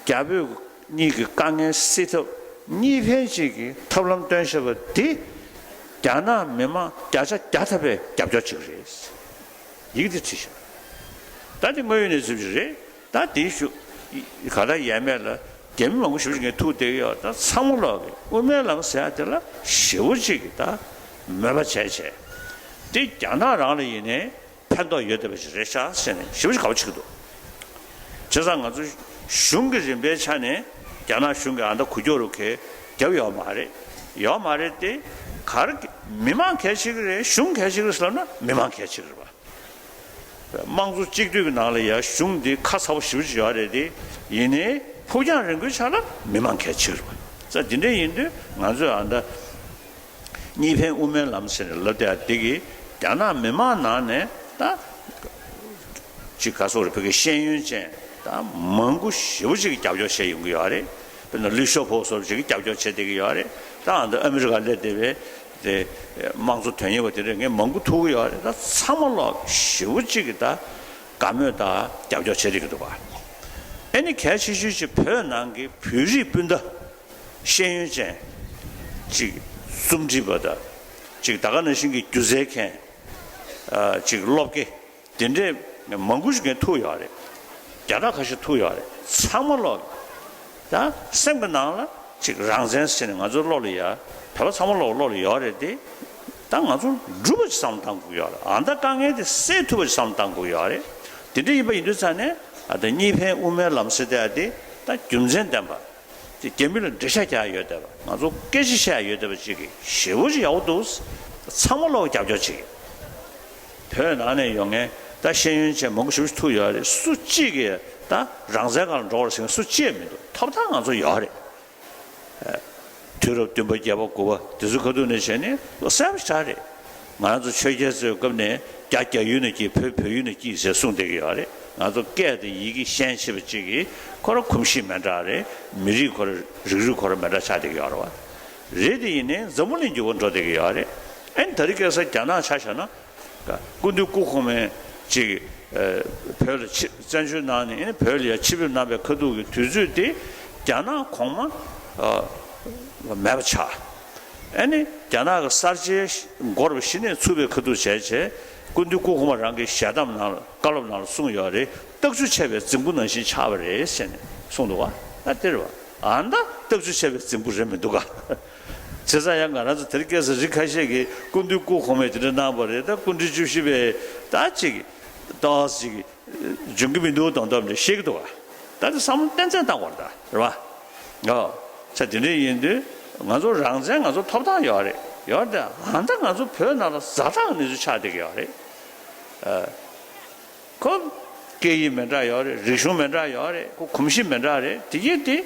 རྒྱ་བོད་གཉིས་ཀྱི་དཀའ་ངལ་སེལ་ཐབས་གཉིས་ཕན་ཅིག་གི་ཐབས་ལམ་སྟོན་བཞག་པ་འདི་རྒྱ་ནག་མི་མང་བརྒྱ་ཆ་བརྒྱ་ཐམ་པས་རྒྱབ་སྐྱོར་བྱེད་ཀྱི་རེད། ཡི་གེ་འདི་བྲིས་ཤག་ད་འདི་དངོས་ཡོད་གནས་ཚུལ་ཞིག་རེད། ད་འདི་ཞུ་ག་ད་ཡས་མས་ལ་རྒྱ་མི་མང་པོ་ཞེ་པོ་ཅིག་ངས་ཐུག་བསྡད་ཀྱི་ཡོད། ད་ཚང་མ་ལོག་གི་དབུ་མའི་ལམ་ཟེར་ཡག་དེ་ལ་ཞེ་པོ་ཅིག་གི་ད་མོས་པ་བྱས་བྱས་འདི་རྒྱ་ནག་རང་ལ་ཡིན་ནའི། ཕན་ཐོགས་ཡོད་བསྡད་པ་ཞིག་རེད་ཤག་ཟེར་ནས་ཞེ་པོ་ཞིག་དགའ་པོ་བྱེད་ཀྱི་འདུག་བྱས་ཙང་ང་ཚོ་གཞུང་གི་རིམ་པའི་ཆ་ནས་རྒྱ་ནག་གཞུང་གིས་ཨ་འདྲ་འགུལ་སྐྱོད་རུ་གས་རྒྱབ་ཡོད་མ་རེད། ཡོད་མ་རེད་དེ། ག་རེ་མི་མང་གལ་ཆེ་གི་རེད་གཞུང་གལ་ཆེ་གི་རེད་ཟེར་ལབ་ན་མི་མང་གལ་ཆེ་གི་རེད་པ། དམངས་གཙོ་གཅིག་སྡུད་ཀྱི་ནང་ལ་ཡ་གཞུང་འདི་ཁ་ཚ་པོ་ཞེ་པོ་ཅིག་ཡོད་རེད་དེ། ཡིན་ནའི་ཕུགས་རྒྱང་རིང་པོའི་ཆ་ལ་མི་མང་གལ་ཆེ་གི་རེད་པ། ཙང་འདི་འདྲ་ཡིན་དུས་ང་ཚོས་ཨ་འདྲ། གཉིས་ཕན་དབུ་མའི་ལམ་ཟེར་ནས་ལབ་བསྡད་ཡ་དེ་གིས་རྒྱ་ནག་མི་མང་ནང་ནས་ད་ཅིག་ག་སོགས་རེད། བོད་ཀྱི་ཤེས་ཡོན་ཅན་ད་མང་པོ་ཞེ་པོ་ཅིག་གིས་རྒྱབ་སྐྱོར་བྱས་ཡོང་གི་ཡོད་རེད། དཔེར་ན་ལི་ཤོ་ཕོ་སོགས་ཅིག་གིས་རྒྱབ་སྐྱོར་བྱས་བསྡད་ཀྱི་ཡོད་རེད། ད་ཨ་ནི་ཨ་མི་རི་ཀ་སླེབས་བསྡད་པའི་དེ་དམངས་གཙོ་དོན་གཉེར་བ་དེ་འདྲ་ངས་མང་པོ་ཐུག་གི་ཡོད་རེད། ད་ཚང་མ་ལོག་ཞེ་པོ་ཅིག་གིས་ད་དགའ་མོས་དང་རྒྱབ་སྐྱོར་བྱས་བསྡད་ཀྱི་འདུག་ག་ཨ་ནི་གལ་ཆེ་ཤོས་ཅིག་བོད་ནང་གི་བོད་རིགས་སྤུན་ཟླ། ཤེས་ཡོན་ཅན་ཅིག་རྩོམ་སྒྲིག་པ་དང་ཅིག་ད་ག་ནང་བཞིན་གྱི་སྒྱུ་རྩལ་མཁན་ཨ་ཅིག་སློབ་དགེ་དེ་འདྲས་མང་པོ་ཞིག་ངས་ཐུག་ཡོད་རེད། བརྒྱ་ཕྲག་ཁ་ཤས་ཐུག་ཡོད་རེད། ཚང་མ་ལོག་ད་སེམས་ཀྱི་ནང་ལ་ཅིག་རང་བཙན་ཟེར་ནས་ང་ཚོའི་བློ་ལ་ཡ་བོད་པ་ཚང་མ་ལོག་བློ་ལ་ཡོད་རེད་དེ། ད་ང་ཚོ་འགྲུབ་པ་ཅིག་བསམ་བློ་བཏང་དགོས་ཡོད་རེད། ཨ་ད་དཀའ་ངལ་དེ་སེལ་ཐུབ་པ་ཅིག་བསམ་བློ་བཏང་དགོས་ཡོད་རེད། དེ་འདྲ་ཡིན་པ་ཡིན་དུས་ཙང་ནས་ཨ་ད་གཉིས་ཕན་དབུ་མའི་ལམ་ཟེར་དེ་ཨ་དེ་ད་རྒྱུ་མཚན་ལྡན་པ། དེ་རྒྱ་མི་ལ་འགྲེལ་བཤད་རྒྱག་ཡོད་བསྡད་པ། ང་ཚོ་སྐད་ཆ་བཤད་ཡོད་བསྡད་པ་ཅིག་གི་ཞེ་པོ་ཅིག་ཡག་པོ་འདུག་ཚང་མ་ལོག་རྒྱབ་སྐྱོར་བྱེད་ཀྱི། བོད་ནང་ནས་ཡོང་མཁན་ད་ཤེས་ཡོན་ཅན་མང་པོ་ཞེ་པོ་ཅིག་ཐུག་ཡོད་རེད། སུ་གཅིག་གིས་ད་རང་བཙན་སྒང་ལ་འགྲོ་བར་ཟེར་མཁན་སུ་གཅིག་མི་འདུག་ཐོབ་ཐང་ང་ཚོ་ཡོད་རེད། དུས་རབས་བདུན་པ་བརྒྱད་པ་དགུ་པ་དེ་ཚོའི་ཁ་ཐུག་ནས་བྱས་ནས་གསལ་པོ་ཞེ་དྲག་རེད། ང་ཚོ་ཆོས་རྒྱལ་ཚོའི་སྐབས་ནས་རྒྱ་རྒྱ་ཡུལ་ནས་སྐྱེས། བོད་བོད་ཡུལ་ནས་སྐྱེས་ཟེར་གསུངས་བསྡད་ཀྱི་ཡོད་རེད། ང་ཚོ་སྐད་དང་ཡི་གེ་ཤན་ཕྱེ་བ་གཅིག་གིས་ཁོ་རང་གོམས་གཤིས་མི་འདྲ་རེད། མི་རིགས་ཁོ་རང་རིགས་རུས་ཁོ་རང་མི་འདྲ་ཆགས་བསྡད་ཀྱི་ཡོད་རེད་བ། རེད་དེ་ཡིན་ནའི་འཛམ་བུ་གླིང་འགྱུར་བ་འགྲོ་བསྡད་ཀྱི་ཡོད་རེད། ཨ་ནི་དེ་རིང་ཁ་སང་རྒྱ་ནག་ཆ་བཞག་ན། སྐུ་མདུན་སྐུ་གོང་མས་ཅིག་ཨ་བོད་ལ་ཆེ་བཙན་བྱོལ་ནང་ནས་ཨ་ནི་བོད་ལ་ཡ་ཆེད་ཕེབས་གནང་བའི་ཁ་ཐུག་གི་དུས་ཚོད་དེ་རྒྱ་ནག་གོང་མ་ཨ་མེད་པ་ཆགས། ཨ་ནི་རྒྱ་ནག་གི་གསར་བརྗེ་འགོར་བ་གཞི་ནས་ཚུགས་པའི་ཁ་ཐུག་བྱས་བྱས། སྐུ་མདུན་སྐུ་གོང་མ་རང་གི་ཞལ་གདམས་ནང་ལ་བཀའ་སློབ་ནང་ལ་གསུངས་ཡོད་རེད། རྟགས་བཅུ་ཆད་པའི་རྫིང་བུ་ནང་བཞིན་ཆགས་པ་རེད་ཟེར་ནས་གསུངས་འདུག་ག་ཨ་དེ་རེད་བ། ཨ་ད་རྟགས་བཅུ་ཆད་པའི་རྫིང་བུ་རེད་མི་འདུག་ག་བྱས་ཙང་ཡང་ང་རང་ཚོ་དེ་རིང་ཁ་སང་རིགས་ཁ་ཤས་ཀྱིས་སྐུ་མདུན་སྐུ་གོང་མས་དེ་འདྲ་གནང་བ་རེད། ད་སྐུ་ཕྲེང་བཅུ་བཞི་པས་ད་ཅིག་ཏོག་ཙམ་ཅིག་འཇོན་གྱི་མི་འདུག་དོན་དག་འདྲ་བཤད་ཀྱི་འདུག་ག་ད་དེ་བསམ་བློ་ཏན་ཏན་བཏང་དགོས་རེད་ད། རེད་བ། ཨོ། ས་དེ་འདྲ་ཡིན་དུས་ང་ཚོ་རང་བཙན་ང་ཚོ་ཐོབ་ཐང་ཡོད་རེད། ཡོད་རེད་དེ། ཨ་ད་ང་ཚོ་བོད་ནང་ལ་ཛ་དྲག་གནས་ཚུལ་ཆགས་བསྡད་ཀྱི་ཡོད་རེད། ཨ། ཁོ་སྐད་ཡིག་མི་འདྲ་ཡོད་རེད། རིག་གཞུང་མི་འདྲ་ཡོད་རེད། ཁོ་གོམས་གཤིས་མི་འདྲ་རེད། དེ་གྱིས་དེ་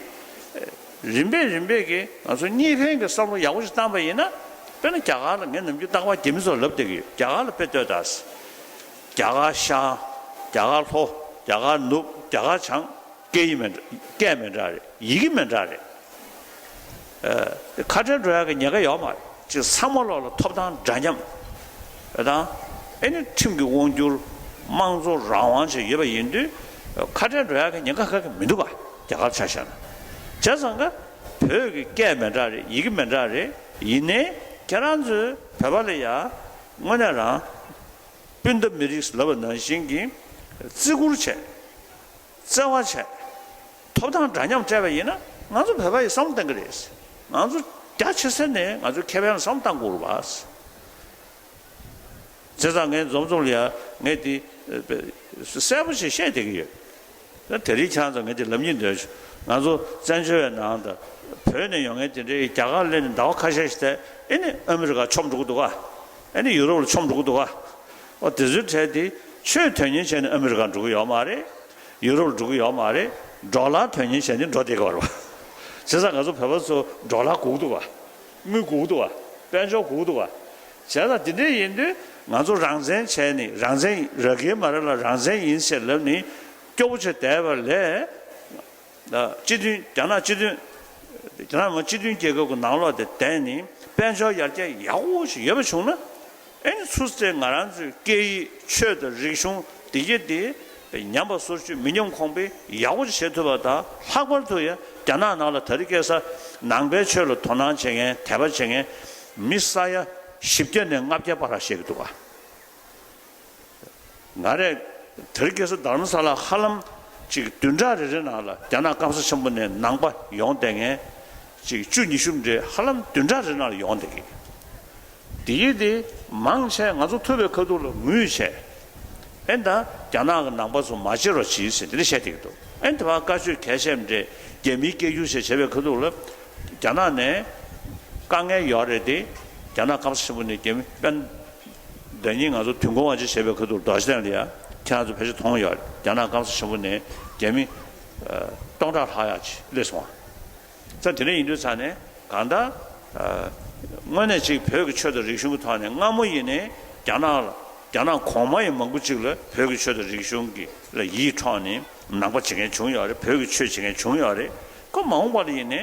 རིམ་པས་རིམ་པས་ཀྱིས་ང་ཚོ་གཉིས་ཕན་གྱི་བསམ་བློ་ཡག་པོ་ཞིག་བཏང་པ་ཡིན་ན། དཔེར་ན་རྒྱ་གར་ལ་ངས་ནམ་རྒྱུན་རྟག་པར་རྒྱ་མི་ཚོར་ལབ་བསྡད་ཀྱི་ཡོད། རྒྱ་གར་ལ་དཔེ་ལྟོས་དང་། རྒྱ་གར་ཤར། རྒྱ་གར་ལྷོ། རྒྱ་གར་ནུབ། རྒྱ་གར་བྱང་། སྐད་ཡིག་མི་འདྲ། སྐད་མི་འདྲ་རེད། ཡི་གེ་མི་འདྲ་རེད། ཨ། ཁ་བྲལ་འགྲོ་ཡག་གི་ཉེན་ཁ་ཡོད་མ་རེད། ཅིག་ཚང་མ་ལོག་ལ་ཐོབ་ཐང་འདྲ་མཉམ། ཨ་དང་། ཨེ་ནི་ཁྲིམས་ཀྱི་དབང་སྒྱུར། དམངས་གཙོ་རང་དབང་བཅས་ཡོད་པ་ཡིན་དུས། ཁ་བྲལ་འགྲོ་ཡག་གི་ཉེན་ཁ་ག་གེ་མི་འདུག་ག་རྒྱ་གར་ཆ་བཞག་ན། བྱས་ཙང་ཀ་བོད་ཀྱི་སྐད་མི་འདྲ་རེད། ཡི་གེ་མི་འདྲ་རེད། ཡིན་ནའི་ཁྱེད་རང་ཚོའི་བོད་པ་ལ་ཡ་དངོས་གནས་རང་སྤུན་ཟླ་མི་རིགས་ལབ་པ་ནང་བཞིན་གྱི་བརྩི་བཀུར་བྱས། བརྩེ་བ་བྱས། ཐོབ་ཐང་འདྲ་མཉམ་སྤྲད་པ་ཡིན་ན་ང་ཚོ་བོད་པ་ཡིས་བསམ་བློ་གཏོང་གི་རེད། ང་ཚོ་རྒྱ་ཆེ་ས་ནས་ང་ཚོའི་ཁེ་ཕན་ལ་བསམ་བློ་གཏོང་དགོས་རེད་པ། བྱས་ཙང་ངས་འཛོམས་འཛོམས་ལ་ཡ་ངས་འདི་གསལ་པོ་ཞིག་བཤད་བསྡད་ཀྱི་ཡོད། ད་དེ་རིང་ཁྱེད་རང་ཚོ་ངས་འདི་ལབ་སྙིང་འདོད་བྱུང་། ང་ཚོ་བཙན་བྱོལ་བའི་ནང་དུ་བོད་ནས་ཡོང་མཁན་དེ་འདྲའི་རྒྱ་གར་སླེབས་ནས་ཟླ་བ་ཁ་ཤས་ཤིག་བསྡད། ཨེ་ནི་ཨ་མི་རི་ཀ་མཆོང་འགྲོ་གི་འདུག་ག་ཨེ་ནི་ཡུ་རོབ་ལ་མཆོང་འགྲོ་གི་འདུག་ག་ཨོ་དེ་ཚོའི་གྲས་དེ་ཆོས་དོན་གཉེར་བྱས་ནས་ཨ་མི་རི་ཀ་འགྲོ་གི་ཡོད་མ་རེད། ཡུ་རོབ་འགྲོ་གི་ཡོད་མ་རེད། ཌོ་ལར་དོན་གཉེར་བྱས་ནས་འགྲོ་བསྡད་ཀྱི་ཡོད་རེད་པ། བྱས་ཙང་ང་ཚོ་བོད་པ་ཚོ་ཌོ་ལར་དགོས་ཀྱི་འདུག་ག་དངུལ་དགོས་ཀྱི་འདུག་ག་དཔལ་འབྱོར་དགོས་ཀྱི་འདུག་ག་བྱས་ཙང་དེ་འདྲ་ཡིན་དུས་ང་ཚོ་རང་བཙན་བྱས་ནས། རང་བཙན་ར་གའི་མ་ར་ལ་རང་བཙན་ཡིན་ཟེར་ལབ་ནས་སྐྱོ་པོ་བྱས་བསྡད་པ་ལས། སྤྱི་མཐུན། རྒྱ་ནག་སྤྱི་མཐུན། རྒྱ་ནག་མི་དམངས་སྤྱི་མཐུན་རྒྱལ་ཁབ་ཀྱི་ནང་ལོགས་དེ་བསྡད་ནས་དཔལ་འབྱོར་ཡར་རྒྱས་ཡག་པོ་ཞིག་ཡོད་པ་བྱུང་ན། ཨེ་ནི་ཚུར་ཚེ་ང་རང་ཚོའི་སྐད་ཡིག་ཆོས་དང་རིག་གཞུང་འདི་གྱད་དེ་ཉམས་པ་སོར་ཆུད་མི་ཉམས་གོང་འཕེལ་ཡག་པོ་ཞིག་བྱེད་ཐུབ་པ་དང་། ལྷག་པར་དུ་ཡང་རྒྱ་ནག་ནང་ལ་དེ་རིང་ཁ་སང་ནང་པའི་ཆོས་ལ་དོ་སྣང་བྱེད་མཁན། དད་པ་བྱེད་མཁན་མི་ས་ཡ་བཞི་བརྒྱ་ནས་ལྔ་བརྒྱ་བར་ལ་བཤད་ཀྱི་འདུག་ག་ང་རས་དེ་རིང་ཁ་སང་རྡ་རམ་ས་ལ་ཧ་ལམ་ཅིག་བདུན་ཕྲག་རེ་རེ་ནང་ལ་རྒྱ་ནག་སྐམ་ས་ཆེན་པོ་ནས་ནང་པ་ཡོང་བསྡད་མཁན་ཅིག་བཅུ་ཉི་ཤུ་འདྲ་ཧ་ལམ་བདུན་ཕྲག་རེ་ནང་ལ་ཡོང་བསྡད་ཀྱི། དེ་ཡིན་དེ་མང་ཆེ་ང་ཚོ་ཐུབ་པའི་ཁ་ཐུག་ལ་ངུས་བྱས། ཨེ་ད་རྒྱ་ནག་གི་ནང་པ་ཚོ་མ་བྱེད་རོགས་གྱིས་ཟེར་འདི་འདྲ་བཤད་བསྡད་ཀྱི་འདུག་ཨེ་དེ་བར་བཀའ་ཆོས་གལ་ཆེ་འདྲ་རྒྱ་མིའི་སྐད་སྒྱུར་བྱས་བྱས་པའི་ཁ་ཐུག་ལ་རྒྱ་ནག་ནས་དཀའ་ངལ་ཡོད་རེད་དེ། རྒྱ་ནག་སྐམ་ས་ཆེན་པོ་ནས་རྒྱ་མི་དཔོན། ཟླ་ཉིན་ང་ཚོ་དུས་འཁོར་དབང་ཆེན་བྱེད་པའི་ཁ་ཐུག་རྡོ་རྗེ་གདན་ལ་ཡ་ཁྱེད་རང་ཚོ་ཕལ་ཆེར་མཐོང་ཡོད་རེད། རྒྱ་ནག་སྐམ་ས་ཆེན་པོ་ནས་རྒྱ་མི་ཨ་སྟོང་ཕྲག་ལྷག་ཡག་ཅིག་སླེབས་སོང་བ། ཙང་དེ་འདྲ་ཡིན་དུས་ཙང་ནས་གང་ལྟར་ཨ་ དངོས་གནས་ཅིག་བོད་ཀྱི་ཆོས་དང་རིག་གཞུང་གི་ཐོག་ནས་སྔ་མོ་ཡིན་ནའི་རྒྱ་ནག་ལ་རྒྱ་ནག་གོང་མ་ཡི་མང་པོ་ཅིག་ལ་བོད་ཀྱི་ཆོས་དང་རིག་གཞུང་གི་ལ་ཡིད་འཕྲོག་ནས་ནང་པ་བྱེད་མཁན་བྱུང་ཡོད་རེད། བོད་ཀྱི་ཆོས་བྱེད་མཁན་བྱུང་ཡོད་རེད། ཁོ་མ་འོངས་པ་ལ་ཡིན་ནའི་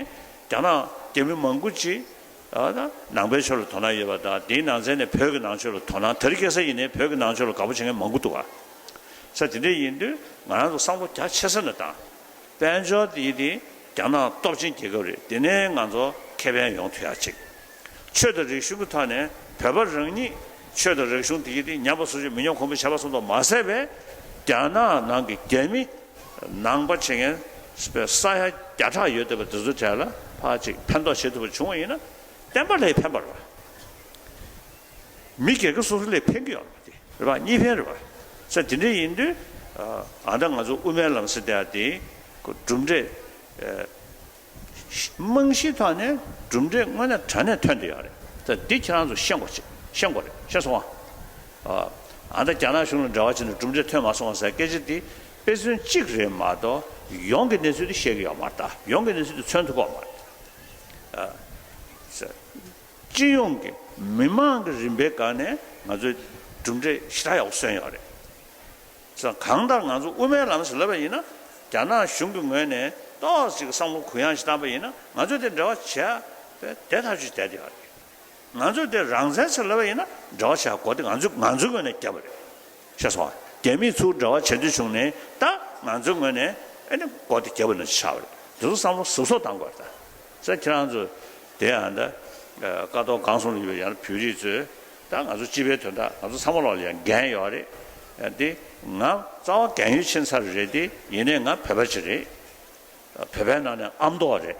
རྒྱ་ནག་རྒྱ་མི་མང་པོ་ཅིག་ཨ་ད་ནང་པའི་ཆོས་ལ་དོ་སྣང་ཡོད་པ་དང་དེའི་ནང་ཚན་ནས་བོད་ཀྱི་ནང་ཆོས་ལ་དོ་སྣང་དེ་རིང་ཁ་སང་ཡིན་ནའི་བོད་ཀྱི་ནང་ཆོས་ལ་དགའ་པོ་བྱེད་མཁན་མང་པོ་འདུག་ག་ས་དེ་འདྲ་ཡིན་དུས་ང་རང་ཚོ་བསམ་བློ་རྒྱ་ཆེ་ས་ནས་བཏང་། དཔལ་འབྱོར་དེ་དེ་རྒྱ་ནག་སྟོབས་ཆེན་རྒྱལ་ཁབ་རེད། དེ་ནས་ང་ཚོ་ཁེ་ཕན་ཡོང་ཐུབ་ཡག་ཅིག་ཆོས་དང་རིག་གཞུང་གི་ཐོག་ནས་བོད་པ་རང་ཉིད་ཆོས་དང་རིག་གཞུང་དེ་དེ་ཉམས་པ་སོར་ཆུད་མི་ཉམས་གོང་འཕེལ་བྱས་པ་སོགས་དང་མ་ཟད་པའི་རྒྱ་ནག་ནང་གི་རྒྱ་མི་ནང་པ་བྱེད་མཁན་ས་ཡ་བརྒྱ་ཕྲག་ཡོད་བསྡད་པ་དེ་ཚོ་གྲས་ལ་ཕར་ཅིག་ཕན་ཐོགས་བྱེད་ཐུབ་པ་བྱུང་བ་ཡིན་ན་བསྟན་པ་ལ་ཕན་པ་རེད་པ། མི་སྒེར་གྱི་སོ་སོ་ལ་ཕན་གྱི་ཡོད་རེད་པ། དེ་རེད་པ། གཉིས་ཕན་རེད་པ། ས་དེ་འདྲ་ཡིན་དུས་ཨ་ད་ང་ཚོ་དབུ་མའི་ལམ་ཟེར་བསྡད་ཡག་དེ་གྲུབ་འབྲས་རྨང་གཞིའི་ཐོག་ནས་གྲུབ་འབྲས་དངོས་གནས་དྲང་གནས་ཐོན་བསྡད་ཡོད་རེད། ད་འདི་ཁྱེད་རང་ཚོ་ཤེས་དགོས་ཤེས་དགོས་རེད། ཤེས་སོང་ཨ། ཨ་ད་རྒྱ་ནག་གཞུང་ལ་འབྲེལ་བ་བྱས་ནས་གྲུབ་འབྲས་ཐོན་མ་སོང་བ་ཟེར་སྐད་ཆ་འདི་དཔེ་མཚོན་གཅིག་རེད་མ་གཏོགས་ཡོངས་ཀྱི་གནས་ཚུལ་འདི་ཤེས་ཀྱི་ཡོད་མ་རེད། ད་ཡོངས་ཀྱི་གནས་ཚུལ་འདི་མཚོན་ཐུབ་ཀྱི་ཡོད་མ་རེད། ཨ་ས་སྤྱི་ཡོངས་ཀྱི་མི་མང་གི་རིམ་པའི་སྒང་ནས་ང་ཚོས་གྲུབ་འབྲས་ཞེ་དྲག་ཡག་པོ་སོན་ཡོད་རེད། ས་གང་ལྟར་ང་ཚོ་དབུ་མའི་ལམ་ཟེར་ལབ་པ་ཡིན་ན་རྒྱ་ནག་གཞུང་གི་ངོས་ནས་ཏོག་ཙམ་བསམ་བློ་གུ་ཡངས་ཤིག་བཏང་པ་ཡིན་ན་ང་ཚོས་དེ་འབྲེལ་བ་བྱས་པའི་བདེ་ཐག་ཆོད་བསྡད་ཡོད་རེད། ང་ཚོས་དེ་རང་བཙན་ཟེར་ལབ་པ་ཡིན་ན་འབྲེལ་བ་བྱས་སྒོ་དེ་ང་ཚོ་ང་ཚོའི་ངོས་ནས་བརྒྱབ་པ་རེད། ཤེས་སོང་ཨ། རྒྱ་མིས་ཚུར་འབྲེལ་བ་བྱེད་འདོད་བྱུང་ནས་ད་ང་ཚོའི་ངོས་ནས་ཨེ་ནི་སྒོ་དེ་བརྒྱབ་པ་ནང་བཞིན་ཆགས་པ་རེད། དེ་ཚོ་བསམ་བློ་གཟབ་གཟབ་བཏང་དགོས་རེད་ད། ས་ཁྱེད་རང་ཚོ་དེ་ཡང་ད་ཀ་ཐོག་གང་སོང་ལ་ཡོད་པའི་ཡང་བོད་རིགས་ཚོས་ད་ང་ཚོ་སྤྱི་པའི་དོན་དག་ང་ཚོ་ཚང་མ་ལོག་ལ་ཡང་འགན་ཡོད་རེད། དེ་ང་རྩ་བ་རྒན་ཡོལ་ཕྱིན་ཚར་རེད་དེ་ཡིན་ནའི་ང་བོད་པ་ཅིག་རེད། བོད་པའི་ནང་ནས་ཨ་མདོ་རེད།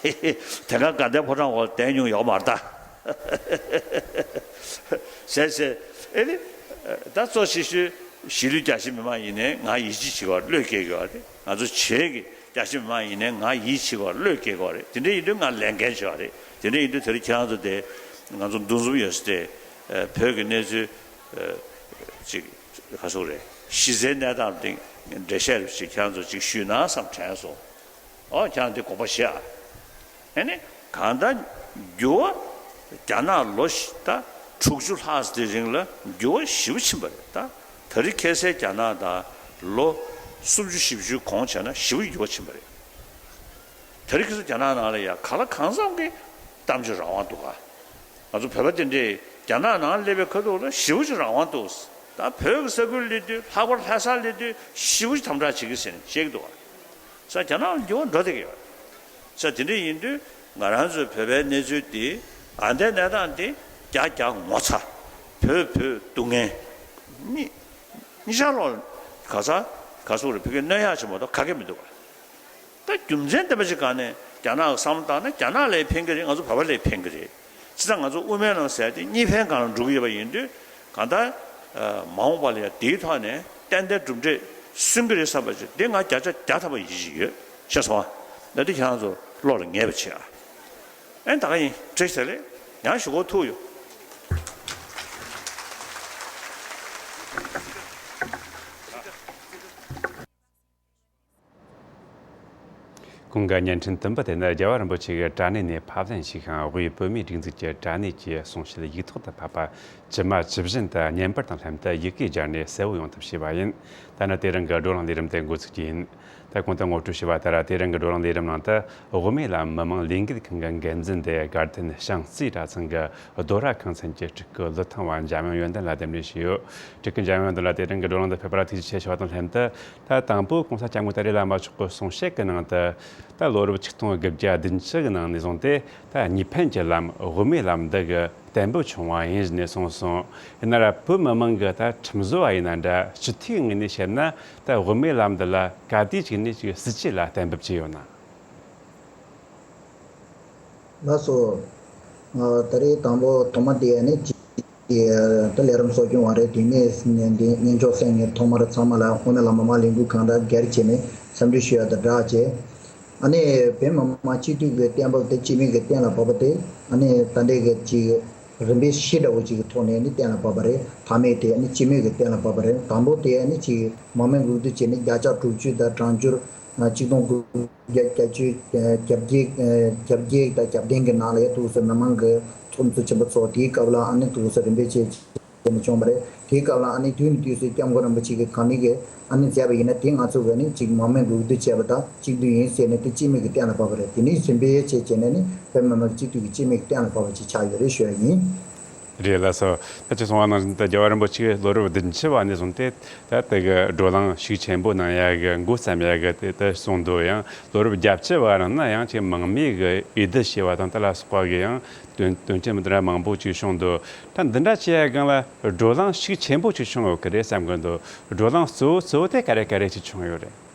དེ་སྔ་དགའ་ལྡན་ཕོ་བྲང་འོག་བསྡད་མྱོང་ཡོད་མ་རེད་ད། ཟེར་ཟེར་ཨེ་ནི། ད་གཙོ་ཆེ་ཤོས་གཞིས་ལུས་རྒྱ་ཆེ་མི་མང་ཡིན་ནའི་ང་ཡིད་ཆེས་བྱེད་དགོས་བློས་འགེལ་དགོས་རེད། ང་ཚོ་བྱེས་ཀྱི་རྒྱ་ཆེ་མི་མང་ཡིན་ནའི་ང་ཡིད་ཆེས་དགོས་བློས་འགེལ་དགོས་རེད། དེ་འདྲ་ཡིན་དུས་ང་ལས་འགན་ཆེ་བ་རེད། དེ་འདྲ་ཡིན་དུས་དེ་རིང་ཁྱེད་རང་ཚོ་དེ་ང་ཚོ་འདུ་འཛོམས་ཡོད་ས་དེ་བོད་ཀྱི་གནས་ཚུལ་ཅིག་ག་ཟེར་རེད། གཞི་རྩའི་གནས་སྟངས་དེ་འགྲེལ་བཤད་རེ་ཞིག་ཁྱེད་རང་ཚོ་ཅིག་ཞུས་ན་བསམ་དྲན་སོང་། ཨོ་ཁྱེད་རང་འདི་དགོངས་པ་བཞེས་ཨ། ཨེ་ནི་གང་ལྟར་འགྱུར་བ་རྒྱ་ནག་ལོ་ད་དྲུག་ཅུ་ལྷག་ཙམ་དེ་རིང་ལ་འགྱུར་བ་ཞེ་པོ་ཕྱིན་པ་རེད་ད། ད་རེས་ཁ་སང་རྒྱ་ནག་དང་ལོ་སུམ་ཅུ་བཞི་བཅུའི་གོང་བྱས་ན་ཞེ་པོ་འགྱུར་བ་ཕྱིན་པ་རེད། ད་རེས་ཁ་སང་རྒྱ་ནག་ནང་ལ་ཡ་ག་ལ་གང་འཚམ་གྱི་གཏམ་བརྗོད་རང་དབང་འདུག་ག་ང་ཚོ་བོད་པ་དེ་འདྲས་རྒྱ་ནག་ནང་སླེབས་པའི་ཁ་ཐུག་ལ་ཞེ་པོ་ཅིག་རང་དབང་འདུག་ད་བོད་ཀྱི་ས་ཁུལ་སླེབས་དུས་ལྷག་པར་ལྷ་སར་སླེབས་དུས་ཞེ་པོ་ཅིག་དམ་དྲག་བྱེད་ཀྱི་ཟེར་ནས་བཤད་ཀྱི་འདུག་ག་ས་རྒྱ་ནག་ལ་འགྱུར་བ་འགྲོ་བསྡད་ཀྱི་ཡོད། ས་དེ་འདྲ་ཡིན་དུས་ང་རང་ཚོའི་བོད་པའི་གནས་ཚུལ་འདི་ཨ་ནི་གནས་སྟངས་འདི་རྒྱ་རྒྱ་ངོ་ཚ། བོད་བོད་སྡུག་བསྔལ། གཉིས་གཉིས་ཆར་ལོག་ག་ས་ག་སོག་རེད། བོད་ཀྱི་གནོད་ཡག་ཆེན་པོ་དང་ག་གེ་མི་འདུག་ག་ད་རྒྱུ་མཚན་ལྡན་པ་ཞིག་སྒང་ནས་རྒྱ་ནག་གི་བསམ་བློ་བཏང་ན་རྒྱ་ནག་ལ་ཕན་གྱི་རེད། ང་ཚོ་བོད་པ་ལ་ཕན་གྱི་རེད། བྱས་ཙང་ང་ཚོ་དབུ་མའི་ལམ་ཟེར་དེ་གཉིས་ཕན་སྒང་ལ་འགྲོ་གི་ཡོད་པ་ཡིན་དུས་གང་ལྟར་མ་འོངས་པ་ལ་ཡང་དེའི་ཐོག་ནས་ཏན་ཏན་གྲུབ་འབྲས་སོན་གྱི་རེད་བསམ་པ་ཞིག་འདི་ང་བརྒྱ་ཆ་བརྒྱ་ཐམ་པ་ཡིད་ཆེས་ཡོད། ཤེས་སོང་ཨ། ད་འདི་ཁྱེད་རང་ཚོ་བློ་ལ་ངེས་པ་བྱེད་ཨ། ཨེ་ད་ག་ཡིན། བཀྲ་ཤིས་བདེ་ལེགས། ཡང་ཞུ་སྒོ་ཐུག་ཡོད། གོང་གི་བརྙན་འཕྲིན་དུམ་བུ་དེ་ནི་རྒྱལ་བ་རིན་པོ་ཆེ་གིས་དྲ་གནས་ནས་ཕབ་ལེན་བྱས་ཤིང་དབུས་བོད་མིའི་སྒྲིག་འཛུགས་ཀྱི་དྲ་གནས་ཀྱི་གསུང་བཤད་ཡིག་ཐོག་ཏུ་ཕབ་པ་ཇི་མ་ཇི་བཞིན་དུ་བརྙན་པར་དང་ལྷན་དུ་ཡི་གེ་སྦྱར་ནས་གསལ་བོ་ཡོང་ཐབས་བྱས་པ་ཡིན། ད་ནི་དེ་རིང་གི་བགྲོ་གླེང་ལས་རིམ་དེ་འགོ་ཚུགས་རྒྱུ་ཡིན། ད་གོང་དུ་ངོ་སྤྲོད་བྱས་པ་ལྟར་དེ་རིང་གི་བགྲོ་གླེང་ལས་རིམ་ནང་དུ་དབུ་མའི་ལམ་མི་མང་ལས་འགུལ་ཁང་གི་འགན་འཛིན་དེ་དགའ་ལྡན་བྱང་རྩེའི་གྲྭ་ཚང་གི་རྡོ་ར་ཁང་ཚན་གྱི་སྤྲུལ་སྐུ་ཀླུ་ཐང་བ་འཇམ་དབྱངས་ཡོན་ཏན་ལགས་འདེམས་སྒྲུག་བྱས་ཡོད། སྤྲུལ་སྐུ་འཇམ་དབྱངས་ཡོན་ཏན་ལགས་དེ་རིང་གི་བགྲོ་གླེང་དུ་ཕེབས་པར་ཐུགས་རྗེ་ཆེ་ཞུ་བ་དང་ལྷན་དུ། ད་དང་པོ་༸གོང་ས་༸སྐྱབས་མགོན་ཏཱ་ལའི་བླ་མ་མཆོག་གི་གསུང་བཤད་ཀྱི་ནང་དུ། ད་ལོ་རབས་ཆིག་སྟོང་དགུ་བརྒྱ་བདུན་ཅུ་གི་ནང་ནས་བཟུང་སྟེ་ད་གཉིས་ཕན་གྱི་ལམ་དབུ་མའི་ལམ་འདི་གི་གཏན་འབེབས་བྱུང་བ་ཡིན་ཟེར་ནས་གསུངས་སོང་། ཡིན་ན་ར་བོད་མི་མང་གི་ད་ཁྲིམས་བཟོ་བ་ཡིན་ན་འདྲ་སྤྱི་འཐུས་ངོས་ནས་བཤད་ན་ད་དབུ་མའི་ལམ་འདི་ལ་ག་དུས་ཅིག་ནས་ཅིག་སྲིད་ཇུས་ལ་གཏན་འབེབས་བྱས་ཡོད་ན། ལགས་སོ། ང་ད་རེས་དང་པོ་ཐོག་མ་དེ་ནི་ཅིག་ད་ལས་རིམ་གསོ་སྐྱོང་བ་རེད། དེ་ནས་འདི་སྙན་ཅོག་གསན་མཁན་ཐོག་མར་ཚང་མ་ལ་དབུ་མའི་ལམ་མི་མང་ལས་འགུལ་ཁང་དང་སྒེར་བྱས་ནས་འཚམས་འདྲི་ཞུ་ཡ་དང་སྦྲགས་བྱས། ཨ་ནི་བོད་མི་མང་སྤྱི་འཐུས་ཀྱི་གཏན་འབེབས་དེ་སྤྱི་མོས་ཀྱི་གཏན་ལ་ཕབ་པ་དེ་ཨ་ནི་ད་ལྟའི་གི་ཅིག་རིམ་པའི་གཞི་འདྲ་བོ་ཅིག་གི་ཐོག་ནས་ནི་གཏན་ལ་ཕབ་པ་རེད། མཐའ་མའི་དེ་ཨ་ནི་སྤྱི་མོས་ཀྱི་གཏན་ལ་ཕབ་པ་རེད། དང་པོ་དེ་ཨ་ནི་ཅིག་མང་མོས་འགུག་སྡུད་བྱས་ནས་བརྒྱ་ཆ་དྲུག་ཅུ་དང་གྲངས་འབོར་ཆིག་སྟོང་དགུ་བརྒྱ་བརྒྱད་ཅུ་གྱ་བརྒྱད་གྱ་བརྒྱད་དང་གྱ་བདུན་གྱི་ནང་ལ་ཡ་ཐུག་སོང་མི་མང་གི་ ཚོགས་གཙོ་ཆེན་པོ་ཚོ་དེའི་སྐབས་ལ་ཨ་ནི་ཏུ་སེ་རིམ་པས་བྱས་བྱས་ནས་བྱུང་བ་རེད། དེའི་སྐབས་ལ་ཨ་ནི་དུས་ནས་དུས་སུ་སྐྱབས་མགོན་རིན་པོ་ཆེ་གིས་གང་ནས་གི་ཨ་ནི་མཛད་པ་ཡིན་ན་དེ་ང་ཚོ་གི་ཨ་ནི་ཅིག་མང་མོས་འགུག་སྡུད་བྱས་པ་དང་གཅིག་སྡུད་ཡིན་ཟེར་ནས་དེ་སྤྱི་མོས་ཀྱིས་གཏན་ལ་ཕབ་པ་རེད། དེ་ནས་རིམ་པས་བྱས་བྱས་ནས་ནི་བོད་མི་མང་གི་སྤྱི་འཐུས་ཀྱི་སྤྱི་མོས་ཀྱིས་གཏན་ལ་ཕབ་པ་ཅིག་ཆགས་ཡོད་རེད་ཞུ་ཡ་ཡིན། རེད་ལགས་སོ། ད་ཁྱེད་གསུངས་པ་ནང་བཞིན་ད་རྒྱལ་བ་རིན་པོ་ཆེས་ལོ་རབས་བདུན་ཅུ་བ་ནས་བཟུང་སྟེ་ད་དེ་གི་བགྲོ་གླེང་ཤུགས་ཆེན་པོ་གནང་ཡ་གི་འགོ་བརྩམས་ཡ་གི་དེ་ལྟར་གསུངས་འདུག། ཡང་ལོ་རབས་བརྒྱད་ཅུ་བ་རང་ན་ཡང་ཅིག་མང་མོས་གི་འོས་བསྡུ་བྱས་པ་དང་དེ་ལ་སོགས་པ་གི་ཡང་དོན་དོན་རྐྱེན་འདི་འདྲ་མང་པོ་ཅིག་བྱུང་འདུག། ད་འདི་འདྲ་བྱས་ཡ་སྒང་ལ་བགྲོ་གླེང་ཤུགས་ཆེན་པོ་ཅིག་བྱུང་ཡོད་ཀྱི་རེད་བསམ་གི་འདུག། བགྲོ་གླེང་གཙོ་བོ་གཙོ་བོ་དེ་ག་རེ་ག་རེ་ཅིག་བྱུང་ཡོད་རེད།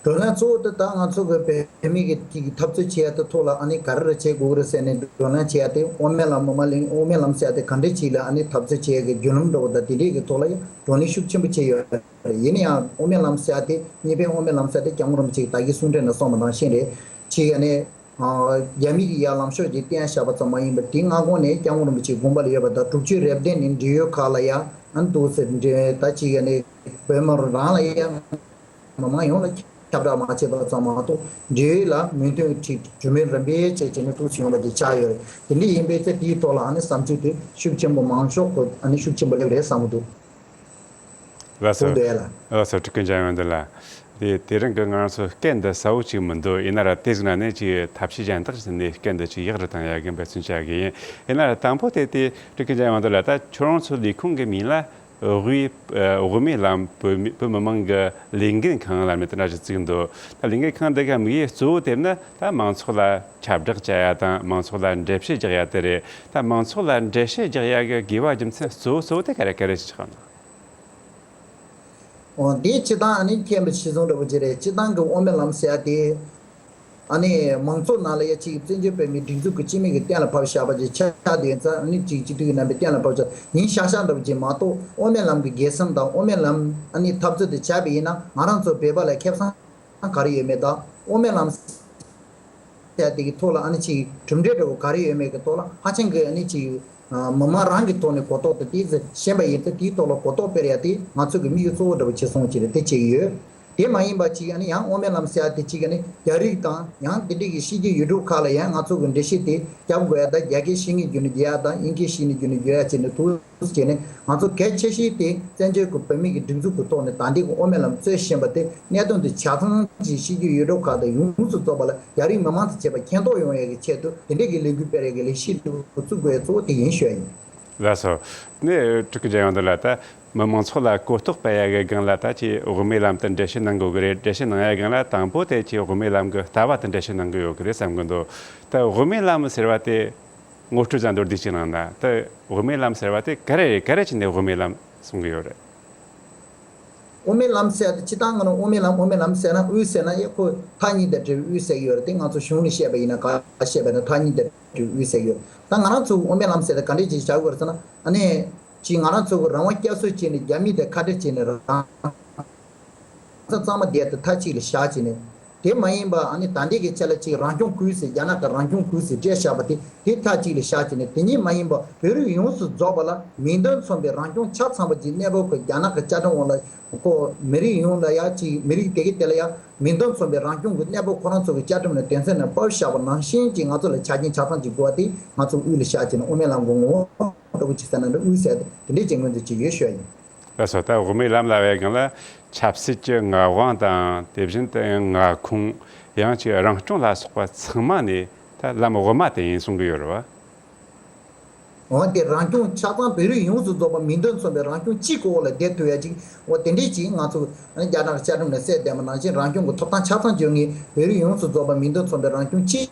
བགྲོ་གླེང་གཙོ་བོ་དེ་ད་ང་ཚོ་གི་བོད་མི་གི་ཅིག་འཐབ་རྩོད་བྱེད་ཡ་དེ་ཐོག་ལ་ཨ་ནི་ག་རེ་རེ་བྱེད་དགོས་རེད་ཟེར་ནས་བགྲོ་གླེང་བྱེད་ཡ་དེ་དབུ་མའི་ལམ་མི་མ་ལེན་དབུ་མའི་ལམ་ཟེར་ཡ་དེ་ག་འདྲ་ཅིག་ལ་ཨ་ནི་འཐབ་རྩོད་བྱེད་ཡ་གི་བརྒྱུད་ལམ་འདྲ་བོ་དང་དེ་འདྲས་ཀྱི་ཐོག་ལ་ཡང་བགྲོ་གླེང་ཤུགས་ཆེན་པོ་བྱས་ཡོད་རེད། ཡིན་ན་ཡང་དབུ་མའི་ལམ་ཟེར་ཡ་དེ་གཉིས་ཕན་དབུ་མའི་ལམ་ཟེར་ཡ་དེ་སྐྱབས་མགོན་རིན་པོ་ཆེ་གིས་ད་གིན་གསུང་འཕྲིན་ནང་གསུངས་པ་ནང་བཞིན་རེད། ཅིག་ཨ་ནི་རྒྱ་མི་གི་ཡ་ལམ་ཕྱོགས་ཀྱི་བསྟན་བཞག་པ་ཙམ་མ་ཡིན་པར་དེ་སྔ་གོང་ནས་སྐྱབས་མགོན་རིན་པོ་ཆེའི་དགོངས་པ་ལ་ཡོད་པ་དང་དྲུག་ཅུ་རེ་བདུན་ནས་འབྲེལ་ཡོད་ཁག་ལ་ཡ་ཨ་ནི་འདུག་ཟེར་འབྲེལ་ད་ཅིག་ཨ་ནི་བོད་མི་རང་ལ་ཡ་མི་མང་ཡོངས་ལ་ཁྱབ་བསྒྲགས་མ་བྱས་པ་ཙམ་མ་གཏོགས་འབྲེལ་ཡོད་ལ་མོས་མཐུན་ཁྲིད་གྲོས་མོལ་རིམ་པས་བྱས་བྱས་ནས་འདུག་ཡོང་བ་དེ་ཆགས་ཡོད་རེད། དེ་འདྲ་ཡིན་པའི་ཚེ་དེའི་ཐོག་ལ་ཨ་ནི་བསམ་ཚུལ་དེ་ཤུགས་ཆེན་པོ་མང་ཤོས་ཁོ་ཨ་ནི་ཤུགས་ཆེན་པོ་སླེབས་རེད་བསམ་གྱི་འདུག། ལགས་སོ། གསུངས་འདུག་ཡ་ལ། ལགས་སོ། སྤྲུལ་སྐུ་འཇམ་དབྱངས་བདེ་ལགས། དེ་དེ་རིང་གི་ང་རང་ཚོ་སྐད་འདི་གསལ་བོ་ཅིག་མི་འདུག། ཡིན་ན་ར་དེ་ཟིག་ན་ནས་ཅིག་ཐབས་ཤེས་གཞན་དག་ཅིག་ནས་སྐད་འདི་ཅིག་ཡག་རུ་བཏང་ཡ་གི་འབད་བརྩོན་བྱ་གི་ཡིན། ཡིན་ན་ར་དང་པོ་དེ་དེ་སྤྲུལ་སྐུ་འཇམ་དབྱངས་བདེ་ལགས། ད་ཁྱོད་རང་ཚོ་ལས་ཁུངས་ཀྱི་མིང་ལ་དབུས་དབུ་མའི་ལམ་བོད་མི་བོད་མི་མང་གི་ལས་འགན་ཁང་ལ་མི་དེ་འདྲ་ཞིག་བཙུགས་འདུག། ད་ལས་འགན་ཁང་འདི་ག་དམིགས་ཡུལ་གཙོ་བོ་དེ་ནི་ད་མང་ཚོགས་ལ་ཁྱབ་བསྒྲགས་བྱ་ཡ་དང་མང་ཚོགས་ལ་འགྲེལ་བཤད་རྒྱག་ཡ་དེ་རེད། ད་མང་ཚོགས་ལ་འགྲེལ་བཤད་རྒྱག་ཡ་གི་དགོས་པ་རྒྱུ་མཚན་གཙོ་བོ་གཙོ་བོ་དེ་ག་རེ་ག་རེ་ཞིག་ཆགས་ན། འོ་འདི་སྤྱི་བཏང་ཨ་ནི་མཁྱེན་པ་ཆེ་ཆུང་འདྲ་པོ་ཅིག་རེད། སྤྱི་བཏང་གི་དབུ་མའི་ལམ་ཟེར་ཡ་དེ་ཨ་ནི་མང་ཚོགས་ནང་ལ་ཡ་ཅིག་བཙན་བྱོལ་བོད་མིའི་སྒྲིག་འཛུགས་ཀྱི་སྤྱི་མོས་ཀྱིས་གཏན་ལ་ཕབ་བཞག་པ་ཅིག་ཆགས་བསྡད་ཡོད་ཙང་ཨ་ནི་ཅིག་སྤྱི་འཐུས་ཀྱི་རྣམ་པས་གཏན་ལ་ཕབ་བཞག་ཡིན་ཤག་ཤག་འདྲ་པོ་ཅིག་མ་གཏོགས། དབུ་མའི་ལམ་གྱི་སྒེར་སེམས་དང་དབུ་མའི་ལམ་ཨ་ནི་འཐབ་རྩོད་དེ་བྱས་པ་ཡིན་ན་ང་རང་ཚོ་བོད་པ་ལ་ཁེ་བཟང་ག་རེ་ཡོད་མེད་དང་དབུ་མའི་ལམ་ཟེར་དེ་གི་ཐོག་ལ་ཨ་ནི་ཅིག་གྲུབ་འབྲས་འདྲ་བོ་ག་རེ་ཡོད་མེད་ཀྱི་ཐོག་ལ་ཧ་ཅང་གི་ཨ་ནི་ཅིག་མི་མང་རང་གི་ཐོག་ནས་གོ་རྟོགས་དང་དེ་ཚོ་ཤེས་པ་ཡིན་ཙང་དེའི་ཐོག་ལ་གོ་རྟོགས་སྤེལ་ཡ་དེ་ང་ཚོ་གི་དམིགས་ཡུལ་གཙོ་བོ་འདྲ་བོ་བྱེད་སོང་ཅིག་རེད། དེ་བྱེད་ཀྱི་ཡོད། དེ་མ་ཡིན་པ་ཅིག་ཨ་ནི་ཡང་དབུ་མའི་ལམ་ཟེར་ཡ་དེ་ཅིག་ཨ་ནི་རྒྱ་རིགས་དང་ཡང་དེ་འདྲས་ཀྱི་ཤེས་ཀྱི་ཡུལ་གྲུ་ཁག་ལ་ཡང་ང་ཚོ་གི་འགྲེལ་བཤད་དེ་རྒྱབ་དགོས་ཡ་དང་རྒྱ་སྐད་ཤེས་ངེས་བརྒྱུད་ནས་རྒྱག་ཡ་དང་དབྱིན་སྐད་ཤེས་ནས་བརྒྱུད་ནས་རྒྱག་ཡ་བྱས་ནས་ཐུགས་བྱས་ནས་ང་ཚོ་གལ་ཆེ་ཤོས་དེ་བཙན་བྱོལ་གྱི་བོད་མི་གི་སྒྲིག་འཛུགས་ཀྱི་ཐོག་ནས་ད་ལྟའི་གི་དབུ་མའི་ལམ་རྩོད་བཞིན་པ་དེ་གནད་དོན་དེ་ཆ་ཚང་ཅིག་ཤེས་ཀྱི་ཡུལ་གྲུ་ཁག་དང་ཡོངས་སུ་རྫོགས་པ་ལ་རྒྱ་རིགས་མི་མང་དང་བཅས་པ་མཁྱེན་རྟོགས་ཡོང་ཡས་ཀྱི་ཆེད་དུ་དེ་འདྲས་ཀྱི་ལས་འགུལ་སྤེལ་ཡས་ཀྱི་ལས་གཞི་འདུག་བཙུགས་དགོས་ཡས་གཙོ་བོ་དེ་ཡིན་ཞུ་ཡ་ཡིན། ལགས་སོ། ནས་སྤྲུལ་སྐུ་འཇམ་དབྱངས་བདེ་ལགས། ད་མི་མང་ཚོགས་ལ་གོ་རྟོགས་སྤེལ་ཡ་གི་སྒང་ལ་ད་ཅིག་དབུ་མའི་ལམ་དུ་འགྲེལ་བཤད་གནང་དགོས་ཀྱི་རེད། འགྲེལ་བཤད་གནང་ཡ་སྒང་ལ་དང་པོ་དེ་ཅིག་དབུ་མའི་ལམ་གྱི་ལྟ་བ་དེ་འགྲེལ་བཤད་གནང་གི་ཡོད་ཀྱི་རེད་བསམ་གི་འདུག། ད་དབུ་མའི་ལམ་ཟེར་བ་དེ་ངོ་སྤྲོད་ཙམ་མདོར་བསྡུས་ཅིག་གནང་ན། ད་དབུ་མའི་ལམ་ཟེར་བ་དེ་ག་རེ་རེད། ག་རེ་བྱས་ནས་དབུ་མའི་ལམ་གསུང་གི་ཡོད་རེད། དབུ་མའི་ལམ་ཟེར་ཏེ་སྤྱིར་བཏང་ང་རང་དབུ་མའི་ལམ་དབུ་མའི་ལམ་ཟེར་ན་དབུས་ཟེར་ན་ཡ་ཁོ་མཐའ་གཉིས་དང་བྲལ་བའི་དབུས་ཟེར་གྱི་ཡོད་རེད་དེ། ང་ཚོ་གཞུང་ནས་བཤད་པ་ཡིན་ན་ག་བཤད་པ་ཡིན་ན་མཐའ་གཉིས་དང་བྲལ་བའི་དབུས་ཟེར་གྱི་ཡོད་རེད། ད་ང་རང་ཚོ་དབུ་མའི་ལམ་ཟེར་ཏེ་ག་འདྲས་ཅིག་བྱ་དགོས་རེད་ཟེར་ན་ཨ་ནི་ཅིག་ང་རང་ཚོ་གི་རང་དབང་བསྐྱར་གསོ་བྱས་ནས་རྒྱ་མི་དང་ཁ་བྲལ་བྱས་ནས་རང་ཚང་གཙང་མ་བསྡད་དེ་མཐའ་གཅིག་ལ་བཞག་བྱས་ནས། དེ་མ་ཡིན་པ་ཨ་ནི་ད་ལྟའི་གི་ཆ་ལ་ཅིག་རང་སྐྱོང་ཁུལ་ཟེར་རྒྱ་ནག་གི་རང་སྐྱོང་ཁུལ་ཟེར་སྤྲད་བཞག་པ་དེ་དེ་མཐའ་གཅིག་ལ་བཞག་བྱས་ནས། དེ་ཉིད་མ་ཡིན་པ་བོད་རིགས་ཡོངས་སུ་རྫོགས་པ་ལ་མིང་དོན་མཚུངས་པའི་རང་སྐྱོང་ཆ་ཚང་པ་ཅིག་གནས་སྤོ་གི་རྒྱ་ནག་གི་བཅའ་ཁྲིམས་འོག་ལ་ཁོ་མི་རིགས་ཡོངས་ལ་ཡ་ཅིག་མི་རིགས་དེ་གི་དེ་ལ་ཡ་མིང་དོན་མཚུངས་པའི་རང་སྐྱོང་གི་གནས་སྤོ་ཁོ་རང་ཚོ་གི་བཅའ་ཁྲིམས་ནང་དོན་ཚན་ནང་ཕབ་བཞག་པ་ནང་བཞིན་ཅིག་ང་ཚོ་ལ་ཆ་རྐྱེན་ཆ་ཚང་ཅིག་དགོས་པ་དེ་ང་ཚོ་དབུས་ལ་བཞག་བྱས་ནས་དབུ་མའི་ལམ་གི་ངོ་བོ་འདྲ་བོ་ཅིག་ཟེར་ན་འདྲ། དབུས་ཟེར་དེ་འདྲའི་ཅིག་ངོས་འཛིན་ཅིག་ཡོད་ཞུ་ཡ་ཡིན། ལགས་སོ། ད་དབུ་མའི་ལམ་ལབ་ཡ་སྒང་ལ་ཆབ་སྲིད་ཀྱི་མངའ་དབང་དང་དེ་བཞིན་དུ་མངའ་ཁོངས་ཡང་ཅིག་རང་སྐྱོང་ལ་སོགས་པ་ཚང་མ་ནས་ད་ལམ་དབུ་མ་དེ་ཡིན་གསུང་གི་ཡོད་རེད་བ། འོ་དེ་རང་སྐྱོང་ཆ་ཚང་བོད་རིགས་ཡོངས་སུ་རྫོགས་པ་མིང་དོན་མཚུངས་པའི་རང་སྐྱོང་གཅིག་གི་འོག་ལ་བསྡད་ཐུབ་ཡ་ཅིག་འོ་དེ་འདྲས་ཅིག་ང་ཚོ་རྒྱ་ནག་བཅའ་ཁྲིམས་ནང་གསལ་བསྡད་པ་ནང་བཞིན་རང་སྐྱོང་གི་ཐོབ་ཐང་ཆ་ཚང་བྱུང་ངེས་བོད་རིགས་ཡོངས་སུ་རྫོགས་པ་མིང་དོན་མཚུངས་པའི་རང་སྐྱོང་གཅིག་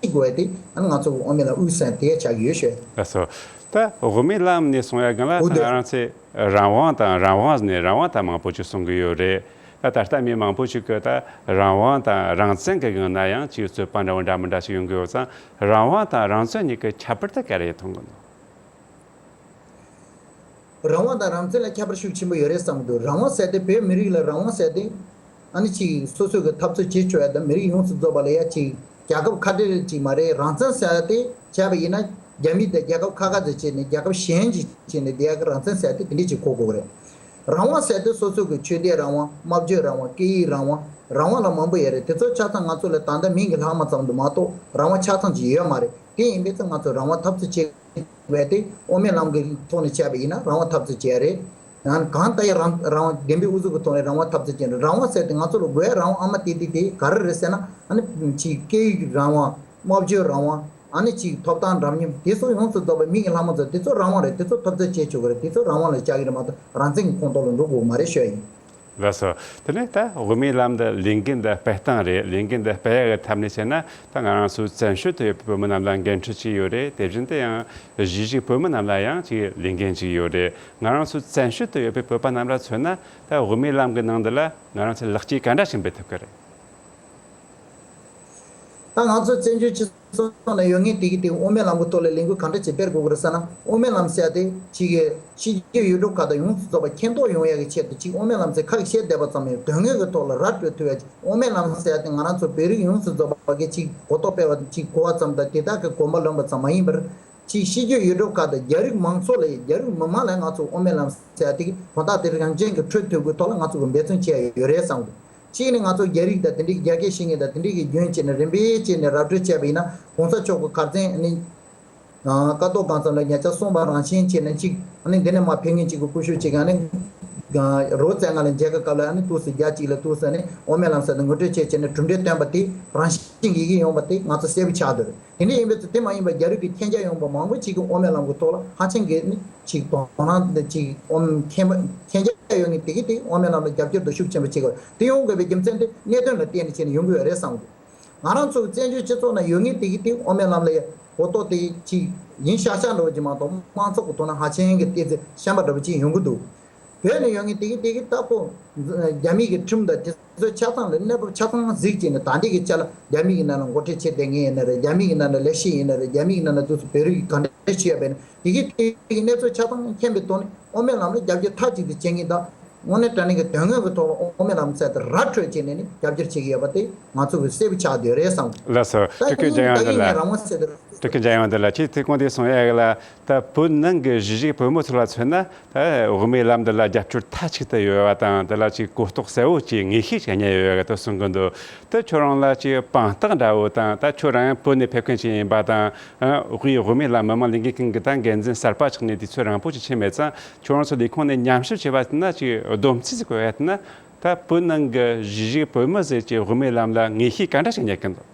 དགོས་ཏེ། ང་ཚོ་དབུ་མའི་ལམ་དབུས་ཟེར་དེ་ཆགས་ཡོད་ཤོད། ལགས་སོ། ད་དབུ་མའི་ལམ་ནས་གསུང་ཡ་སྒང་ལ་འུ་དེ་ང་རང་ཚོས་རང་དབང་དང་རང་དབང་ནས་རང་དབང་དང་མང་པོ་ཅིག་གསུང་གི་ཡོད་རེད། ད་ད་ལྟ་མི་མང་པོ་ཞིག་གིས་ད་རང་དབང་དང་རང་བཙན་གྱི་སྒང་ན་ཡང་ཅིག་རྩོད་པ་འདྲ་བོ་འདྲ་མི་འདྲ་ཞིག་ཡོང་གི་ཡོད་ཙང་། རང་དབང་དང་རང་བཙན་གཉིས་ཀྱི་ཁྱད་པར་དེ་ག་རེ་མཐོང་གི་འདུག། རང་དབང་དང་རང་བཙན་ལ་ཁྱད་པར་ཤུགས་ཆེན་པོ་ཡོད་རེད་བསམ་གྱི་འདུག། རང་དབང་ཟེར་དེ་བོད་མི་རིགས་ལ་རང་དབང་ཟེར་དེ་ཨ་ནི་ཅིག་སོ་སོ་གི་འཐབ་རྩོད་བྱེད་ཆོག་ཡ་དང་མི་རིགས་ཡོངས་སུ་རྫོགས་པ་ལ་ཡ་ཅིག་རྒྱལ་ཁབ་ཁ་བྲལ་ཅིག་མ་རེད། རང་བཙན་ཟེར་ཡ་དེ་བྱས་པ་ཡིན་ན་རྒྱ་མི་དང་རྒྱལ་ཁབ་ཁ་ཁ་ཚོ་བྱས་ནས་རྒྱལ་ཁབ་གཞན་ཅིག་བྱས་ནས་བསྡད་ཡ་གི་རང་བཙན་ཟེར་ཡ་དེ་དེ་འདྲས་ཅིག་གོ་དགོས་ཀྱི་རེད། རང་དབང་ཟེར་དེ་སོ་སོ་གི་ཆོས་དད་རང་དབང་། སྨྲ་བརྗོད་རང་དབང་། སྐད་ཡིག་རང་དབང་། རང་དབང་ལ་མང་པོ་ཡོད་རེད། དེ་ཚོ་ཆ་ཚང་ང་ཚོ་ལ་ད་ལྟ་མིང་གི་ལྷག་མ་ཙམ་དུ་མ་གཏོགས་རང་དབང་ཆ་ཚང་ཅིག་ཡོད་མ་རེད། དེ་ཡིན་པས་ཙང་ང་ཚོ་རང་དབང་འཐབ་རྩོད་བྱེད་དགོས་དེ་དབུ་མའི་ལམ་གྱི་ཐོག་ནས་བྱས་པ་ཡིན་ན་རང་དབང་འཐབ་རྩོད་བྱས་རེད། ཡང་གང་ལྟར་ཡང་རང་རང་དབང་བདེན་པའི་དབུ་འཛུགས་ཀྱི་ཐོག་ནས་རང་དབང་འཐབ་རྩོད་བྱས་རེད། རང་དབང་ཟེར་དེ་ང་ཚོ་ལ་དགོས་ཡ་རང་དབང་ཨ་མ་དེ་དེ་དེ་ག་རེ་རེད་ཟེར་ན། ཨ་ནི་ཅིག་སྐད་ཡིག་རང་དབང་། སྨྲ་བརྗོད་རང་དབང་། ཨ་ནི་ཅིག་ཐོབ་ཐང་འདྲ་མཉམ་དེ་ཚོ་ཡོངས་སུ་རྫོགས་པའི་མིང་གི་ལྷག་མ་ཚོ་དེ་ཚོ་རང་དབང་རེད། དེ་ཚོ་འཐབ་རྩོད་བྱེད་ཆོག་གི་རེད། དེ་ཚོ་རང་དབང་ལ་བྱ་གི་རེད་མ་གཏོགས་རང་བཙན་གྱི་ཁོངས་གཏོགས་ལ་འགྲོ་དགོས་མ་རེད་ཤོད་ཡིན། ལགས་སོ། དེ་ནས་ད་དབུ་མའི་ལམ་འདི་ལས་འགན་འདི་སྤེལ་སྟངས་རེད། ལས་འགན་འདི་སྤེལ་ཡག་གི་ཐབས་ནས་བཤད་ན། ད་ང་རང་ཚོའི་བཙན་བྱོལ་དུ་ཡོད་པའི་བོད་མི་རྣམས་ལ་འགན་འཁྲི་ཅིག་ཡོད་རེད། དེ་བཞིན་དུ་ཡང་གཞིས་བྱེས་བོད་མི་རྣམས་ལ་ཡང་ཅིག་ལས་འགན་ཅིག་ཡོད་རེད། ང་རང་ཚོའི་བཙན་བྱོལ་དུ་ཡོད་པའི་བོད་པ་རྣམས་ལ་མཚོན་ན། ད་དབུ་མའི་ལམ་གྱི་ནང་འདི་ལ་ང་རང་ཚོས་ལེགས་སྐྱེས་ག་འདྲ་ཞིག་འབུལ་ཐུབ་ཀྱི་རེད། ད་ང་ཚོ་བཙན་བྱོལ་སྤྱི་ཚོགས་ནང་ཡོད་མཁན་དེ་གི་དེ་དབུ་མའི་ལམ་གྱི་ཐོག་ལ་ལས་འགུལ་ག་འདྲ་ཅིག་སྤེལ་དགོས་ཀྱི་རེད་ཟེར་ན། དབུ་མའི་ལམ་ཟེར་ཡ་དེ་ཅིག་གི་ཕྱི་རྒྱལ་ཡུལ་གྲུ་ཁག་དང་ཡོངས་སུ་རྫོགས་པ་མཁྱེན་རྟོགས་ཡོང་ཡ་གི་ཆེད་དུ་ཅིག་དབུ་མའི་ལམ་ཟེར་ཁ་ཤས་བསྡད་པ་ཙམ་ཡང་དོན་དངོས་ཀྱི་ཐོག་ལ་ར་སྤྲོད་ཐུབ་ཡ་ཅིག་དབུ་མའི་ལམ་ཟེར་ཡ་དེ་ང་རང་ཚོ་བོད་རིགས་ཡོངས་སུ་རྫོགས་པ་གི་ཅིག་གོ་རྟོགས་སྤེལ་བ་ཅིག་གོ་བ་ཙམ་དང་དེ་དག་གི་གོམ་པ་ལོན་པ་ཙམ་མ་ཡིན་པར། ཅིག་ཕྱི་རྒྱལ་ཡུལ་གྲུ་ཁག་དང་རྒྱ་རིགས་མང་ཚོགས་ལ་རྒྱ་རིགས་མི་མང་ལ་ང་ཚོ་དབུ་མའི་ལམ་ཟེར་ཡ་དེ་གི་དོན་དག་དེ་རང་བཞིན་གྱི་འཕྲོད་ཐུབ་དགོས་ཐོག་ལ་ང་ཚོ་གི་འབད་བརྩོན་བྱས་ཡོད་རེད་བསམ་གི། གཅིག་ནི་ང་ཚོ་རྒྱ་རིགས་དང་དེ་འདྲའི་རྒྱ་སྐད་ཤེས་མཁན་དང་དེ་འདྲའི་གི་རྒྱུན་བྱས་ནས་རིམ་པས་བྱས་ནས་ར་སྤྲོད་བྱས་པ་ཡིན་ན། གོང་ས་མཆོག་གི་གར་བཙན་ནི་ཀ་ཐོག་གང་ཙམ་ལ་ཉེ་ཆར་གསུངས་པ་རང་བཞིན་བྱས་ནས་གཅིག་ཨ་ནི་འདི་ནས་མར་ཕེབས་མཁན་གཅིག་གི་སྐུ་ཞབས་གཅིག་ཨ་ནི་རོགས་བཙན་ང་ལ་མཇལ་ཁ་སྐབས་ལ་ཨ་ནི་ཏུའུ་སི་རྒྱ་གཅིག་ལ་ཏུའུ་སི་ཨ་ནི་དབུ་མའི་ལམ་ཟེར་ནས་ངོ་སྤྲོད་བྱས་བྱས་ནས་གྲུབ་འབྲས་བཏོན་པ་དེ་རང་བཞིན་གྱིས་ཡི་གེ་ཡོང་པ་དེ་ང་ཚོ་གསལ་པོ་ཆགས་འདུག་དེ་འདྲ་ཡིན་པའི་ཚེ་དེ་མ་ཡིན་པར་རྒྱ་རིགས་ཀྱི་མཁྱེན་རྒྱ་ཡངས་པ་མང་པོ་ཅིག་གིས་དབུ་མའི་ལམ་གྱི་ཐོག་ལ་ཧ་ཅང་གི་ནི་ཅིག་དོ་སྣང་དང་ཅིག་དབུ་མ་མཁྱེན་པ་མཁྱེན་རྒྱ་ཡོད་མཁན་དེ་གིས་དེ་དབུ་མའི་ལམ་ལ་རྒྱབ་སྐྱོར་དང་ཤུགས་ཆེན་པོ་བྱེད་དགོས། དེ་ཡོང་དགོས་པའི་རྒྱུ་མཚན་དེ་གནད་དོན་ལ་བརྟེན་ནས་བྱས་ནས་ཡོང་གི་ཡོད་རེད་བསམ་གི། ང་རང་ཚོ་བཙན་བྱོལ་སྤྱི་ཚོགས་ནང་ཡོད་མཁན་དེ་གིས་དེ་དབུ་མའི་ལམ་ལ་གོ་རྟོགས་དེ་ཅིག་ཡིན་ཤག་ཤག་འདྲ་བོ་ཅིག་མ་གཏོགས་མང་ཚོགས་ཀྱི་དོ་སྣང་ཧ་ཅང་གི་ཏོག་ཙམ་ཞན་པ་འདྲ་བོ་ཅིག་ཡོང་གི་འདུག་བོད་ནས་ཡོང་མཁན་དེ་གིས་དེ་གིས་ལྟ་བུ་རྒྱ་མི་གི་ཁྲིམས་དང་དེ་ཚོ་ཆ་ཚང་ལ་གནས་བབ་ཆ་ཚང་གཟིགས་བྱས་ནས་ད་ལྟའི་གི་ཆ་ལ་རྒྱ་མི་གི་ནང་ལ་འགོ་ཁྲིད་བྱེད་བསྡད་མཁན་ཡིན་ན་རེད། རྒྱ་མི་གི་ནང་ལ་ལས་བྱེད་ཡིན་ན་རེད། རྒྱ་མི་གི་ནང་ལ་དུས་སུ་བོད་རིགས་ག་འདྲ་བྱེད་ཡ་བས་ན་དེ་གིས་དེ་གི་གནས་ཚུལ་ཆ་ཚང་མཁྱེན་པའི་ཐོག་ནས་དབུ་མའི་ལམ་ལ་རྒྱབ་སྐྱོར་མཐའ་གཅིག་ཏུ་བྱེད་མཁན་དང་། དངོས་གནས་དྲང་གནས་ཀྱི་དོན་དངོས་ཀྱི་ཐོག་ལ་དབུ་མའི་ལམ་ཟེར་དེ་ར་འཕྲོད་བྱས་ནས་ནི་རྒྱབ་སྐྱོར་བྱེད་ཀྱི་ཡོད་པ་དེ་ང་ཚོ་གི་གསལ་པོ་ཆགས་བསྡད་ཡོད་རེད་བསམ། ལགས་སོ། ད་སྤྲུལ་སྐུ་ཡིན་འཇམ་དབྱངས་ད་ལགས། ཡིན་ནའང་རང་དབང་ཟེར་དེ། སྤྲུལ་སྐུ་འཇམ་དབྱངས་ལགས་ལ་ཁྱེད་ཚོས་གོང་དུ་གསུངས་ཡག་ལ། ད་བོད་ནང་གི་གཞིས་བྱེས་བོད་མི་ཚོ་ལ་མཚོན་ན། ད་དབུ་མའི་ལམ་འདི་ལ་རྒྱབ་སྐྱོར་མཐའ་གཅིག་ཏུ་ཡོད་པ་དང་། དེ་ལ་ཅིག་གོ་རྟོགས་གསལ་བོ་ཅིག་ངེས་ཤེས་ཅིག་རྙེད་ཡོད་ཡག་དེ་གསུང་གི་འདུག་དེ་ཁྱོད་རང་ལ་ཅིག་དཔང་རྟགས་འདྲ་བོ་དང་། ད་ཁྱོད་རང་ཡང་བོད་ནས་ཕེབས་མཁན་ཅིག་ཡིན་པ་དང་། ཨ། དབུས་དབུ་མའི་ལམ་མི་མང་ལས་འགུལ་ཁང་གི་ད་འགན་འཛིན་གསར་པ་ཆགས་ནས་དུས་ཚོད་རིང་པོ་ཅིག་ཕྱིན་མེད་ཙང་། ཁྱོད་རང་ཚོ་ལས་ཁུངས་ནས་ཉམས་ཞིབ་བྱས་པ་ན་ཅིག་བསྡོམས་རྩིས་ཅིག་བཀོད་ཡ་ན། ད་བོད་ནང་གི་གཞིས་བྱེས་བོད་མི་ཟེར་གྱི་དབུ་མའི་ལམ་ལ་ངེས་ཤེས་ག་འདྲ་ཞིག་རྙེད་ཀྱི་འདུག་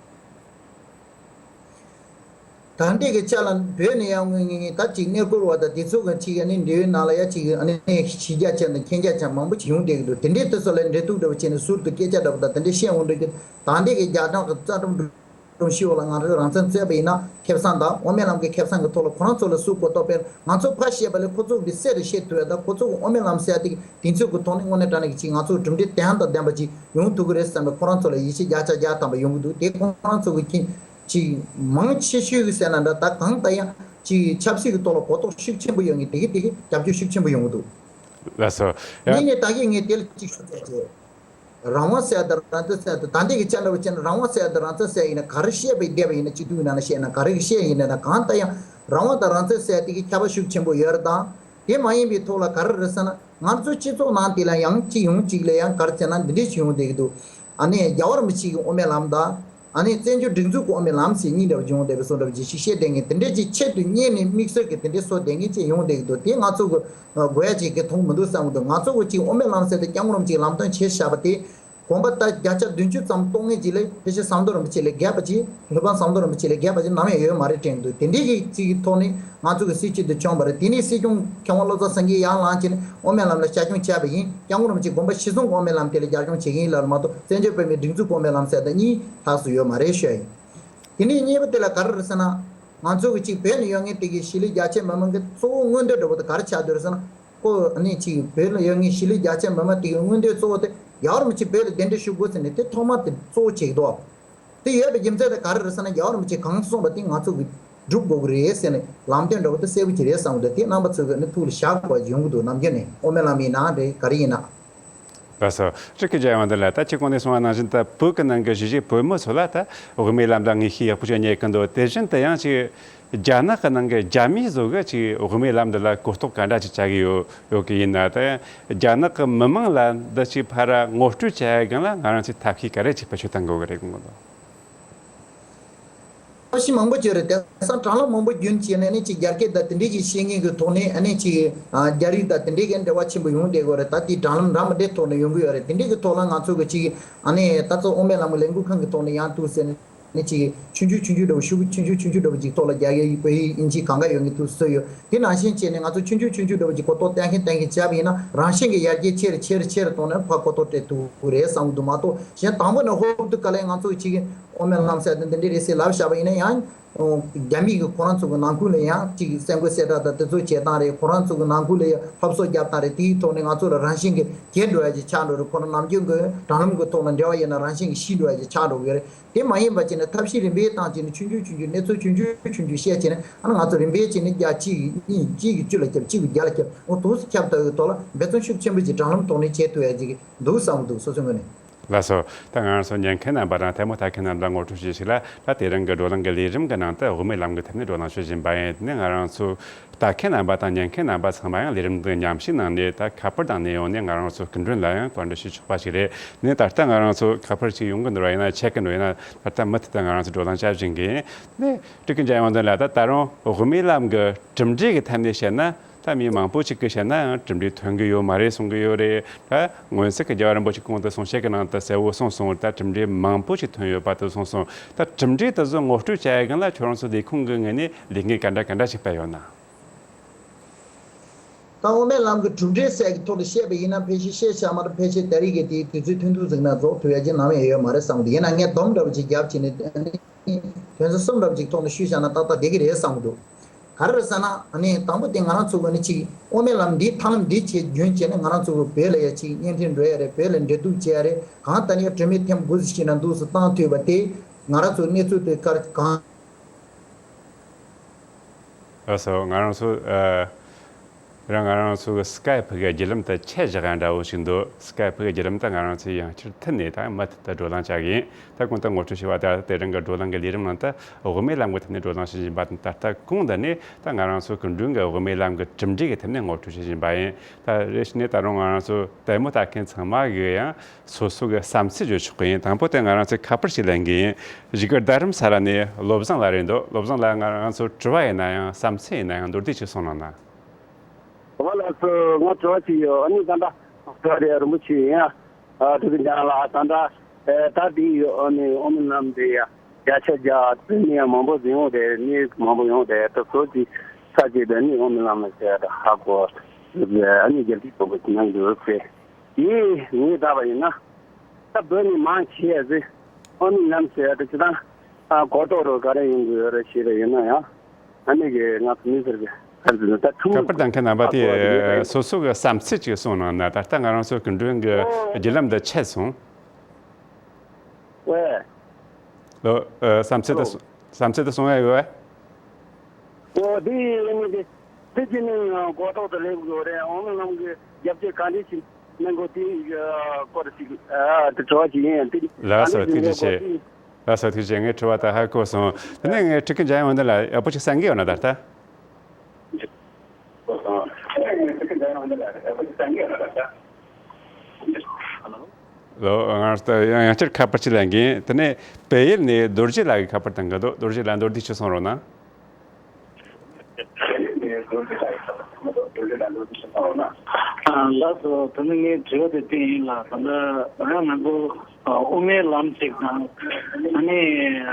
ད་ལྟའི་གི་ཆ་ལ་བོད་ནས་ཡང་ངོས་ངེས་ངེས་ད་ཅིག་གནས་སྐོར་བ་དང་དེ་ཚོ་གི་ཅིག་ཨ་ནི་འབྲེལ་ཡོད་ནང་ལ་ཡ་ཅིག་ཨ་ནི་གཞི་རྒྱ་ཅན་དང་མཁྱེན་རྒྱ་ཅན་མང་པོ་ཅིག་ཡོང་བསྡད་ཀྱི་འདུག་དེ་འདྲའི་དེ་ཚོ་ལ་འབྲེལ་གཏུག་འདྲ་བོ་བྱས་ནས་ཟུར་དུ་སྐད་ཆ་འདྲ་བོ་དང་དེ་འདྲ་བཤད་འོང་འདྲ་གི། ད་ལྟའི་གི་རྒྱ་ནག་གི་རྩ་ཁྲིམས་སྒྲོམ་གཞི་འོག་ལ་ང་རང་རང་བཙན་རྩོད་པ་ཡིན་ན་ཁེ་བཟང་དང་། དབུ་མའི་ལམ་གྱི་ཁེ་བཟང་གི་ཐོག་ལ་ཁོ་རང་ཚོ་ལ་སུ་གོ་རྟོགས་སྤེལ། ང་ཚོ་ཕར་བཤད་པ་ལས་ཁོ་ཚོ་གི་སེ་རུ་བཤད་ཐུབ་ཡ་དང་། ཁོ་ཚོ་གི་དབུ་མའི་ལམ་ཟེར་ཡ་དེ་གི་དེང་ཚོད་ཀྱི་ཐོག་ནས་དངོས་གནས་དྲང་གནས་ཀྱི་ཅིག་ང་ཚོ་གྲུབ་འབྲས་དོན་དང་ལྡན་པ་ཅིག་ཡོང་ཐུབ་ཀྱི་རེད་བསམ་པའི་ཁོ་རང་ཚོ་ལ་ཡིད་ཆེས་བརྒྱ་ཆ་བརྒྱ་ཐམ་པ་ཡོང་གི་འདུག་དེ་ཁོ་རང་ཚོ་གི་ཅིག་ཅིག་མང་ཆེ་ཤོས་ཀྱི་ཟེར་ན་འདྲ། ད་གང་ལྟར་ཡང་ཅིག་ཆབ་སྲིད་ཀྱི་ཐོག་ལ་གོ་རྟོགས་ཤུགས་ཆེན་པོ་ཡོད་མཁན་དེ་གི་དེ་གི་རྒྱབ་སྐྱོར་ཤུགས་ཆེན་པོ་ཡོང་གི་འདུག་ལགས་སོ། ཡང་། ཡིན་ནའི་ད་གིན་ངས་དེ་ལ་གཅིག་ཞུ་ཆ་བྱས། རང་དབང་ཟེར་ཡ་དང་རང་བཙན་ཟེར་ཡ་དང་། ད་ལྟའི་གི་ཆ་འདྲ་བོ་བྱས་ན་རང་དབང་ཟེར་ཡ་དང་རང་བཙན་ཟེར་ཡ་ཡིན་ན་ག་རེ་བཤད་པའི་བསྡད་པ་ཡིན་ན། སྤྱི་འཐུས་ནང་ལ་བཤད་ན་ག་རེ་གི་བཤད་ཡིན་ན། གང་ལྟར་ཡང་རང་དབང་དང་རང་བཙན་ཟེར་ཡ་དེ་གི་ཁྱད་པར་ཤུགས་ཆེན་པོ་ཡོད་རེད་དང་། དེ་མ་ཡིན་པའི་ཐོག་ལ་ག་རེ་རེད་ཟེར་ན། ང་ཚོ་སྤྱི་ཚོགས་ནང་དེ་ལ་ཡང་གཅིག་ཡོང་གཅིག་ལ་ཡང་ག་རེ་ཟེར་ན་འདི་འདྲས་ཅིག་ཡོང་བསྡད་ཀྱི་འདུག་ཨ་ནི་རྒྱལ་བ་རིན་པོ་ཆེ་གི་དབུ་མའི་ལམ་དང་། ཨ་ནི་བཙན་བྱོལ་སྒྲིག་འཛུགས་ཀྱི་དབུ་མའི་ལམ་ཟེར་གཉིས་འདྲ་བོ་ཅིག་བཤད་བསྡད་མཁན་དེ་འདྲས་ཅིག་ཆེད་དུ་གཉེར་ནས་དམིགས་བསལ་གྱི་དེ་འདྲས་བཟོ་བསྡད་མཁན་ཅིག་ཡོང་བསྡད་ཀྱི་འདུག་དེ་ང་ཚོ་གི་དགོས་ཡ་ཅིག་གི་མཐོང་མི་འདུག་བསམ་གྱི་འདུག་ང་ཚོ་གི་ཅིག་དབུ་མའི་ལམ་ཟེར་ཏེ་སྐྱབས་མགོན་རིན་པོ་ཆེས་ལམ་སྟོན་བྱས་བཞག་པ་དེ། གོམ་པ་ད་བརྒྱ་ཆ་བདུན་ཅུ་ཙམ་གཏོང་མཁན་ཅིག་ལས་ཕལ་ཆེར་ཟམ་གདོང་རིན་པོ་ཆེ་ལས་རྒྱས་པ་ཅིག་སློབ་དཔོན་ཟམ་གདོང་རིན་པོ་ཆེ་ལས་རྒྱས་པ་ཅིག་ནམ་ཡང་ཡོད་མ་རེད་དྲན་འདུག་དེ་འདྲའི་གི་ཅིག་གི་ཐོག་ནས་ང་ཚོ་གི་སྲིད་བྱུས་དེ་བྱུང་བ་རེད། དེ་ནས་སྲིད་སྐྱོང་མཁས་དབང་བློ་བཟང་སེང་གེ་ཡར་ལངས་བྱས་ནས་དབུ་མའི་ལམ་ལ་བྱ་སྐྱོང་བྱས་པ་ཡིན། སྐྱབས་མགོན་རིན་པོ་ཆེ་དགོངས་པ་གཞིར་བཟུང་གི་དབུ་མའི་ལམ་དེ་ལ་བྱ་སྐྱོང་བྱེད་ཀྱི་ཡིན་ལབ་མ་གཏོགས་བཙན་བྱོལ་བོད་མིའི་སྒྲིག་འཛུགས་དབུ་མའི་ལམ་ཟེར་དེ་གཉིས་ལྷག་སུ་ཡོད་མ་རེད་ཤོད་ཡིན། དེ་ནས་གཉིས་པ་དེ་ལ་ག་རེ་རེད་ཟེར་ན། ང་ཚོ་གི་ཅིག་བོད་ནས་ཡོང་མཁན་དེ་གི་གཞིས་ལུས་རྒྱ་ཆེ་མི་མང་གི་གཙོ་བོ་མངོན་འདོད་འདྲ་བོ་དེ་ག་རེ་ཆགས་བསྡད་རེད་ཟེར་ན། ཁོ་ནི་ཅིག་བོད་ལ་ཡོད་མཁན་གཞིས་ལུས་རྒྱ་ཆེ་མི་མང་དེ་གི་མངོན་འདོད་གཙོ་བོ་དེ་རྒྱལ་བ་རིན་པོ་ཆེ་བོད་ལ་གདན་འདྲེན་ཞུ་དགོས་ཟེར་ནས་དེ་ཐོག་མ་དེ་གཙོ་བོ་བྱེད་ཀྱི་འདུག་དེ་ཡོད་པའི་རྒྱུ་མཚན་དེ་ག་རེ་རེད་ཟེར་ན། རྒྱལ་བ་རིན་པོ་ཆེས་གང་གསུངས་པ་དེ་ང་ཚོ་གིས་སྒྲུབ་དགོས་ཀྱི་རེད་ཟེར་ནས་ལམ་སྟོན་འདྲ་བོ་དེ་གསལ་པོ་ཅིག་རེད་བསམ་གྱི་འདུག་དེ་རྣམ་པ་ཚོ་གིས་ནི་ཐུགས་ལ་བཞག་དགོས་པ་ཡོང་གི་འདུག་ནམ་རྒྱུན་ནས་དབུ་མའི་ལམ་ཡིན་ན་རེད། ག་རེ་ཡིན་ན། ལགས་སོ། ཊྲི་ཀི་འཇམ་དབྱངས་བདེ་ལགས། ད་ཁྱེད་གོང་ནས་གསུངས་པ་ནང་བཞིན་ད་བོད་ཀྱི་ནང་གི་གཞིས་བྱེས་བོད་མི་ཚོ་ལ་ད་དབུ་མའི་ལམ་དང་ངེས་ཤེས་ཡག་པོ་ཞིག་རྙེད་ཀྱི་འདུག་དེ་བཞིན་དུ་ཡང་ཅིག་རྒྱ་ནག་གི་ནང་གི་རྒྱ་མི་ཚོ་གིས་ཅིག་དབུ་མའི་ལམ་འདི་ལ་གོ་རྟོགས་ག་འདྲ་ཅིག་བྱ་གི་ཡོད་ཡོད་ཀྱི་ཡིན་ན། ད་ཡང་རྒྱ་ནག་གི་མི་མང་ལ་འདི་ཅིག་ཕར་ངོ་སྤྲོད་བྱ་ཡ་སྒང་ལ་ང་རང་ཚོས་ཐབས་ཤེས་ག་རེ་ཅིག་བེད་སྤྱོད་གཏང་དགོས་ཀྱི་རེད་དགོངས་ཀྱི་འདུག་ཕྱོགས་མང་པོ་ཅིག་རེད། དེང་སང་དྲ་ལམ་མང་པོ་བརྒྱུད་བྱས་ནས་ཨ་ནི་ཅིག་རྒྱ་སྐད་དང་དེ་འདྲས་ཀྱི་བཤད་མཁན་གྱི་ཐོག་ནས་ཨ་ནི་ཅིག་ཨ་རྒྱ་རིགས་དང་དེ་འདྲས་ཀྱི་འབྲེལ་བ་ཆེན་པོ་ཡོང་བསྡད་ཀྱི་ཡོད་རེད། ད་དེ་དྲ་ལམ་འདྲ་མི་འདྲའི་ཐོག་ནས་ཡོང་གི་ཡོད་རེད། དེ་འདྲས་ཀྱི་ཐོག་ལ་ང་ཚོ་གི་ཅིག་ཨ་ནི་ད་ཚོ་དབུ་མའི་ལམ་གྱི་ལས་འགུལ་ཁང་གི་ཐོག་ནས་ཡང་འདུག་ཟེར་ནས་ཅིག་ཆུང་ཆུང་ཆུང་ཆུང་འདྲ་བོ་ཤོག་གུ་ཆུང་ཆུང་ཆུང་ཆུང་འདྲ་བོ་ཅིག་ཐོག་ལ་རྒྱ་སྐད་བོད་ཡིག་དབྱིན་ཇི་གང་ག་ཡོད་མཁན་འདུག་བཟོས་ཡོད། དེ་ནང་བཞིན་བྱས་ནས་ང་ཚོ་ཆུང་ཆུང་ཆུང་ཆུང་འདྲ་བོ་ཅིག་གོ་རྟོགས་བསྟན་མཁན་བསྟན་མཁན་བྱས་པ་ཡིན་ན་རང་བཞིན་གྱི་ཡར་རྒྱས་ཆེ་རུ་ཆེ་རུ་ཆེ་རུ་གཏོང་ནས་ཕར་གོ་རྟོགས་སྤྲད་ཐུབ་ཀྱི་རེད་བསམ་གྱི་འདུག་མ་གཏོགས་གཞན་དང་པོ་ནས་ཧོབ་ཏེ་ག་ལེར་ང་ཚོ་ཅིག་དབུ་མའི་ལམ་ཟེར་དེ་འདི་འདྲ་རེད་ཟེར་ལབ་བཞག་པ་ཡིན་ན་ཡང་། རྒྱ་མི་གི་ཁོ་རང་ཚོ་གི་ནང་ཁུལ་ལ་ཡང་ཅིག་གསར་འགོད་གསལ་བསྒྲགས་དང་དེ་ཚོ་བྱེད་སྟངས་རེད། ཁོ་རང་ཚོ་གི་ནང་ཁུལ་ལ་ཡང་ཕབ་སོ་རྒྱབ་སྟངས་རེད། དེའི་ཐོག་ནས་ང་ཚོ་ལ་རང་བཞིན་གྱི་གྱེས་འགྲོ་ཡ་ཅིག་ཆགས་འགྲོ་རེད། ཁོ་རང་ནམ་རྒྱུན་གྱི་དྲ་ལམ་གྱི་ཐོག་ལ་འབྲེལ་བ་ཡོད་ན་རང་བཞིན་གྱི་ཤི་འགྲོ་ཡ་ཅིག་ཆགས་འགྲོ་གི་རེད། དེ་མ་ཡིན་པ་བྱས་ནས་ཐབས་ཤེས་རིམ་པས་བཏང་བྱས་ནས་ཆུང་ཆུང་ཆུང་ཆུང་གནས་ཚུལ་ཆུང་ཆུང་ཆུང་ཆུང་བཤད་བྱས་ནས་ཨ་ནི་ང་ཚོ་རིམ་པས་བྱས་ནས་བརྒྱ་གཅིག་གཉིས་གཅིག་གི་བཅུ་ལ་ཁྱབ་གཅིག་གི་བརྒྱ་ལ་ཁྱབ་འོ་དུས་སུ་ཁྱབ་ལྟ་བུའི་ཐོག་ལ་འབད་བརྩོན་ཤུགས་ཆེན་པོ་ཅིག་དྲ་ལམ་ཐོག་ནས་བྱེད་ཐུབ་ཡ་ཅིག་འདུག་བསམ་གྱི་འདུག་སོ་སོའི་ངོས་ནས། ལགས་སོ། ད་ང་རང་ཚོ་ཉན་མཁན་རྣམ་པ་དང་ལྟད་མོ་ལྟ་མཁན་རྣམ་པ་ལ་ངོ་སྤྲོད་ཞུ་ཞིག་ལ། ད་དེ་རིང་གི་བགྲོ་གླེང་གི་ལས་རིམ་གྱི་ནང་དུ་དབུ་མའི་ལམ་གྱི་ཐད་ནས་བགྲོ་གླེང་ཞུ་བཞིན་པ་ཡིན། དེ་ནས་ང་རང་ཚོ་ལྟ་མཁན་རྣམ་པ་དང་ཉན་མཁན་རྣམ་པ་ཚང་མ་ཡང་ལས་རིམ་འདི་མཉམ་ཞུགས་གནང་ནས། ད་ཁ་པར་དང་གནས་ཡོང་ནས་ང་རང་ཚོ་སྐུ་མགྲོན་ལ་ཡང་བཀའ་འདྲི་ཞུ་ཆོག་པ་ཞིག་རེད། ནས་ད་ལྟ་ང་རང་ཚོ་ཁ་པར་ཞིག་ཡོང་གི་འདུག་ར། ཡིན་ན་ཆད་ཀྱི་འདུག་ཡིན་ན་ད་ལྟ་མུ་མཐུད་དུ་ང་རང་ཚོ་བགྲོ་གླེང་བྱ་བཞིན་གྱི་ཡིན། ནས་ཊྲི་ཀི་འཇམ་དབྱངས་བདེ་ལགས། ད་ད་རུང་དབུ་མའི་ལམ་གྱི་གྲུབ་འབྲས་ཀྱི་ཐད་ནས་བཤད་ན། ད་མི་མང་པོ་ཞིག་གིས་བཤད་ན་ཡང་གྲུབ་འབྲས་ཐོན་གྱི་ཡོད་མ་རེད་གསུང་གི་ཡོད་རེད། ད་སྔོན་ཆད་ཀྱི་རྒྱལ་བ་རིན་པོ་ཆེ་གོང་དུ་གསུང་བཤད་ཀྱི་ནང་དུ་གསལ་བོ་གསུངས་སོང་། ད་གྲུབ་འབྲས་མང་པོ་ཞིག་ཐོན་ཡོད་པ་དེ་གསུངས་སོང་། ད་གྲུབ་འབྲས་དེ་ཚོ་ངོ་སྤྲོད་བྱ་ཡ་སྒང་ལ་ཁྱོད་རང་ཚོ་ལས་ཁུངས་ཀྱི་ངོས་ནས་ལས་འགན་ག་འདྲ་ག་འདྲ་ཞིག་སྤེལ་ཡོད་ན། ད་དབུ་མའི་ལམ་གྱི་གྲུབ་འབྲས་ཟེར་གྱི་ཐོག་ལ་བཤད་པ་ཡིན་ན་ཕལ་ཆེར་བཤད་བྱ་མ་རེད། ཕལ་ཆེར་ད་རེས་ཀྱི་དེའི་དུས་ཚོད་ཐུང་ཐུང་ཟིག་ན་རྫོགས་ཐུབ་ཡ་ཅིག་ནམ་ཡང་ཡོད་མ་རེད་བསམ་གི་འདུག་ཡིན་ན་ངས་སྡོམ་འདྲ་བོ་ཅིག་བརྒྱབ་བྱས་ནས་དོན་ཚན་གསུམ་འདྲ་བོ་ཅིག་ཐོག་ནས་ཞུས་བཞག་ན་ཏག་ཏག་བསྡད་ཀྱི་རེད་བསམ་གི་འདུག་ག་རེ་རེད་ཟེར་ན་ཨ་ནི་དང་པོ་དེ་ང་རང་ཚོ་གི་ནི་ཅིག་དབུ་མའི་ལམ་འདིའི་ཐབས་ལམ་འདི་བྱས་རྒྱུན་བྱས་ནས་ང་རང་ཚོ་གི་བོད་ལ་ཡ་ཅིག་བརྙན་འཕྲིན་འགྲོ་ཡ་རེད། བོད་ལ་འབྲེལ་གཏུག་བྱེད་ཡ་རེད། གང་ལྟར་ཡང་དྲི་མེད་ཐེམ་དགུ་ཟིག་ཞིག་ན་འདུག་སུ་བཏང་ཐུབ་པ་དེ་ང་རང་ཚོ་གནས་ཚུལ་དེ་ག་རེ་གང་། ལགས་སོ། ང་རང་ཚོ་ཨ། རང་ང་རང་ཚོ་གི་སི་ཀའེ་ཕི་གི་བརྒྱུད་ལམ་དུ་ཆད་བཞག་ཡ་འདྲ་བོ་ཞིག་འདུག་སི་ཀའེ་ཕི་གི་བརྒྱུད་ལམ་དུ་ང་རང་ཚོས་ཡང་བསྐྱར་མཐུད་ནས་ད་མུ་མཐུད་དུ་བགྲོ་གླེང་བྱ་གི་ཡིན། ད་གོང་དུ་ངོ་སྤྲོད་ཞུས་པ་ལྟར་དེ་རིང་གི་བགྲོ་གླེང་གི་ལས་རིམ་ནང་དུ་དབུ་མའི་ལམ་གྱི་ཐད་ནས་བགྲོ་གླེང་བྱེད་བཞིན་པ་དང་། ད་ལྟ་གོང་དུ་ནས་ད་ང་རང་ཚོ་སྐུ་མགྲོན་གྱི་དབུ་མའི་ལམ་གྱི་གྲུབ་འབྲས་ཀྱི་ཐད་ནས་ངོ་སྤྲོད་བྱེད་བཞིན་པ་ཡིན། ད་རེ་ཞིག་ནས་ད་རུང་ང་རང་ཚོ་ལྟད་མོ་ལྟ་མཁན་ཚང་མ་གིས་ཡང་སོ་སོ་གི་བསམ་ཚུལ་བརྗོད་ཆོག་གི་ཡིན། དང་པོ་དེ་ང་རང་ཚོས་ཁ་པར་ཞིག་ལེན་གི་ཡིན། བཞུགས་སྒར་རྡ་རམ་ས་ལ་ནས་བློ་བཟང་ལགས་རེད་འདུག་བློ་བཟང་ལགས། ང་རང་ཚོ་དྲི་བ་ཡིན་ན་ཡང་བསམ་ཚུལ་ཡིན་ན་ཡང་མདོར་བསྡུས་ཅིག་གསུངས་གནང་ན། ཨོ་ལགས་སོ། ང་དྲི་བ་ཅིག་ཡོད། ཨ་ནི་ད་ལྟ་དྲི་བ་དེ་རིན་པོ་ཆེ་ཡིན་ཡ། ཨ་ཊྲི་ཀི་འཇམ་ལགས། ད་ལྟ་ཨེ་ད་དེ་ཡོད། ཨ་ནི་དབུ་མའི་ལམ་དེ་ཡ་བརྒྱ་ཆ་བརྒྱ་དེ་ནི་ཡང་མང་པོ་ཟིན་འོང་དེ་ནི་མང་པོ་ཡོང་དེ་ད་གཟོད་ཅིག་ས་ཅིག་དེ་ནི་དབུ་མའི་ལམ་ལ་བྱས་ད་ཧ་གོ། ཨ་ནི་རྒྱབ་སྐྱོར་མང་པོ་ཞིག་གནང་གི་ཡོད་ཟེར། དེ་ངས་བལྟས་པ་ཡིན་ན། ད་བོད་ནས་མང་ཆེ་བ་ཟིག་དབུ་མའི་ལམ་ཟེར་ཡ་དེ་ཅི་ད་ཨ་གོ་རྟོགས་རོ་ག་རེ་ཡོང་གི་ཡོད་རེད་ཞེས་པ་ཡིན་ན་ཡང་། ཨ་ནི་གི་ང་ཚོ་མི་ཟེར་གི་ཧར་ཟིན་ད་ཁྲུང་། ཁ་པར་གཏོང་མཁན་རྣམ་པ་དེ་སོ་སོ་གི་བསམ་ཚུལ་ཅིག་གསུངས་གནང་ན། ད་ལྟ་ང་རང་ཚོ་སྐུ་མགྲོན་གྱི་བརྒྱུད་ལམ་འདི་ཆད་སོང་། ཝེ། ལོ། ཨ། བསམ་ཚུལ་དེ། ཨོ། བསམ་ཚུལ་དེ་གསུང་ཡ་ཡོད་པས། ཨོ་དེ་ཡིན་ནི་དེ། དེ་ཅི་ནས་གོ་རྟོགས་དུ་སླེབས་དགོས་རེད། ཨོ་མི་ལམ་གི་རྒྱབ་སྐྱོར་ག་འདྲས་ཞིག་གནང་དགོས་དེ་སྐོར་ཞིག་ཨ་དེ་དྲི་བ་ཞིག་ཡིན། དེ་ལགས་སོ། ག་འདྲས་ཐུགས་རྗེ་ཆེ། ཞིག་གནང་དགོས་དེ། ལགས་སོ། ཐུགས་རྗེ་ཆེ། ངའི་དྲི་བ་ད་ཧ་གོ་སོང་། དེ་ནས་ངའི་ཊྲི་ཀི་འཇམ་དབྱངས་བདེ་ལགས་ཡག་པོ་ཅིག་གསན་གི་ཡོད་ན་ད་ལྟ། ལོ། ང་ད་ཡང་ཡང་བསྐྱར་ཁ་པར་ཅིག་ལེན་གིན། དེ་ནས་བལ་ཡུལ་ནས་རྡོ་རྗེ་ལགས་ཀྱིས་ཁ་པར་བཏང་གི་འདུག་རྡོ་རྗེ་ལགས་མདོར་བསྡུས་ཅིག་གསུང་རོགས་གནང་། ལགས་སོ། དེ་ནི་ངའི་དྲི་བ་དེ་དེ་ཡིན་ལ། ད་ལྟ་ང་ང་ཚོ་དབུ་མའི་ལམ་ཞིག་དང་། ཨ་ནི་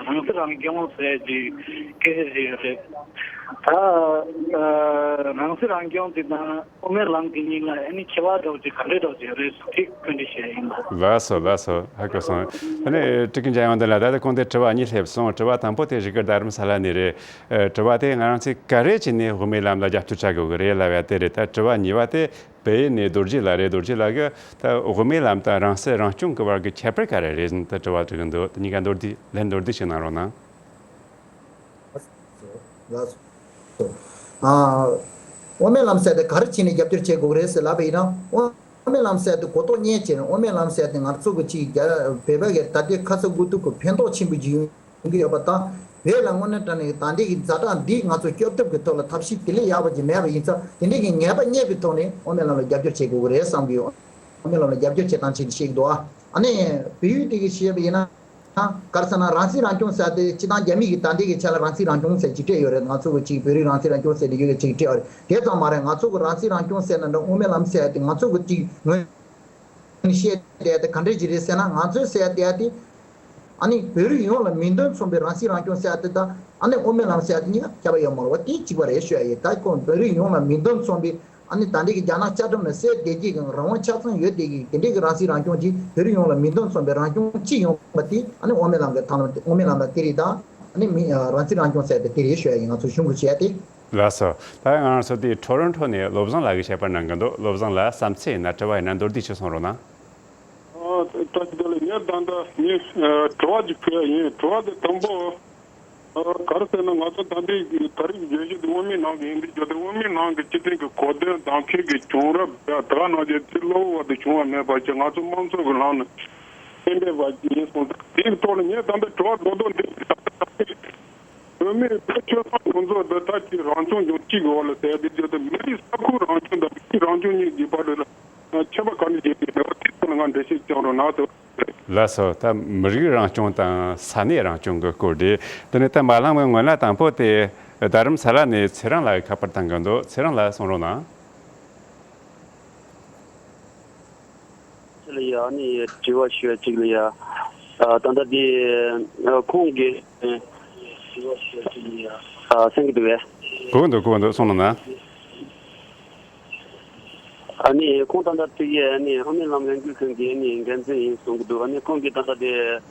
རང་སྲིད་རང་སྐྱོང་ཟེར་གྱི་སྐད་ཆ་ཞིག་ཡོད་རེད། ད་རང་སྲིད་རང་སྐྱོང་དེ་དང་། དབུ་མའི་ལམ་དེ་གཉིས་ལ་ཨ་ནི་ཁྱད་པར་འདྲ་བོ་ཅིག་ག་འདྲས་འདྲ་བོ་ཅིག་ཡོད་རེད་ཟེར་ཅིག་བཀའ་འདྲི་ཞུ་ཡ་ཡིན་ལ། ལགས་སོ། ལགས་སོ། ཧ་གོ་སོང་། ཨ་ནི་ཊྲི་ཀི་འཇམ་དབྱངས་བདེ་ལགས། ད་ལྟ་གོང་དེ་དྲི་བ་གཉིས་སླེབས་སོང་། དྲི་བ་དང་པོ་དེ་བཞུགས་སྒར་རྡ་རམ་ས་ལ་ནས་རེད། ཨ། དྲི་བ་དེ་ང་རང་ཚོས་ག་རེ་བྱས་ནས་དབུ་མའི་ལམ་ལ་རྒྱབ་སྐྱོར་བྱ་དགོས་ཀྱི་རེད་ལབ་ཡ་དེ་རེད། ད་དྲི་བ་གཉིས་པ་དེ་བལ་ཡུལ་ནས་རྡོ་རྗེ་ལགས་རེད། རྡོ་རྗེ་ལགས་ཀྱིས་ད་དབུ་མའི་ལམ་དང་རང་སྲིད་རང་སྐྱོང་གི་བར་གྱི་ཁྱད་པར་ག་རེ་རེད་ཟེར་ནས་ད་དྲི་བ་དྲི་གི་འདུག་དེ་གཉིས་ཀ་མདོར་བསྡུས་ལན་མདོར་བསྡུས་ཤིག་གནང་རོགས་གནང་། ལགས་སོ། ཨ། དབུ་མའི་ལམ་ཟེར་དེ་ག་རེ་བྱས་ནས་རྒྱབ་སྐྱོར་བྱེད་དགོས་རེད་ཟེར་ལབ་པ་ཡིན་ན། དབུ་ དབུ་མའི་ལམ་ཟེར་དེ་གོ་རྟོགས་རྙེད་བྱས་ནས། དབུ་མའི་ལམ་ཟེར་དེ་ང་ཚོ་གི་ཅིག་རྒྱ་བོད་པ་གི་ད་ལྟའི་ཁ་ཚ་དགོས་གཏུགས་ཀྱི་ཕན་ཐོགས་ཆེན་པོ་ཅིག་ཡོང་གི་ཡོད་པ་དང་། བོད་ལ་དངོས་གནས་དྲང་གནས་ཀྱི་ད་ལྟའི་གི་ཛ་དྲག་འདི་ང་ཚོ་སྐྱོབ་ཐབས་ཀྱི་ཐོག་ལ་ཐབས་ཤེས་དེ་ལས་ཡག་པ་ཅིག་མེད་པ་ཡིན་ཙང་། དེ་འདྲའི་གི་ངེས་པ་རྙེད་པའི་ཐོག་ནས་དབུ་མའི་ལམ་ལ་རྒྱབ་སྐྱོར་བྱེད་དགོས་ཀྱི་རེད་བསམ་གི་ཡོད། དབུ་མའི་ལམ་ལ་རྒྱབ་སྐྱོར་བྱེད་སྟངས་ཅིག་བཤད་ཀྱི་འདུག་ཨ། ཨ་ནི་བལ་ཡུལ་དེ་གི་བཤད་པ་ཡིན་ན། ག་རེ་ཟེར་ན། རང་སྲིད་རང་སྐྱོང་ཟེར་དེ་སྤྱིར་བཏང་རྒྱ་མི་གིས་ད་ལྟའི་གི་ཆ་ལ་རང་སྲིད་རང་སྐྱོང་ཟེར་ཅིག་སྤྲད་ཡོད་རེད། ང་ཚོ་གི་ཅིག་བོད་རིགས་རང་སྲིད་རང་སྐྱོང་ཟེར་དེ་ཡོད་གི་ཅིག་སྤྲད་ཡོད་རེད། དེ་ཙམ་མ་རེད། ང་ཚོ་གི་རང་སྲིད་རང་སྐྱོང་ཟེར་ན་འདྲ། དབུ་མའི་ལམ་ཟེར་དེ་ང་ཚོ་གི་ཅིག་ངོས་ནས་བཤད་བསྡད་དེ་ག་འདྲ་ཅིག་རེད་ཟེར་ན། ང་ཚོས་ཟེར་བསྡད་དེ། ཨ་ནི་བོད་རིགས་ཡོངས་ལ་མིང་དོན་མཚུངས་པའི་རང་སྲིད་རང་སྐྱོང་ཟེར་དེ་དང་། ཨ་ནི་དབུ་མའི་ལམ་ཟེར་དེ་གཉིས་ཀ་ཁྱད་པར་ཡོད་མ་རེད་པ། དེ་གཅིག་པ་རེད་ཞུ་ཡ་ཡིན། ད་ཁོང་བོད་རིགས་ཡོངས་ལ་མིང་དོན་མཚུངས་པའི། ཨ་ནི་ད་ལྟའི་གི་རྒྱ་ནག་བཅའ་ཁྲིམས་ལ་གསལ་བསྡད་ཀྱི་གི་རང་དབང་ཆ་ཚང་ཡོད་བསྡད་ཀྱི་དེ་འདྲའི་གི་རང་སྲིད་རང་སྐྱོང་ཅིག་བོད་རིགས་ཡོངས་ལ་མིང་དོན་མཚུངས་པའི་རང་སྐྱོང་ཅིག་ཡོང་བ་དེ། ཨ་ནི་དབུ་མའི་ལམ་གི་ཐང་ལ་དབུ་མའི་ལམ་ལ་དེ་རེད་ད། ཨ་ནི་མི་རང་སྲིད་རང་སྐྱོང་ཟེར་དེ་དེ་རེད་ཞུ་ཡ་ཡིན། ང་ཚོ་གཞུང་གི་བྱས་ཏེ། ལགས་སོ། ད་ང་རང་ཚོ་དེ་ཊོ་རོན་ཊོ་ནས་བློ་བཟང་ལགས་ཀྱིས་བཤད་པ་གནང་གི་འདུག་བློ་བཟང་ལགས་བསམ་ཚུལ་ཡིན་ན། དྲི་བ་ཡིན་ན། མདོར་བསྡུས་ཤིག་གསུང་རོགས་གནང་། ཨ། བཀྲ་ཤིས་བདེ་ལེགས། ངས་ད་ལྟ་ངས་ཨ་དྲི་བ་ཅིག་ཕུལ་ཡ་ཡིན། དྲི་བ་དེ་དང་པོ། ཨ། ག་རེ་ཟེར་ན། ང་ཚོ་ད་ལྟའི་ད་རེས་བརྗོད་གཞི་དེ་དབུ་མའི་ལམ་གྱི་ཡིན་དུས། བརྗོད་དེ་དབུ་མའི་ལམ་གྱི་སྤྱི་དོན་གྱི་གོ་དོན་དང་ཁེལ་གྱི་བྱུང་རབས་དང་དེ་ག་ནང་བཞིན་དེ་གློ་བུར་བ་དུ་བྱུང་བ་མེད་པ་བྱས། ང་ཚོ་དམངས་གཙོ་གི་ལམ་ནས་གཏན་འབེབས་པ་ཡིན་སོང་ཙང་། དེའི་ཐོག་ནས་ངས་ད་ལྟ་དྲི་བ་རྡོག་རྡོག་འདི་བོད་མིའི་བོད་ཆོལ་ཁ་ཁོང་ཚོ་འདི་ད་ཅིག་རང་སྐྱོང་ལྗོངས་གཅིག་གི་འོག་ལ་ཟེར་ཡ་དེ། བརྗོད་དེ་མི་རིགས་ས་ཁུལ་རང་སྐྱོང་དང་མི་རིགས་རང་སྐྱོང་གཉིས་ཀྱི་བར་ལ་ཁྱད་པར་ག་འདྲ་ཞིག་ཡོད་མེད་པ་དེའི་ཐོག་ལ་ང་འགྲེལ་བཤད་རྒྱག་རོགས་གནང་ཟེར། ལགས་སོ། ད་མི་རིགས་རང་སྐྱོང་དང་ས་གནས་རང་སྐྱོང་གི་སྐོར་དེ། དེ་ནས་ད་མ་ལངས་པའི་སྔོན་ལ་དང་པོ་དེ་རྡ་རམ་ས་ལ་ནས་ཚེ་རིང་ལགས་ཀྱིས་ཁ་པར་བཏང་གི་འདུག་ཚེ་རིང་ལགས་གསུང་རོགས་གནང་། ལ་ཡ། ཨ་ནི་དྲི་བ་ཞུ་ཡ་གཅིག་ལ་ཡ། ཨ། ད་ལྟ་དེ་ཨ་ཁོང་གིས་ཨ་གསན་གྱི་འདུག་གས། གོ་གི་འདུག་གོ་གི་འདུག་གསུང་རོགས་གནང་། ཨ་ནི་ཁོང་ད་ལྟ་དེ་གའི་ཨ་ནི་དབུ་མའི་ལམ་ལས་འགུལ་ཁང་གི་ཨ་ནི་འགན་འཛིན་ཡིན་གསུང་གི་འདུག་ཨ་ནི་ཁོང་གིས་ད་ལྟ་དེ།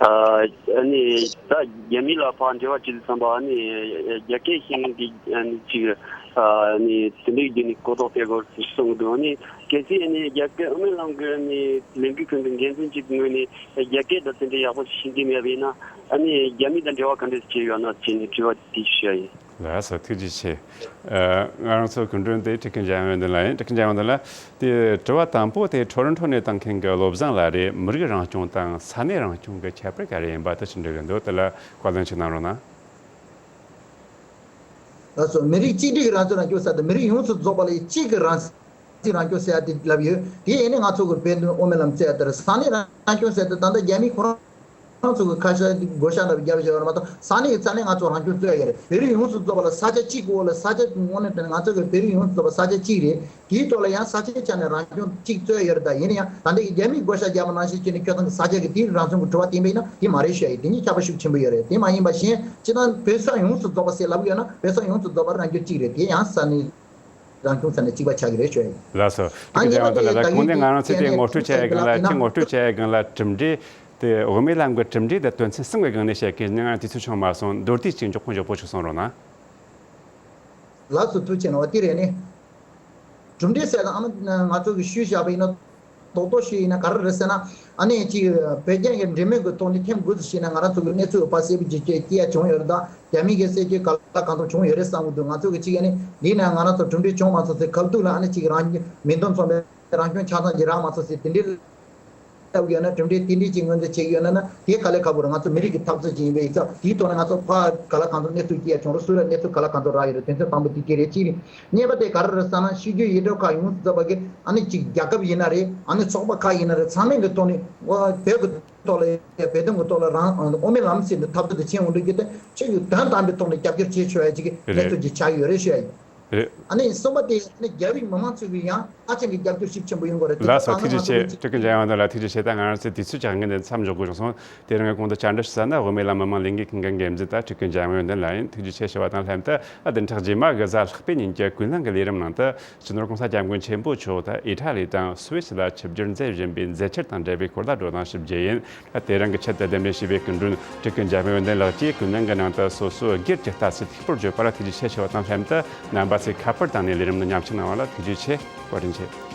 ཨ་ནི་ད་རྒྱ་མི་ལ་ཕར་འབྲེལ་བ་བྱེད་དུས་ཙམ་པ། ཨ་ནི་རྒྱ་སྐད་ཤེས་མཁན་གྱི་ཨ་ནི་ཅིག་ཨ་ནི་དེ་འདྲའི་བརྒྱུད་ནས་གོ་རྟོགས་སྤེལ་དགོས་གསུང་གི་འདུག་ཨ་ནི་གལ་སྲིད་ཨ་ནི་རྒྱ་སྐད། དབུ་མའི་ལམ་གྱི་ཨ་ནི་ལས་འགུལ་ཁང་གི་འགན་འཛིན་གཅིག་གི་ངོས་ནས་རྒྱ་སྐད་དང་དེ་འདྲའི་ཡག་པོ་ཤེས་ཀྱི་མེད་པ་ཡིན་ན། ཨ་ནི་རྒྱ་མི་དང་འབྲེལ་བ་ག་འདྲས་བྱས་ཡོད་ན་བྱས་ནས་དྲི་བ་དེ་ཞུ་ཡ་ཡིན། ལགས་སོ། ཐུགས་རྗེ་ཆེ། ཨ། ང་རང་ཚོ་སྐུ་མགྲོན་དེ་འབྲི་མཁན་འཇམ་དབྱངས་ཡོན་ཏན་ལགས་ཡིན། འབྲི་མཁན་འཇམ་དབྱངས་ཡོན་ཏན་ལགས། དེ་དྲི་བ་དང་པོ་དེ་ཊོ་རོན་ཊོ་ནས་བཏང་མཁན་གྱི་བློ་བཟང་ལགས་རེད། མི་རིགས་རང་སྐྱོང་དང་ས་གནས་རང་སྐྱོང་གི་ཁྱད་པར་ག་རེ་ཡིན་པ་དེ་ཞུ་འདོད་ཀྱི་འདུག་དེ་ལ་བཀའ་ལན་ཞིག་གནང་རོགས་གནང་། ལགས་སོ། མི་རིགས་གཅིག་སྒྲིལ་གྱི་རང་སྐྱོང་། རང་སྐྱོང་ཟེར་དེ་མི་རིགས་ཡོངས་སུ་རྫོགས་པ་ལ་གཅིག་གི་རང་སྲིད་རང་སྐྱོང་ཟེར་ཡ་དེ་ལབ་ཡོད། དེ་ཡིན་ནའི་ང་ཚོ་གི་བོད་དོན་དབུ་མའི་ལམ་བཙལ་ཡ་དེར་ས་གནས་རང་སྐྱོང་ཟེར་དེ་ད་ལྟ་རྒྱ་མི་ཁོ་རང་ཁོ་རང་ཚོ་གི་ཁ་ཤས་བགོ་བཤའ་འདྲ་བརྒྱབ་བཞག་པ་མ་གཏོགས། ས་གནས་ཀྱི་ས་གནས་ང་ཚོ་རང་སྐྱོང་རྩོད་ཡ་རེད། བོད་རིགས་ཡོངས་སུ་རྫོགས་པ་ལ་ས་ཆ་གཅིག་གི་འོག་ལ། ས་ཆ་དངོས་གནས་དྲང་གནས་ང་ཚོ་གི་བོད་རིགས་ཡོངས་སུ་རྫོགས་པ་ས་ཆ་གཅིག་རེད། དེའི་ཐོག་ལ་ཡང་ས་ཆའི་ཆ་ནས་རང་སྐྱོང་གཅིག་རྩོད་ཡ་རེད། ད་ཡིན་ན་ཡང་ད་ལྟ་གི་རྒྱ་མིས་བགོ་བཤའ་བརྒྱབ་པ་ནང་བཞིན་བྱས་ནས་ཁྱོད་ཚང་གི་ས་ཆ་གི་དེའི་རང་སྐྱོང་གི་དྲི་བ་བསྟན་པ་ཡིན་ན་དེ་མ་རེད་ཞུ་ཡ་ཡིན། དེ་གཉིས་ཁྱད་པར་ཤུགས་ཆེན་པོ་ཡོད་རེད། དེ་མ་ཡིན་པ་གཞན་སྤྱིར་བཏང་བོད་ས་ཡོངས་སུ་རྫོགས་པ་ཟེར་ལབ་ཡོད་ན། བོད་ས་ཡོངས་སུ་རྫོགས་པ་རང་སྐྱོང་གཅིག་རེད། དེ་ཡང་ས་གནས་རང་སྐྱོང་ས་གནས་གཅིག་པ་ཆགས་ཀྱི་རེད་ཞུ་ཡ་ཡིན། ལགས་སོ། ཨ། ཐུགས་རྗེ་ཆེ། ཡང་ད་ལ་ད་གོང་ནས་ང་རང་ཚོས་དེ་ངོ་སྤྲོད་བྱས་ཡ་སྒང་ལ། ཅིག་ངོ་སྤྲོད་བྱས་ཡ་སྒང་ལ་གྲུབ་འབྲས་དེ། དབུ་མའི་ལམ་གྱི་གྲུབ་འབྲས་དེ་དོན་ཚན་གསུམ་གྱི་སྒང་ནས་བཤད་མཁན་ཡིན་ན། ང་དུས་ཚོད་ཆུང་མ་སོང་། མདོར་བསྡུས་ཅིག་མགྱོགས་པོ་མགྱོགས་པོ་ཞིག་གསུང་རོགས་གནང་། ལགས་སོ། ཐུགས་རྗེ་ཆེ་གནང་བ། དེ་རེད་ནི། གྲུབ་འབྲས་ཟེར་ན། ཨ་ནི་ང་ཚོ་གི་ཤུལ་བཞག་པ་ཡིན་ན། རྡོག་རྡོག་ཤོས་ཡིན་ན་ག་རེ་རེད་ཟེར་ན། ཨ་ནི་ཅིག་བོད་རྒྱ་གི་འབྲེལ་མོལ་གྱི་ཐོག་ནས་ཐེངས་དགུ་ཙམ་ཞིག་ནས་ང་རང་ཚོ་གི་གནས་ཚུལ་ཕར་གསལ་པོ་ཅིག་སྐྱེལ་སྐྱེལ་ཡ་བྱུང་ཡོད་རེད། ད་རྒྱ་མི་གི་བསད་རྒྱུའི་ག་ལ་གང་ཐུབ་བྱུང་ཡོད་རེད་བསམ་གྱི་འདུག་ང་ཚོ་གི་ཅིག་ཨ་ནི་འདི་ན་ང་རང་ཚོ་གྲུབ་འབྲས་བྱུང་མ་སོང་ཟེར། ཁ་ཐུག་ལ་ཨ་ནི་ཅིག་རང་མིང་དོན་མཚུངས་པའི་རང་སྐྱོང་ཆ་ཚང་ཅིག་རག་མ་སོང་ཟེར། དེ་འདྲའི་ལབ་ཡོད་ན། གྲུབ་འབྲས་དེ་འདྲའི་ཅིག་ངོས་འཛིན་བྱེད་ཀྱི་ཡོད་ན་ན། དེ་དཀའ་ལས་ཁག་པོ་རེད། ང་ཚོ་མི་རིགས་ཀྱི་འཐབ་རྩོད་ཅིག་ཡིན་པའི་ཡིན་ཙང་། དེའི་ཐོག་ནས་ང་ཚོ་ཕར་ག་ལ་གང་ཐུབ་གནས་ཚུལ་སྐྱེལ་ཡ་བྱུང་རེད། སུ་ལ་གནས་ཚུལ་ག་ལ་གང་ཐུབ་རག་ཡོད་རེད། དོན་ཚན་དང་པོ་དེ་དེ་རེད། གཅིག་རེད། གཉིས་པ་དེ་ག་རེ་རེད་ཟེར་ན། ཤེས་རྒྱུ་ཡིག་ཐོག་ཁག་ཡོངས་སུ་རྫོགས་པ་གི་ཨ་ནི་ཅིག་རྒྱལ་ཁབ་ཡིན་ན་རེད། ཨ་ནི་ཚོགས་པ་ཁག་ཡིན་ན་རེད། ཚང་མའི་གི་ཐོག་ནས་བོད་ཀྱི་ཐོག་ལ། བོད་དོན་གྱི་ཐོག་ལ་རང་དབུ་མའི་ལམ་ཟེར་ནས་འཐབ་རྩོད་དེ་བྱེད་འོང་དུས་ཀྱི་དེ་ཆོས་ཀྱི་དོན་དམ་པའི་ཐོག་ནས་རྒྱབ་སྐྱོར་བྱེད་ཆོག་ཡ་ཅིག་གི་གནས་ཚུལ་ཅིག་ཆགས་ཡོད་རེད་ཞུ་ཡ་ཡིན། རེད། ཨ་ནི་གསུམ་པ་དེ་ཨ་ནི་རྒྱ་རིགས་མི་མང་ཚོས་ཀྱི་ཡང་ཧ་ཅང་གི་རྒྱབ་སྐྱོར་ཤུགས་ཆེན་པོ་ཡོང་གི་རེད། ལགས་སོ། ཐུགས་རྗེ་ཆེ། སྤྲུལ་སྐུ་འཇམ་དབྱངས་ལགས། ཐུགས་རྗེ་ཆེ། ད་ང་རང་ཚོའི་དུས་ཚོད་ཀྱི་དབང་གིས་མཚམས་འཇོག་དགོས་བྱུང་སོང་། དེ་རིང་གི་གོང་དུ་བཅར་འདྲི་ཞུ་ས་ནི་དབུ་མའི་ལམ་མི་མང་ལས་འགུལ་ཁང་གི་འགན་འཛིན་དང་སྤྲུལ་སྐུ་འཇམ་དབྱངས་ཡོན་ཏན་ལགས་ཡིན། ཐུགས་རྗེ་ཆེ་ཞུ་བ་དང་ལྷན་དུ། ཨ། བདུན་ཕྲག་རྗེས་མ་གི་གཟའ་ལྷག་པའི་ཉིན་གྱི་ཀུན་གླེང་གི་ལས་རིམ་ནང་དུ། སྤྱི་ནོར་༸གོང་ས་༸སྐྱབས་མགོན་ཆེན་པོ་མཆོག་ད་ཨི་ཊ་ལི་དང་སུད་སི་ལ་ཆིབས་བསྒྱུར་མཛད་བཞིན་པའི་མཛད་འཆར་དང་འབྲེལ་བའི་སྐོར་ལ་བགྲོ་གླེང་ཞིབ་རྒྱས་ཡིན། དེ་རིང་གི་ཆེད་དུ་གདན་འདྲེན་ཞུས་པའི་སྐུ་མགྲོན་སྤྲུལ་སྐུ་འཇམ་དབྱངས་ཡོན་ཏན་ལགས་ཀྱིས་ཀུན་གླེང་གི་ནང་དུ་སོ་སོའི་སྒེར་གྱི་ལྟ་ཚུལ་མཐུག་པོར་བརྗོད་པ་ལ་ཐུགས་རྗེ་ཆེ་ཞུ་བ་དང་ལྷན་དུ། རྣམ་པ་ཚོས་ཁ་པར་བཏང་ནས་ལས་རིམ་ནང་མཉམ་ཞུགས་གནང་བ་ལ་ཐུགས་རྗེ་ཆེ། བཀའ་དྲིན་ཆེ།